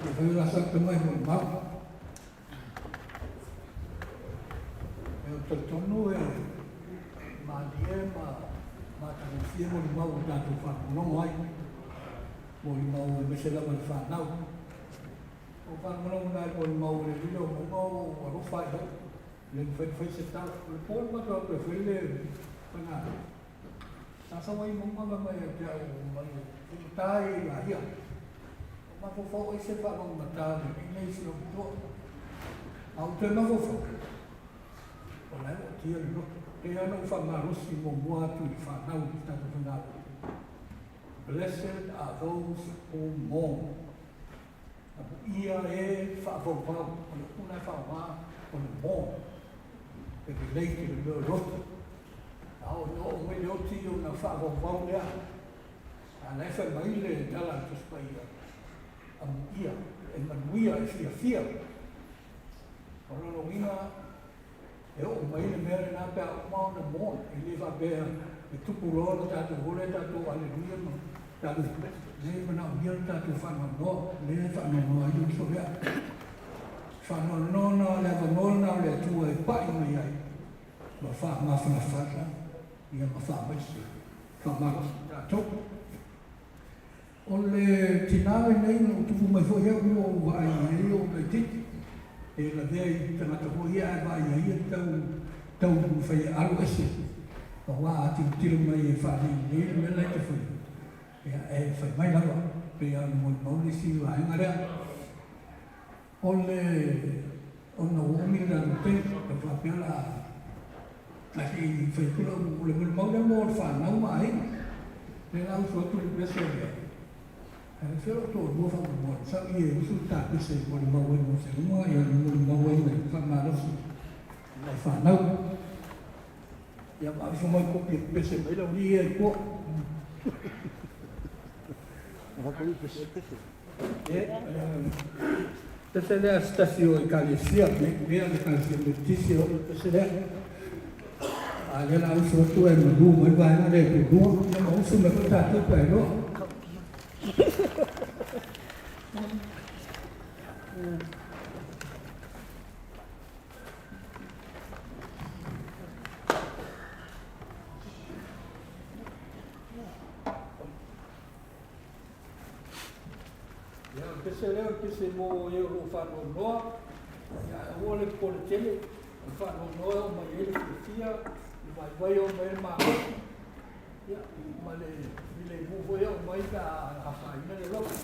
S1: e fai o la sau tama e molimau. E o talitonu e malie ma matagofie molimau o tatou faalogologo ai, molimau aemaise lava i le fanau. O faalogologo na i molimau o le lilo o mauga o alofa ai ai. Le mafai ona fai se tala. O le po le matou atu e fai le faiga. Sa sau ai mauga ma mai ia te au mai faigata ia i laia. O mafaufau ese faavaugata o le alii nei si ou toa. A ou toe mafaufau, o la e ootia le loto. Pei lava ona ou faamalosi muamua atu i le fanau i le tatou faigaluega. Blessed are those who mourn. Amuia e faavauvau, o le upu lena e faaaoga o le mourn, e relate i le mea o le oti. A oo ina oo mai le oti ona faavauvau lea, a la e fai mai le tala a le Tusi Paia, amuia, e manuia, e fiafia. O lona uiga, e oo mai le mea lena pe a uma ona mourn, e le faapea e tupu loa ona tatou ola e tatou aleluia ma tatou le manaomia le tatou faanoanoa, lea e faanoanoa ai le uso lea. Faanoanoa na le avanoa lena o le Atua e pai mai ai ma faamafanafana ia ma faamaise faamalosi i tatou. O le tina lenei na ou tupu mai foi au ua ou vaai i ai o laitiiti, e lavea i tagata foi ia ae vaai ai ia tau tau mafai e alo ese aua a tilotilo mai e faalelelei le mea la e te faia, ia e fai mai lava pei lava ona molimau le isi vaega lea. O le ona ua umi le tatou taimi, tau faapea la a se i fai atu lau o le molimau lea mo le fanau ma aiga. Lea la usu atu le pese lea, ae fea lou toalua faamolemole, sau i e usu le ta pese e molimau ai mo se uma, ia na molimau ai ma faamalosi i nai fanau. Ia ma avefa mai kopi e pese mai lau alii ia i tua. Pese lea se tasi o Ekalesia, mea le Ekalesia Metotisi e oo le pese lea. A lea la usu atu e malu mai le vaega lea e toalua, ia ma usu mai foi tatou pe a iloa. Ia, o le pese lea o le pese mo e o lo o faanoanoa, ia ae aua le popole tele, o le faanoanoa e oo mai ai le fiafia, le vaivai e oo mai ai le malosi, ia, ma le filemu foi e oo mai pe a afaina le loto.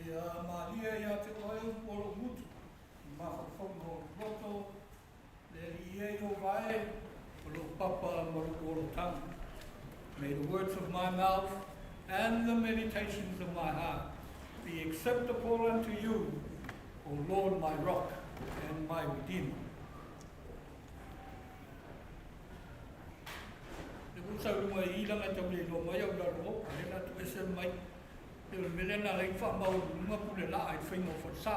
S1: Ia malie ia te oe o lou gutu, i mafaufauga o lou loto, le Alii e i o vae, o lou papa ma lou olotanga. May the words of my mouth and the meditations of my heart be acceptable unto you, O Lord, my rock and my redeemer. Le ku sau lunga i ilanga tau le iloa mai au lalo o, le la tu ese mai. E o le mea lea na ala ai ona faamaualuluga pule laa i le faiga o falesa.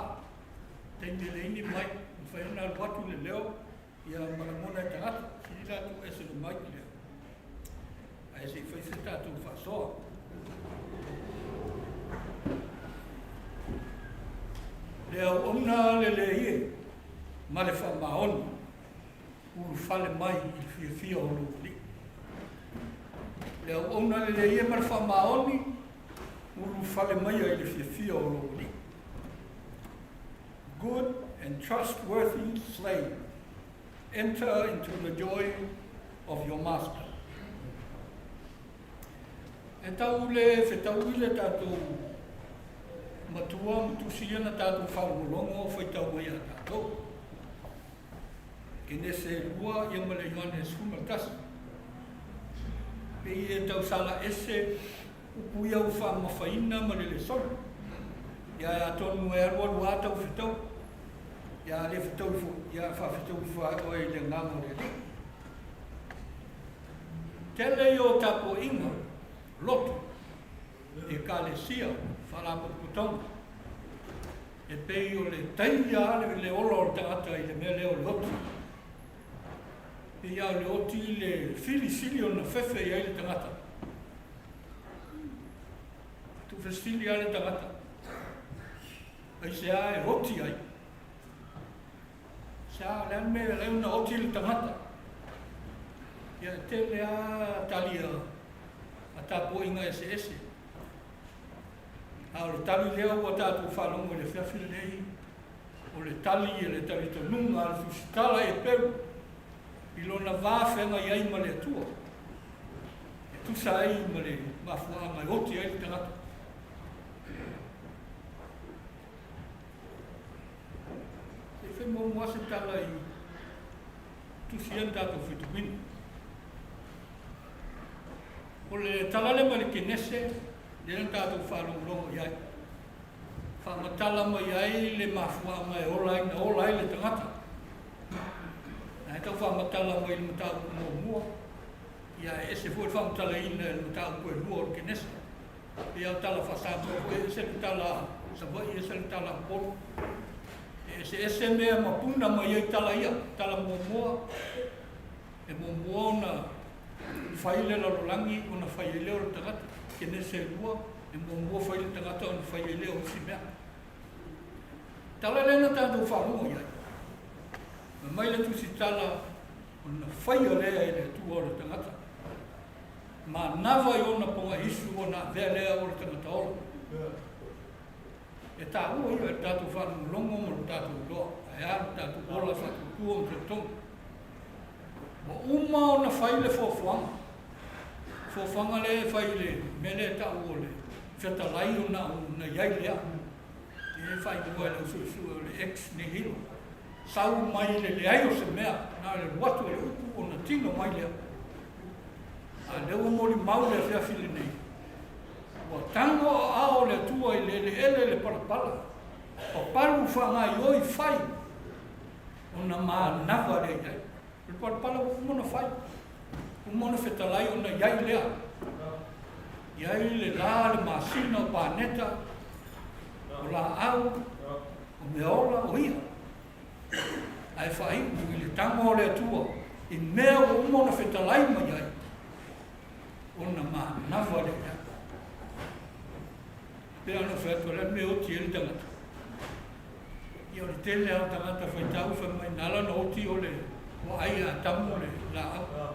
S1: Taimi e leai ni mic, mafai ona alu atu le leo ia ma lagona e tagata, sili la tuu ese le mic lea ae se i fai se tatou faasoa. Le auauna lelei e ma le faamaoni, ulufale mai i le fiafia o lou Alii. Le auauna lelei e ma le faamaoni, ulufale maia i le fiafia o lou Alii. Good and trustworthy slave, enter into the joy of your master. E tau le fetaui le tatou matua ma tusi ia na tatou faalogologo o faitau mai ia tatou. Kenese 2 ia ma le Ioane 11. Pei e tau sala ese
S17: Upu ia ua faamamafaina ma le lesona. Ia e atonu e alualu lava tau fetau. Ia a le fetaui foi, ia faafetau ifo lava oe i le agaga o le Alii. Tele ia o tapuaiga loto, ekalesia, faalapotopotoga, e pei o le taia lava le ola o le tagata i le mea lea o le oti. Pei lava o le oti le silisili ona fefe i ai le tagata. Tuufesili lava le tagata, aisea e oti ai? Aisea, o le a le mea e ala ai ona oti le tagata? Ia, e tele lava tali a tapuaiga eseese. A o le tali lea ua tatou faalogo i le afiafi lenei, o le tali e le talitonuga a le tusitala e Peru i lona va feagai ai ma le Atua, e tusa ai ma le mafuaaga e oti ai le tagata. Se i fai muamua se tala i tusi ai le tatou fituina. O le tala lea mai le Kenese, lea na tatou faalogologo i ai. Faamatala mai ai le mafuaaga e ola ai, na ola ai le tagata. Ae tau faamatala mai i le mataupu muamua, ia e ese foi le faamatalaina i le mataupu e lua o le Kenese. Pei lava o tala faa-Samoa foi, e ese le tala a Savaii, ese le tala a Upolu. E eseese mea ma puna mai ai tala ia. Tala muamua, e muamua ona fai le lalolagi ona fai ai lea o le tagata. Kenese e lua, e muamua fai le tagata ona fai ai lea o isi mea. Tala lea na tatou faalogo i ai. Fai mai le tusitala ona faia lea e le Atua o le tagata. Manava i ona pogaisu ona avea lea o le tagata ola. E taua ia i le tatou faalogologo ma lo tatou iloa, ae a lo tatou ola faatuatua ma talitonu. Ua uma ona fai le fuafuaga. Fuafuaga lea e fai i le mea lea e tau o le fetalai ona na i ai lea. E faaigoa e le au suesue o le ex nihilo. Sau mai le leai o se mea, na o le alu atu o le upu ona tino mai lea. A lea ua molimau le afiafi lenei, ua tago aao o le Atua i le eleele le palapala, papalu faagaoioi fai, ona manava lea i ai. O le palapala ua uma ona fai, uma ona fetalai ona i ai lea. I ai le la, le masina, o paneta, o laau, o meaola, o ia. Ae faaiu i le tago o le Atua i mea ua uma ona fetalai mai ai, ona manava lea i ai. Pei ona ou fai atu, o le a le mea e oti ai le tagata? Ia o le tele lava o tagata faitau fai mai na ala ona oti o le ua ai e Atamu le laau.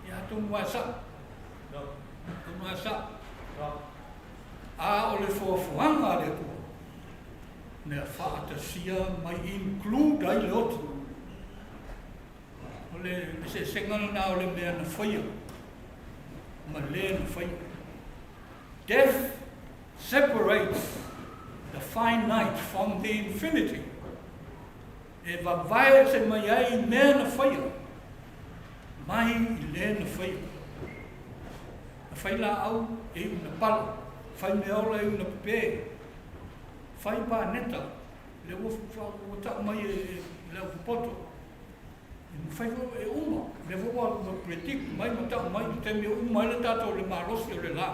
S17: Ia atonu lava e sa'o. Atonu lava e sa'o. A o le foafoaga a le Atua, mea faatasia mai include ai le oti. O le eseesega lena o le mea na faia ma le na faia. Death separates the finite from the infinity. E vavae ese mai ai mea na faia mai i le na faia. Na fai laau e iu na pala, fai meaola e iu na pepe, fai paneta, le ua, ua tau mai e le au popoto. E mafai foi e uma, lea foi ua predict mai ma tau mai le taimi e uma ai le tatou le malosi o le la.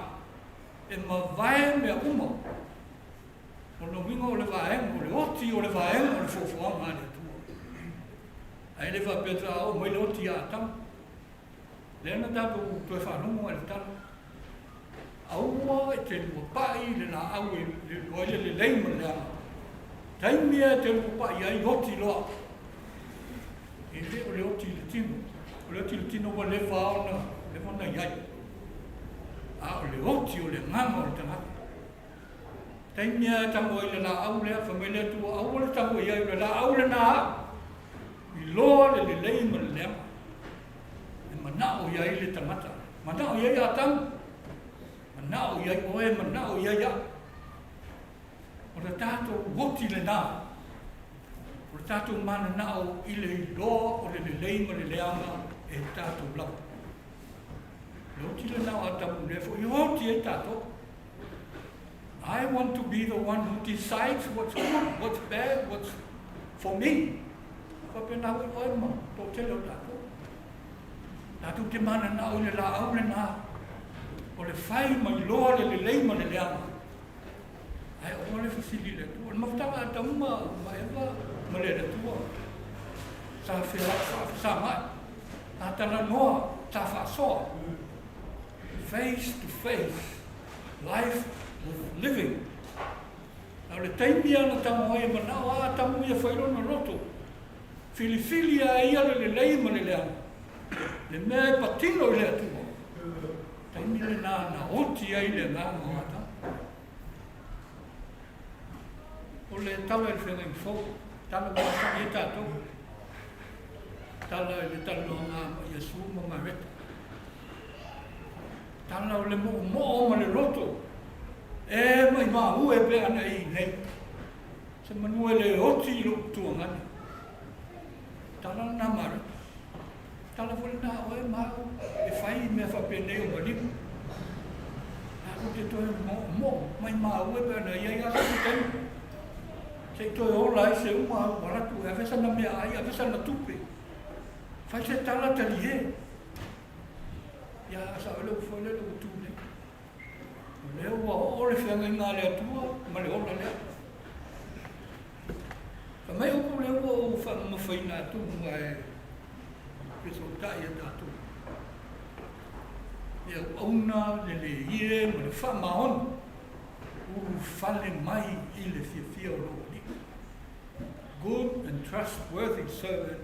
S17: E mavae mea uma. O lona uiga o le vaega, o le oti o le vaega o le fuafuaga a le Atua. Ae le faapea faatoa oo mai le oti ia Atamu. Lea na tatou toe faalogo ai i le tala. Aua e te luapai i le laau e iloa ai le lelei ma le leaga. Taimi lava e te luapai ai, oti loa. E le o le oti i le tino. O le oti i le tino ua leva ona, leva ona i ai. A o le oti o le agaga o le tagata. Taimi lava e tago ai i le laau lea, fai mai le Atua, aua le tago i ai, o le laau lena a au. Iloa le lelei ma le leaga. E manao i ai le tagata. Manao i ai Atamu. Manao i ai oe, manao i ai au. O le tatou oti lena. O le tatou mananao i le iloa o le lelei ma le leaga e tatou lava. Le oti lenā o Atamu lea foi e oti ai tatou. I want to be the one who decides what's good, what's bad, what's for me. Faapena foi oe ma toatele o tatou. Tatou te mananao i le laau lenā o le fai ma iloa le lelei ma le leaga. Ae aua le fesili i le Atua. O le mafutaga a Atamu ma, ma Eva ma le Atua, sa faafesagai, sa talanoa, sa faasoa. Face to face, life with living. A o le taimi lava na tago ai e manao a Atamu ia fai lona loto, filifili a e ia le lelei ma le leaga, le mea e patino i le Atua. Taimi lenā na oti ai le agaga o Atamu. O le tala i le feagaiga fou, tala ua asaga ai tatou, tala i le talanoaga ma Iesu ma Mareta, tala o le moomoo ma le loto, e maimau e pe ana e i nei, se manu e le oti i lou tuagane. Tala lenā Mareta. Tala foi lenā a oe ma au e fai i mea faapenei o maliu. Tatou te toe moomoo maimau e pe ana i ai lava se taimi. Se i toe ola ai se uma au alu atu e ave sana meaai, ave sana tupe. Fai se tala talie. Ia a sao le ufu lea ua tu nei. O lea ua oo le feagaiga a le Atua ma le ola lea. Fai mai upu lea ua ou faamamafaina atu ma e fesootai e tatou. Le auauna, le leie ma le faamaoni, ulufale mai i le fiafia o lou Alii. Good and trustworthy servant,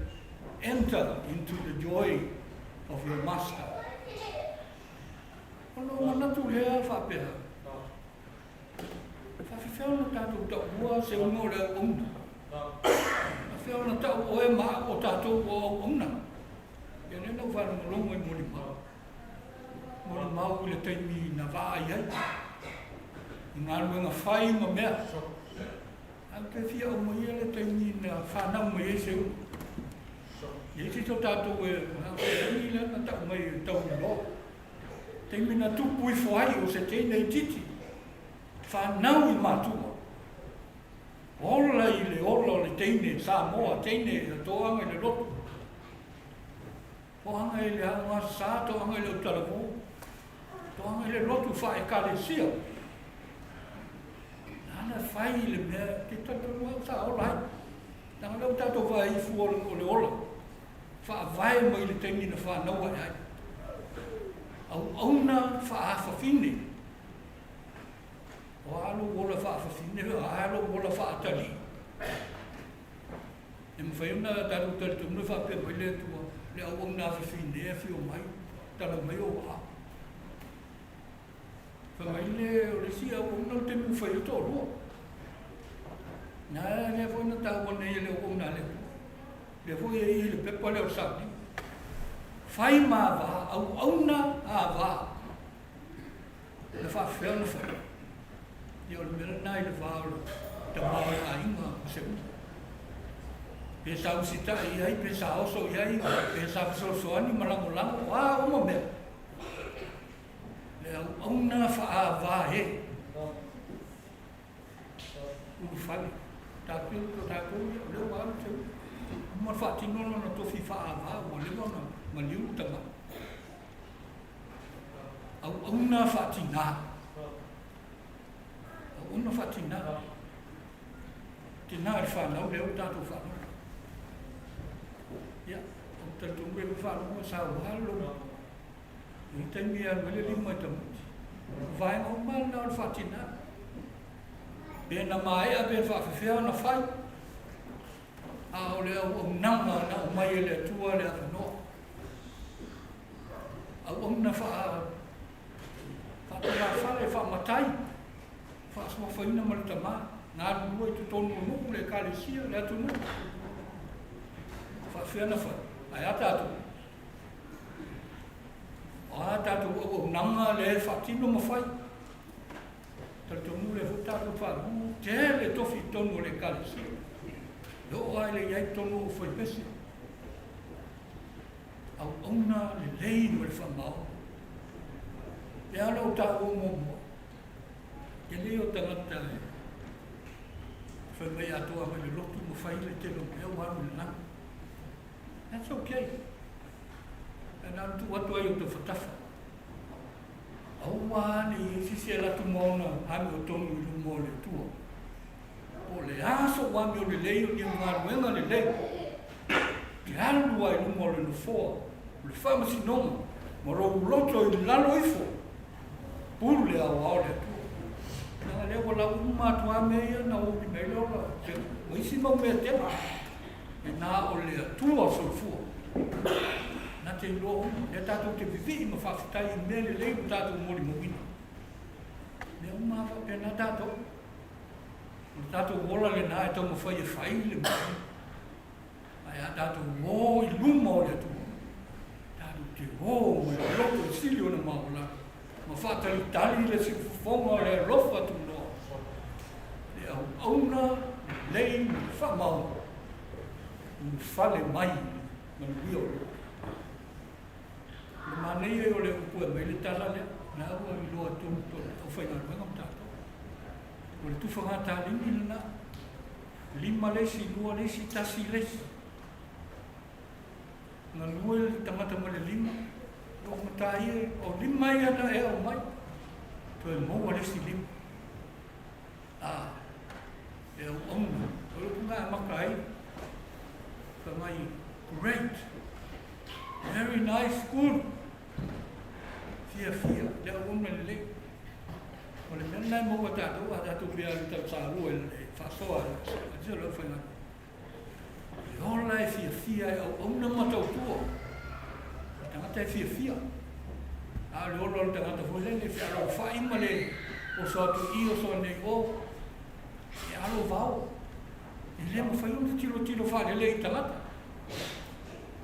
S17: enter into the joy of your master. Ona ou manatu lea faapea, E faafefea ona tatou taua se uga o le auauna? Faafefea ona tau oe ma au o tatou o auauna? Ia lea na ou faalogologo i molimau. Molimau i le taimi na vaai ai i galuega fai ma mea. Ae ou te fia aumaia le taimi na fanau mai ai se uga. E i ai se o tatou e taimi lea na tau mai e tau iloa. Taimi na tupu ifo ai o se teine itiiti, fanau i matua. Ola i le ola o le teine Samoa, teine e toaga i le lotu. Toaga i le aoga sa, toaga i le autalavou, toaga i le lotu faekalesia. Nāna fai i le mea, te talitonu au sa ola ai. Leaga lea ua tatou vaai i fua o le ola. Faavae mai le taimi na fanau ae ai. Auauna faafafine. O a lou ola faafafine, a lou ola faatalii. E mafai ona tatou talitonu e faapea mai le Atua, le auauna afafine e afio mai, tala mai ou aao. Fai mai le, o le isi auauna o le taimi ua fai ai le toalua. Na lea foi na taua nei e le auauna a le Atua. Lea foi e i i le pepa lea o le sauniga. Fai ma va, auauna a va. Na faafefea ona fai. Ia o le mea lena i le va o le tama o le aiga ma se ulu. Pe sa usitai i ai, pe sa oso i ai, pe sa fesoasoani ma lagolago, o a uma mea. Le auauna faaava e. Ulufale. Tatou, tatou ia, o lea ua alu se ulu. Uma ona faatino lona tofi faaava, ua leva ona maliu le tama. Auauna faatinā. Auauna faatinā. Tinā i le fanau lea ua tatou faalogo. Ia, ou te talitonu e faalogo sa ua alu I le taimi e alu ai le lima i tamaiti. O vaega uma lena o le faatinā. Pe na maea pe faafefea ona fai, a o le auaunaga na aumai e le Atua le avanoa. Auauna faa faatulafale, faamatai, faasuafaina ma le tama, galulue i totonu o nuu, le ekalesia, le atunuu. Faafefea na fai? Ae a tatou? O a tatou auaunaga lea e faatino ma fai? Talitonu lea foi tatou faalogo, tele tofi i totonu o le Ekalesia. E oo lava i le i ai i totonu o aufaipese. Auauna lelei ma le faamaoni. Lea na ou taua muamua, tele o tagata e fai mai atoa mai le lotu ma fai le tele o mea ua alu i le lagi. That's okay. Ae na ona tuu atu ai o tafatafa. Aua ne i ai se isi e alu atu ma ona amiotonu i luma o le Atua. Po o le a sou amio lelei o ni au galuega lelei, e te alu lava i luma o le Nofoa o le Faamasinoga ma lou loto i lalo ifo, pule aoao le Atua. Leaga lea ua lau uma atu lava mea ia na ou ulina ai le ola ma isi mau mea tele. E na o le Atua soifua na te iloa uma. Lea tatou te vivii ma faafetai i mea lelei ua tatou molimauina. Mea uma lava faapena tatou. O le tatou ola lena e taumafai e fai le mea. Ae a tatou o i luma o le Atua, tatou te o ma le loto e sili ona maualalo, ma faatalitali le siufofoga o le alofa tunoa, le auauna lelei ma le faamaoni, ulufale mai i le manuia o lo. O le manaia ia o le upu e aumai le tala lea, na ua iloa tonu tonu e aufaigaluega ma tatou. O le tufaga talimi lena, 5 le isi, 2 le isi, 1 le isi. Galue le tagata ma le 5, lou matai e, o 5 ia na e aumai, toe maua le isi 5. A, e auauna, o le upu na amata ai, fai mai, great, very nice, good, fiafia, le auauna lelei. O le mea lena e maua e tatou a tatou fia alu tausalua i le faasoa a le aufaigaluega. Le ola e fiafia e auauna ma tautua. O le tagata e fiafia. A o le ola o le tagata foi lele e fealoalofa'i ma le oso atu i i oso ane i o. E alo vao. E le mafai ona tilotilo faalelei i tagata.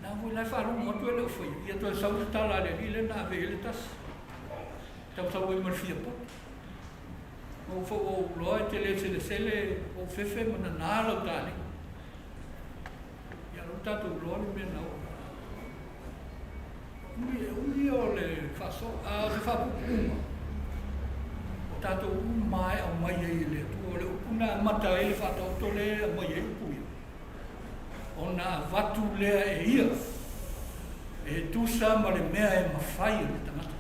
S17: Na foi la e faalogo atu e le o faia. Ia toe sau le tala a le alii lea na ave i ai le tasi. Tautau ai ma le fia poto. Na ou foi ua ou iloa e te le selesele ou fefe ma nanā lau tālei. Ia lou tatou iloa le mea na oo. Umi, e umi ia o le faasoa, a o se faapuupuuga, o tatou uma e aumai ai e le Atua. O le upu na amata ai le faataoto lea e aumai ai upu ia. Ona avatu lea e ia e tusa ma le mea e mafai e le tagata.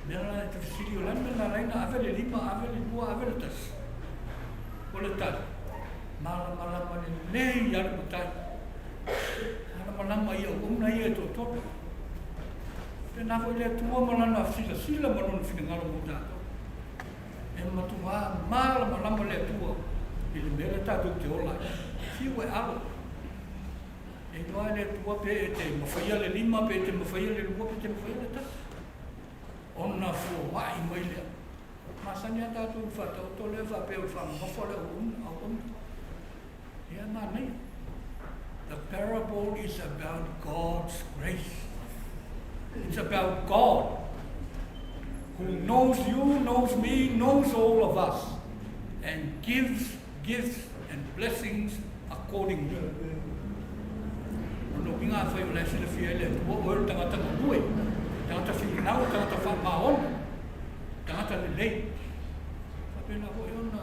S17: Mea la e te fesili o le a le mea na ala ai ona ave le 5, ave le 2, ave le 1. O le tali, malamalama lelei lava le matai. Malamalama i auauna ia e toatolu. Faapena foi le Atua ma Lana silasila ma Lona finagalo mo tatou. E matuā malamalama le Atua i le mea lea tatou te ola ai. Fiu e alo. E iloa e le Atua pe e te mafaia le 5, pe e te mafaia le 2, pe e te mafaia le 1. Ona fuaai mai lea. Masani lava tatou i le faataoto lea faapea o le faamamafa o le auauna, auauna. Ia manaia. The parable is about God's grace. It's about God who knows you, knows me, knows all of us, and gives gifts and blessings accordingly. O lona uiga afai o la e silafia ai le Atua, o oe o le tagata galue, tagata finau, tagata faamaoni, tagata lelei. Faapena foi ona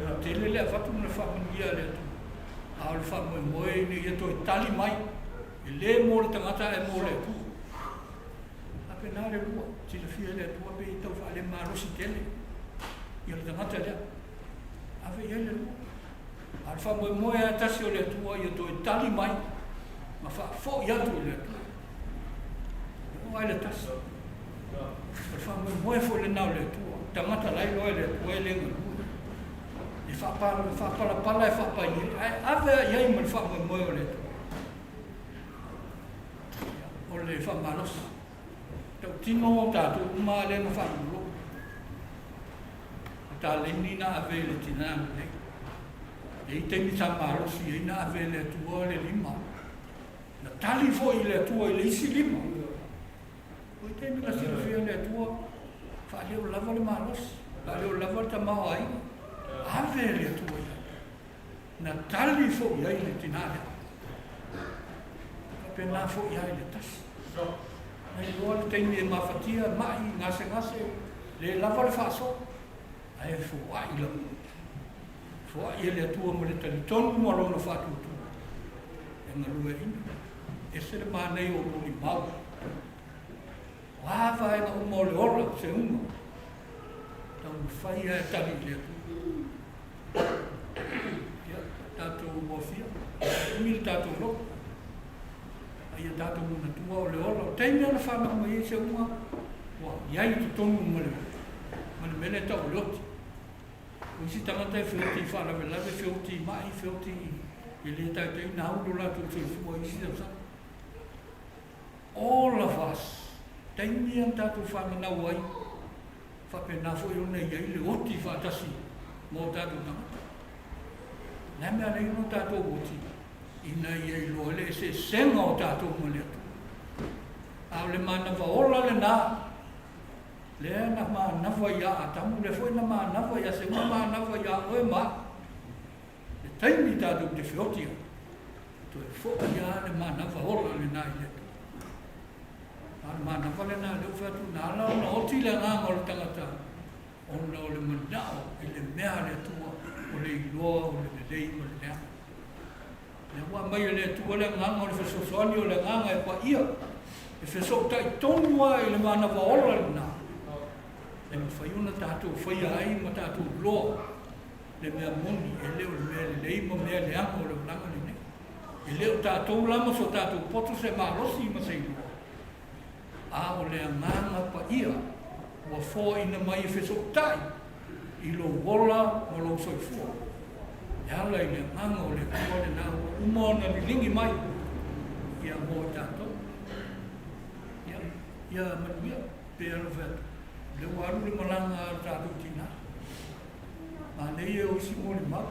S17: ua tele le avatu ma le faamanuia a le Atua, a o le faamoemoe ina ia toe tali mai, e le mo le tagata ae mo le Atua. Faapena le lua, silafia e le Atua pe i tau faalemalosi tele ia le tagata lea. Ave i ai le lua. A o le faamoemoe lava tasi o le Atua ia toe tali mai ma faafoi atu i le Atua. E oo lava i le tasi. O le faamoemoe foi lena o le Atua, tagata la e iloa e le Atua e le galue. E faapalapala e faapai ai, ae ave lava i ai ma le faamoemoe o le Atua. O le faamalosi. Tautino tatou uma lea na faalogologo. O taleni na ave i le tina lenei. E i ai taimi sa malosi ai na ave e le Atua le 5. Na tali foi le Atua i le isi 5. O i taimi na silafia e le Atua, faaleo lava le malosi, faaleo lava le tamaoaiga. Ave e le Atua i ai. Na tali foi i ai le tina lea. Faapena foi lava i le tasi. Na iloa le taimi e mafatia, ma'i, gasegase, le lava le faasoa, ae foai lava. Foai e le Atua ma le talitonu ma Lona faatuatua e galueaiina. Ese le manaia o molimau. O a vaega uma o le ola o seuga, taumafai lava e tali i le Atua. Ia, tatou afia, umi le tatou loto. A ia tatou manatua o le ola, o taimi lava na fanau mai ai seuga, ua i ai i totonu ma le, ma le mea lea e tau o le oti. O isi tagata e feoti i faalavelave, feoti i mai, feoti i, e le taitai ona au lo latou soifua i isi tausaga. All of us, taimi lava na tatou fananau ai, faapena foi ona i ai le oti faatasi ma o tatou tagata. O le a mea alai ona o tatou oti? Ina ia iloa ai le eseesega o tatou ma le Atua. A o le manava ola lena, lea na manava ia Atamu, lea foi na manava ia Sema, manava ia oe ma au. Le taimi tatou te feoti ai, toe foi lava le manava ola lena i le Atua. A o le manava lena lea ua fai atu, na ala ona oti le agaga o le tagata, ona o le manao i le mea a le Atua, o le iloa o le lelei ma le leaga. Lea ua aumai e le Atua le agaga o le fesoasoani, o le agaga e paia, e fesootai tonu lava i le manava ola lena, e mafai ona tatou faia ai ma tatou iloa le mea moni, e le o le mea lelei ma mea leaga o le olaga lenei. E le o tatou la ma so tatou poto se malosi ma se iloa, a o le agaga paia ua foaina mai e fesootai i lou ola ma lou soifua. E ala i le agaga o le Atua lena ua uma ona liligi mai ia mo i tatou. Ia, ia manuia, pei alofa atu, o lea ua alu le malaga a lo tatou tinā. Manaia o isi molimau,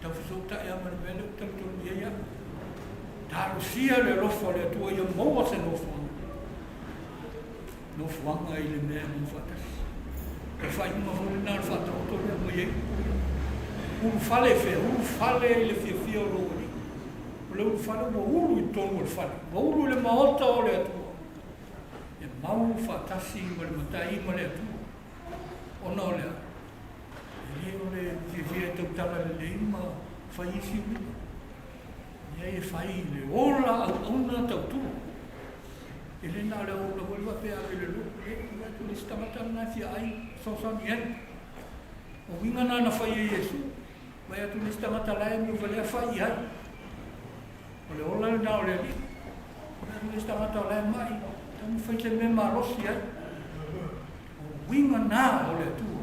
S17: tau fesootai lava ma le mea lea ou te talitonu i ai au. Talosia le alofa o le Atua ia maua se nofoaga. Nofoaga i le mea e mau faatasi. O le faaiuga foi lena o le faataoto lea aumai ai upu ia. Ulufale i fea? Ulufale i le fiafia o lou Alii. O le ulufale ua ulu i totonu o le fale, ua ulu i le maota o le Atua. E mau faatasi ma le Matai ma le Atua. Ona o le a? E le o le fiafia e tautala lelei ma fai isi uiga. Leai, e fai i le ola auauna tautua. E le na o le auauna foi le faapea ave i le lotu, e tuu atu i le isi tagata lena e fia ai, fesoasoani i ai. O uiga na na fai e Iesu, vaai atu le isi tagata la e miu valea fai i ai. O le ola lena o le Alii. Vaai atu le isi tagata o la e mai, taumafai se mea malosi ai. O uiga na o le Atua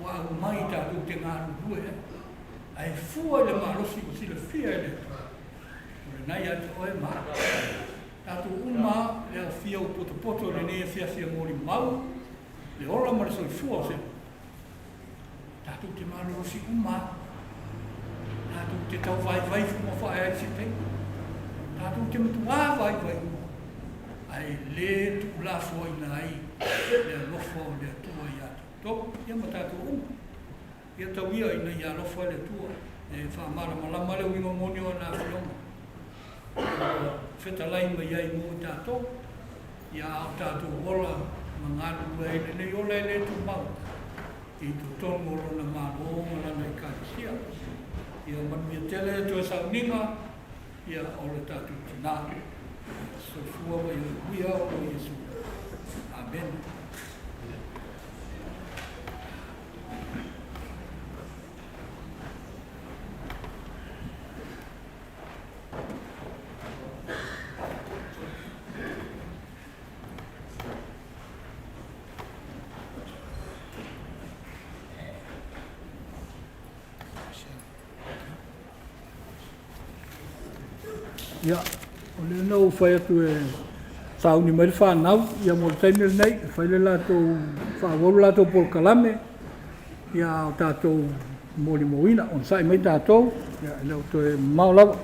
S17: ua aumai tatou te galulue ai. Ae fua i le malosi ua silafia e le Atua, o lena ia te oe ma au. Tatou uma le aofia ua potopoto i lenei afiafi e molimau le ola ma le soifua o se Tatou te malolosi uma lava. Tatou te tau vaivai fua fae ai se taimi. Tatou te matuā vaivai uma. Ae le tuulafoaina ai le alofa o le Atua ia tatou, ia ma tatou uma. Ia tau ia ina ia alofa le Atua e faamalamalama le uiga moni o ana afioga ua fetalai mai ai mo i tatou, ia a o tatou ola ma galulue ai lenei ola e le tumau i totonu o Lona Malo ma Lana Ekalesia. Ia manuia tele toe sauniga ia o le tatou tinā. Soifua ma ia manuia o lo Iesu. Amene. Ia, o lea na ou fai atu e sauni mai le fanau, ia mo le taimi lenei, e fai le latou, faaauau le latou polokalame, ia a o tatou molimauina, onosai mai tatou, ia e le o toe mamao lava.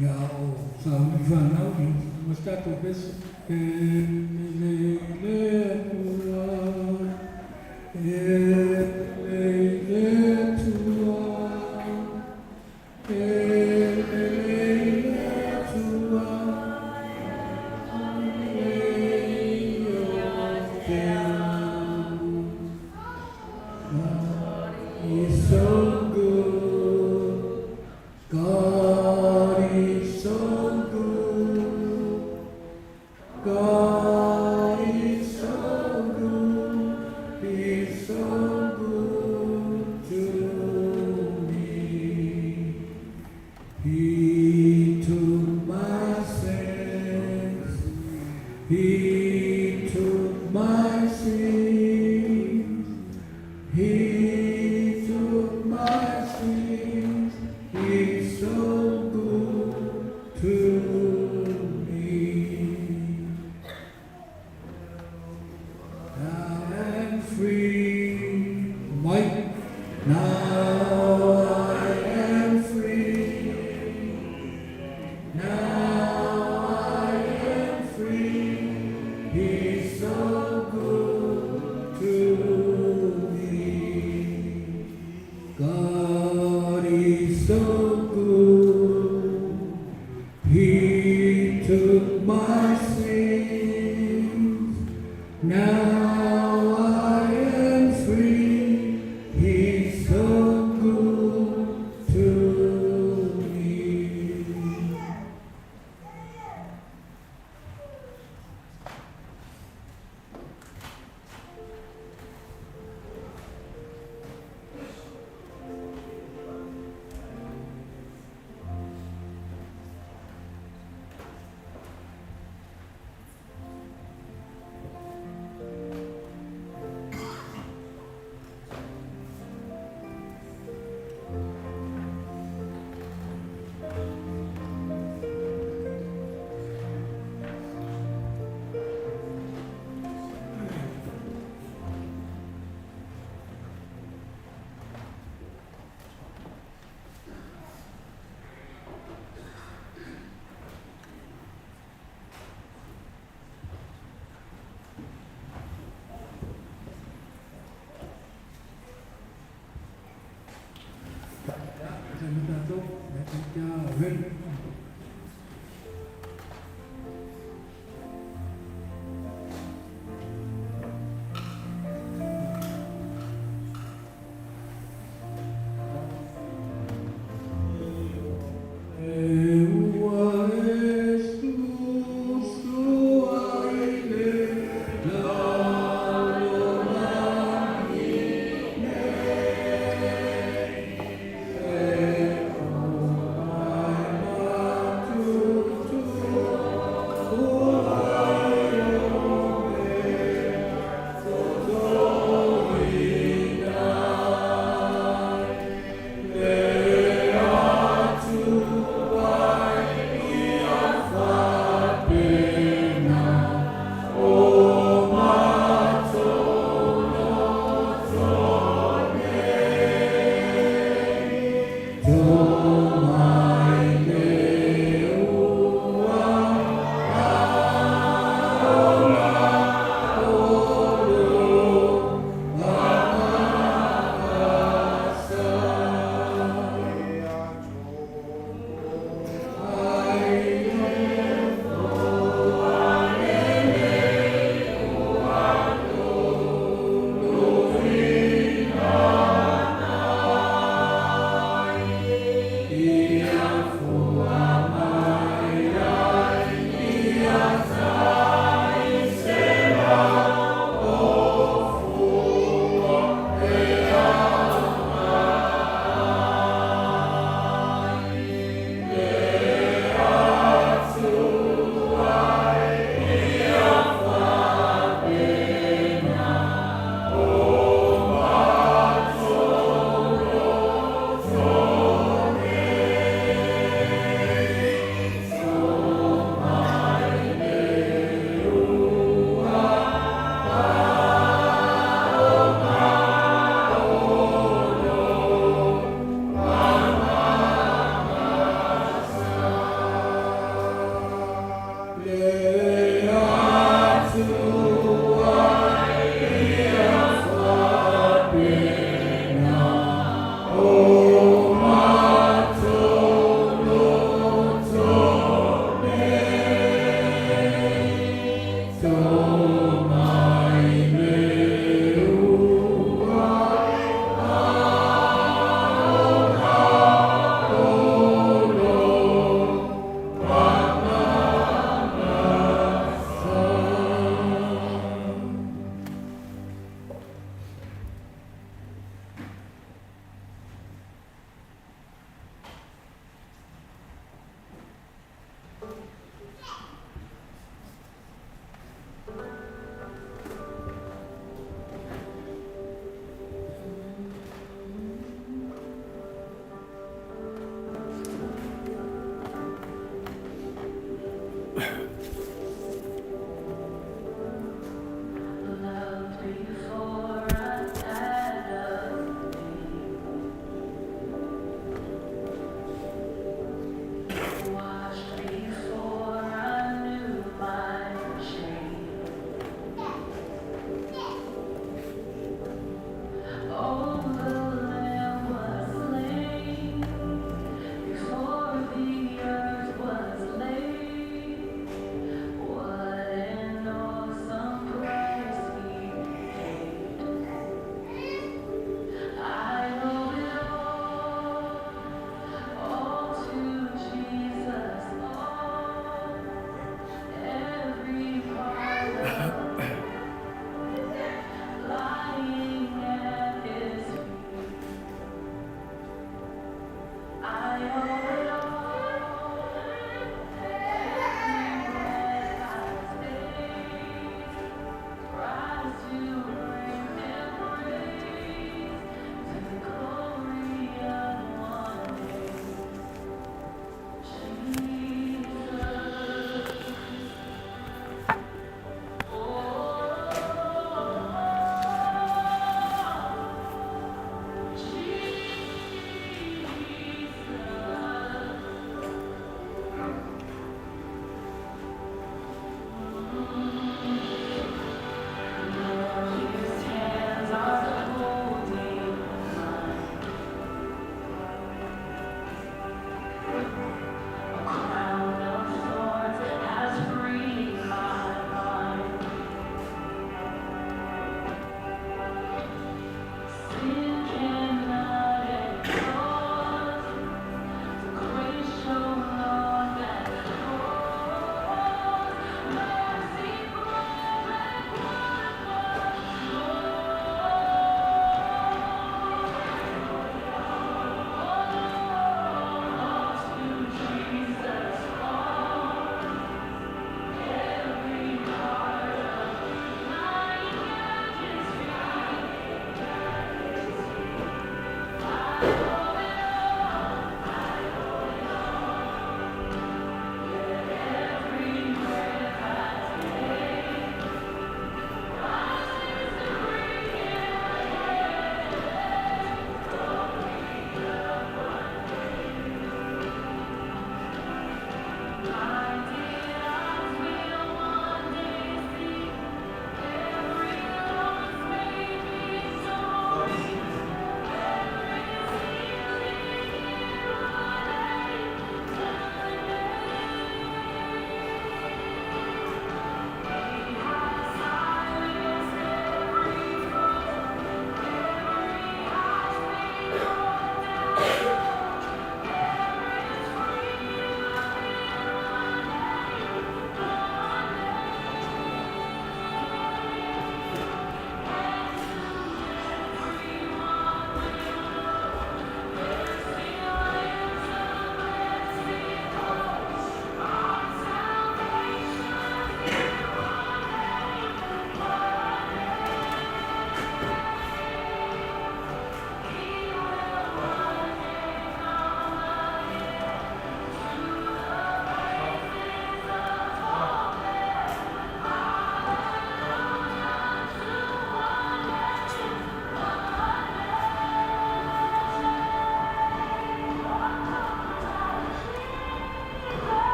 S1: Ia o sauni whanau i ma tatou pese e le le atua e le le atua e le le atua e o te God is so good. God is so good. God is so good. He's so good to me. He took my sins. He took my sins. He took my sins. He's so good to me. Now I'm free. Mike. Now I am free. Now I am free. He's so good to me. God is so good. He took my sins. Now I am free. He's so good. Tamatai ma tatou, I think they are ready.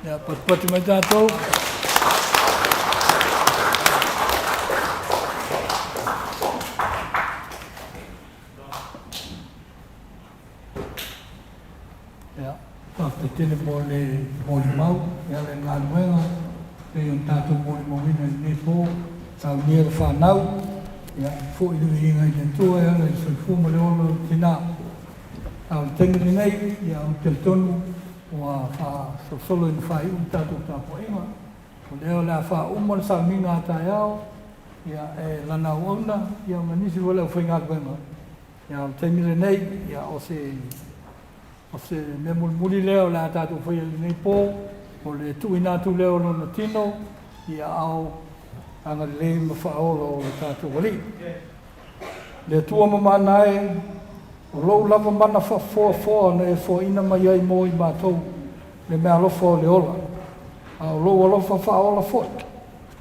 S1: Ia, patupatu mai tatou. Ia, faafetai tele mo le molimau e ala i le galuega pei ona tatou molimauina i lenei po, saunia le fanau, ia, foi le viiga i le Atua e ala i le soifua ma le ola o le tina. A o le taimi lenei, ia, ou te talitonu ua faasolosolo ina faaiu le tatou tapuaiga. O lea o le a faauma le sauniga a taeao, ia, e lana auauna, ia, ma nisi foi o le aufaigaluega. Ia, o le taimi lenei, ia, o se O se mea mulimuli lea o le a tatou faia i lenei po, o le tuuina atu lea o lona tino i aao agalelei ma faaola o lo tatou Alii. Le Atua mamana e, o lou lava mana faafoafoa na e foaina mai ai mo i matou le meaalofa o le ola, a o lou alofa faaola foi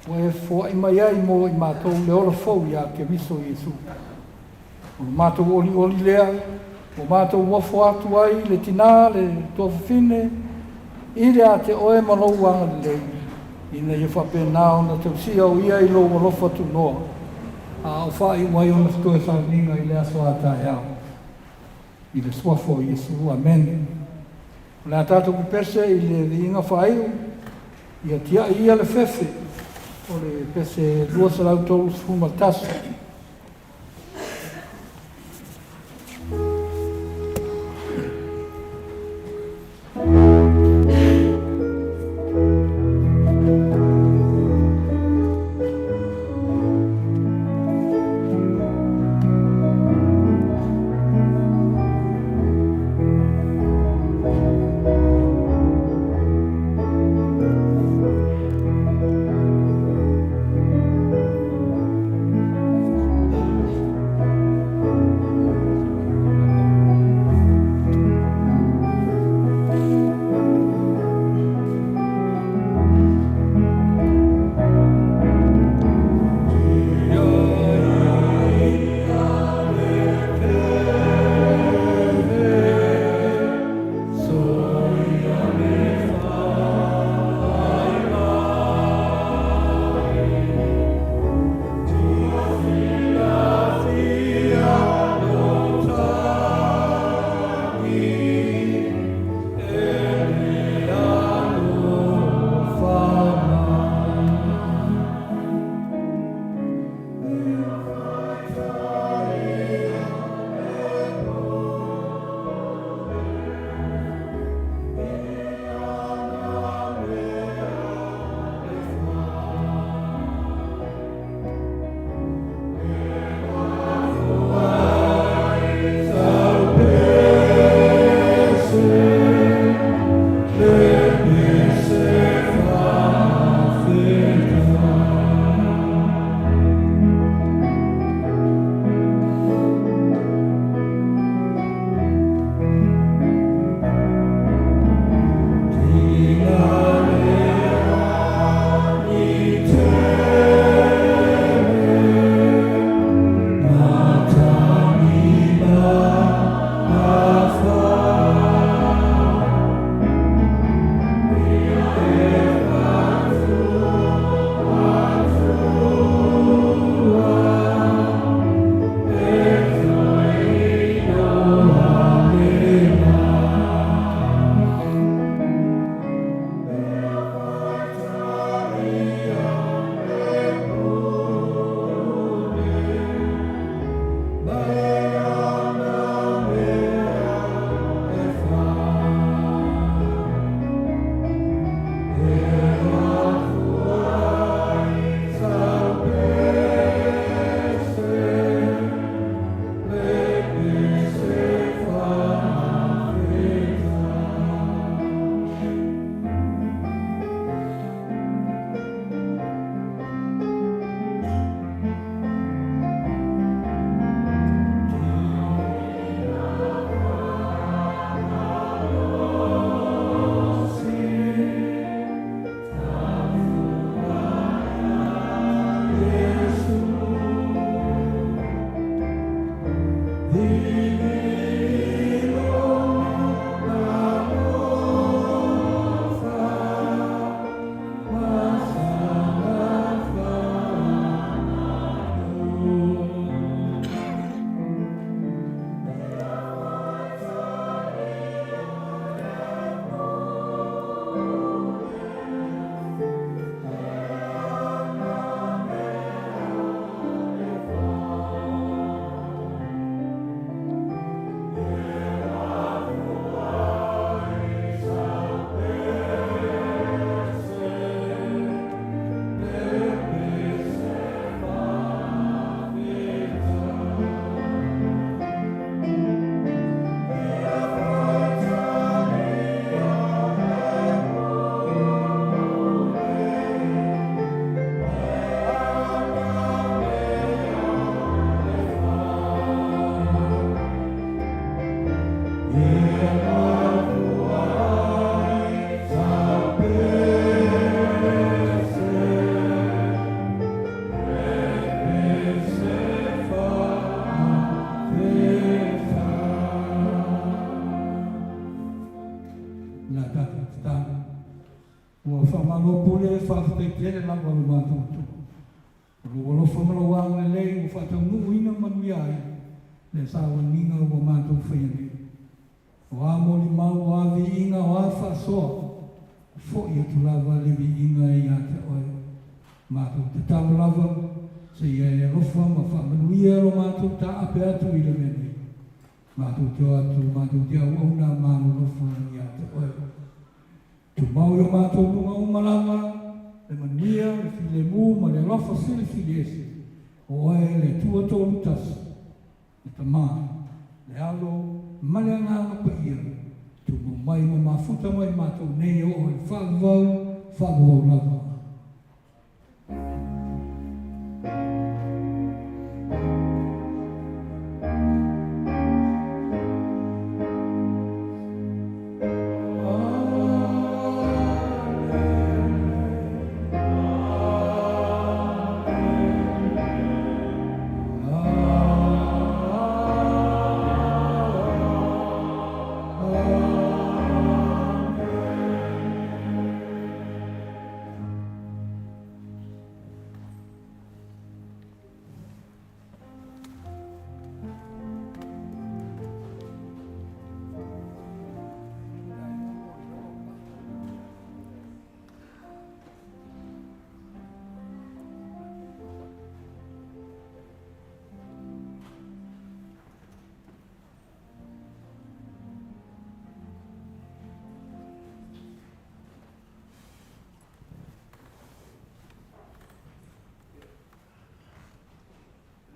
S1: ua e foai mai ai mo i matou le ola fou iā Keriso Iesu. O le matou olioli lea ua matou ofo atu ai i le tinā le tuafafine i le a te oe ma lou agalelei, ina ia faapena ona tausia o ia i lou alofa tunoa, a o faaiu ai ona toe sauniga i le aso a taeao. I le suafa o Iesu. Amene. O le a tatou pepese i le viiga faaiu, ia tiai ia le fefe o le pese 231. Malo Pule, faafetai tele lava lo matou Atua. O lou alofa ma lou agalelei ua faataunuuina manuia ai le sauniga ua matou faia nei. O a molimau, o a viiga, o a faasoa, ua fo'i atu lava le viiga ia te oe. Matou tatalo lava, seia e alofa ma faamanuia lo matou taape atu i le mea nei. Matou te o atu matou te auauna malolofa ia te oe. Tumau i o matou luga uma lava le manuia, le filemu ma le alofa silisili ese, o oe le Atua Tolu Tasi, le Tama, le Alo ma le Agaga Paia, tumau mai ma mafuta mai matou nei e oo i le faavavau, faavavau lava.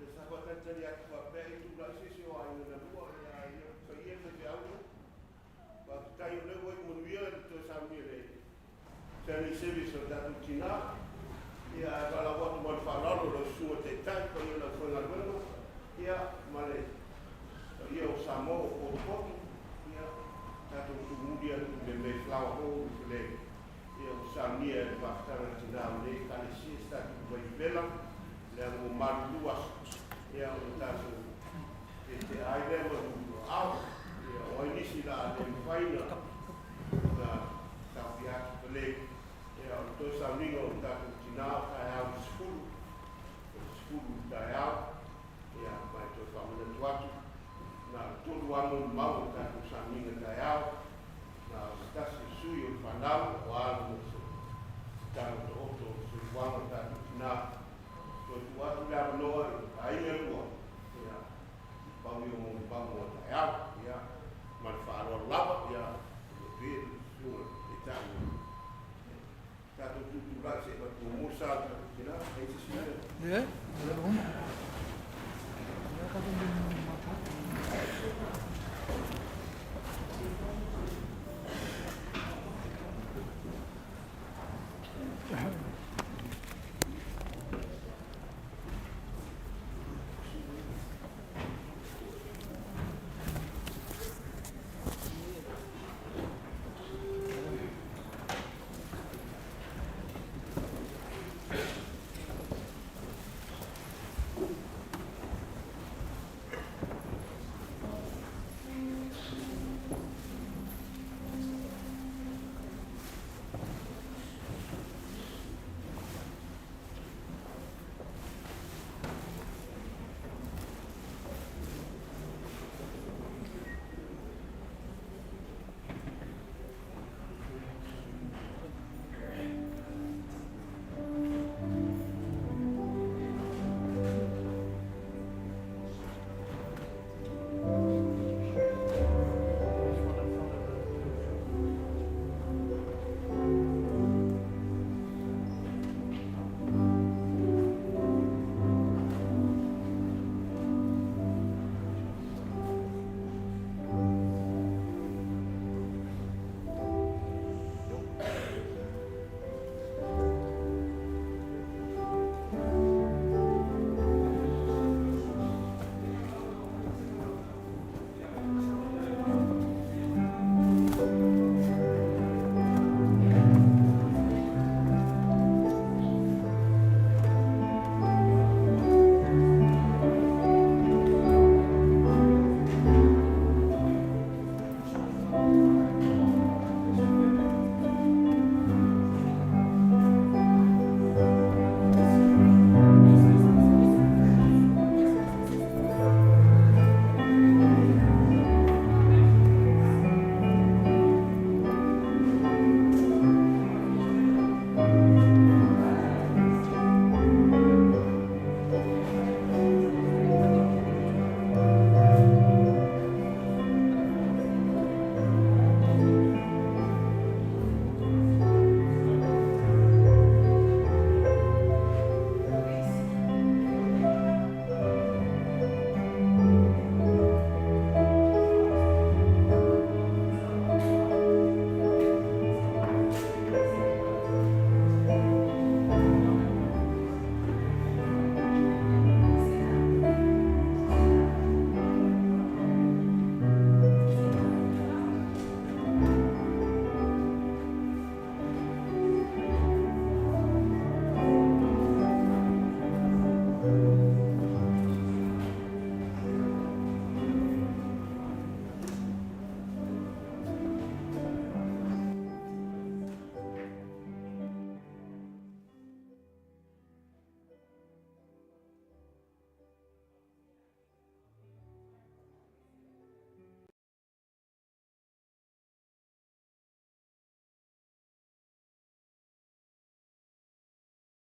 S2: Le faatalitali atu faapea i tulai se isi o aiga na lua ia ia paia le faifeau lea. Faafetai o lea ua iu manuia le toe sauni e le family service o le tatou tinā. Ia ae faalaau atu ma le faaaloalo i lau susuga taitai paia o le aufaigaluega ia ma le paia o Samoa ua potopoto ia tatou tumuli atu i le Mayflower Hall i Fale ia ua saunia e le mafutaga a tinā o lenei Ekalesia si tatou vaivevela leaga ua malulu aso ia ona tatou tietie ai lea ma luluaao ia o ai nisi la a le mafai na taofia atu Fale ia o le toe sauniga o tatou tinā o taeao i le 10 o le 10 i le taeao ia ma e toe faamanatu atu na o le tolu lava molimau o le tatou sauniga taeao na o se tasi o sui o le fanau o alo ma se talo otooto o le soifuaga.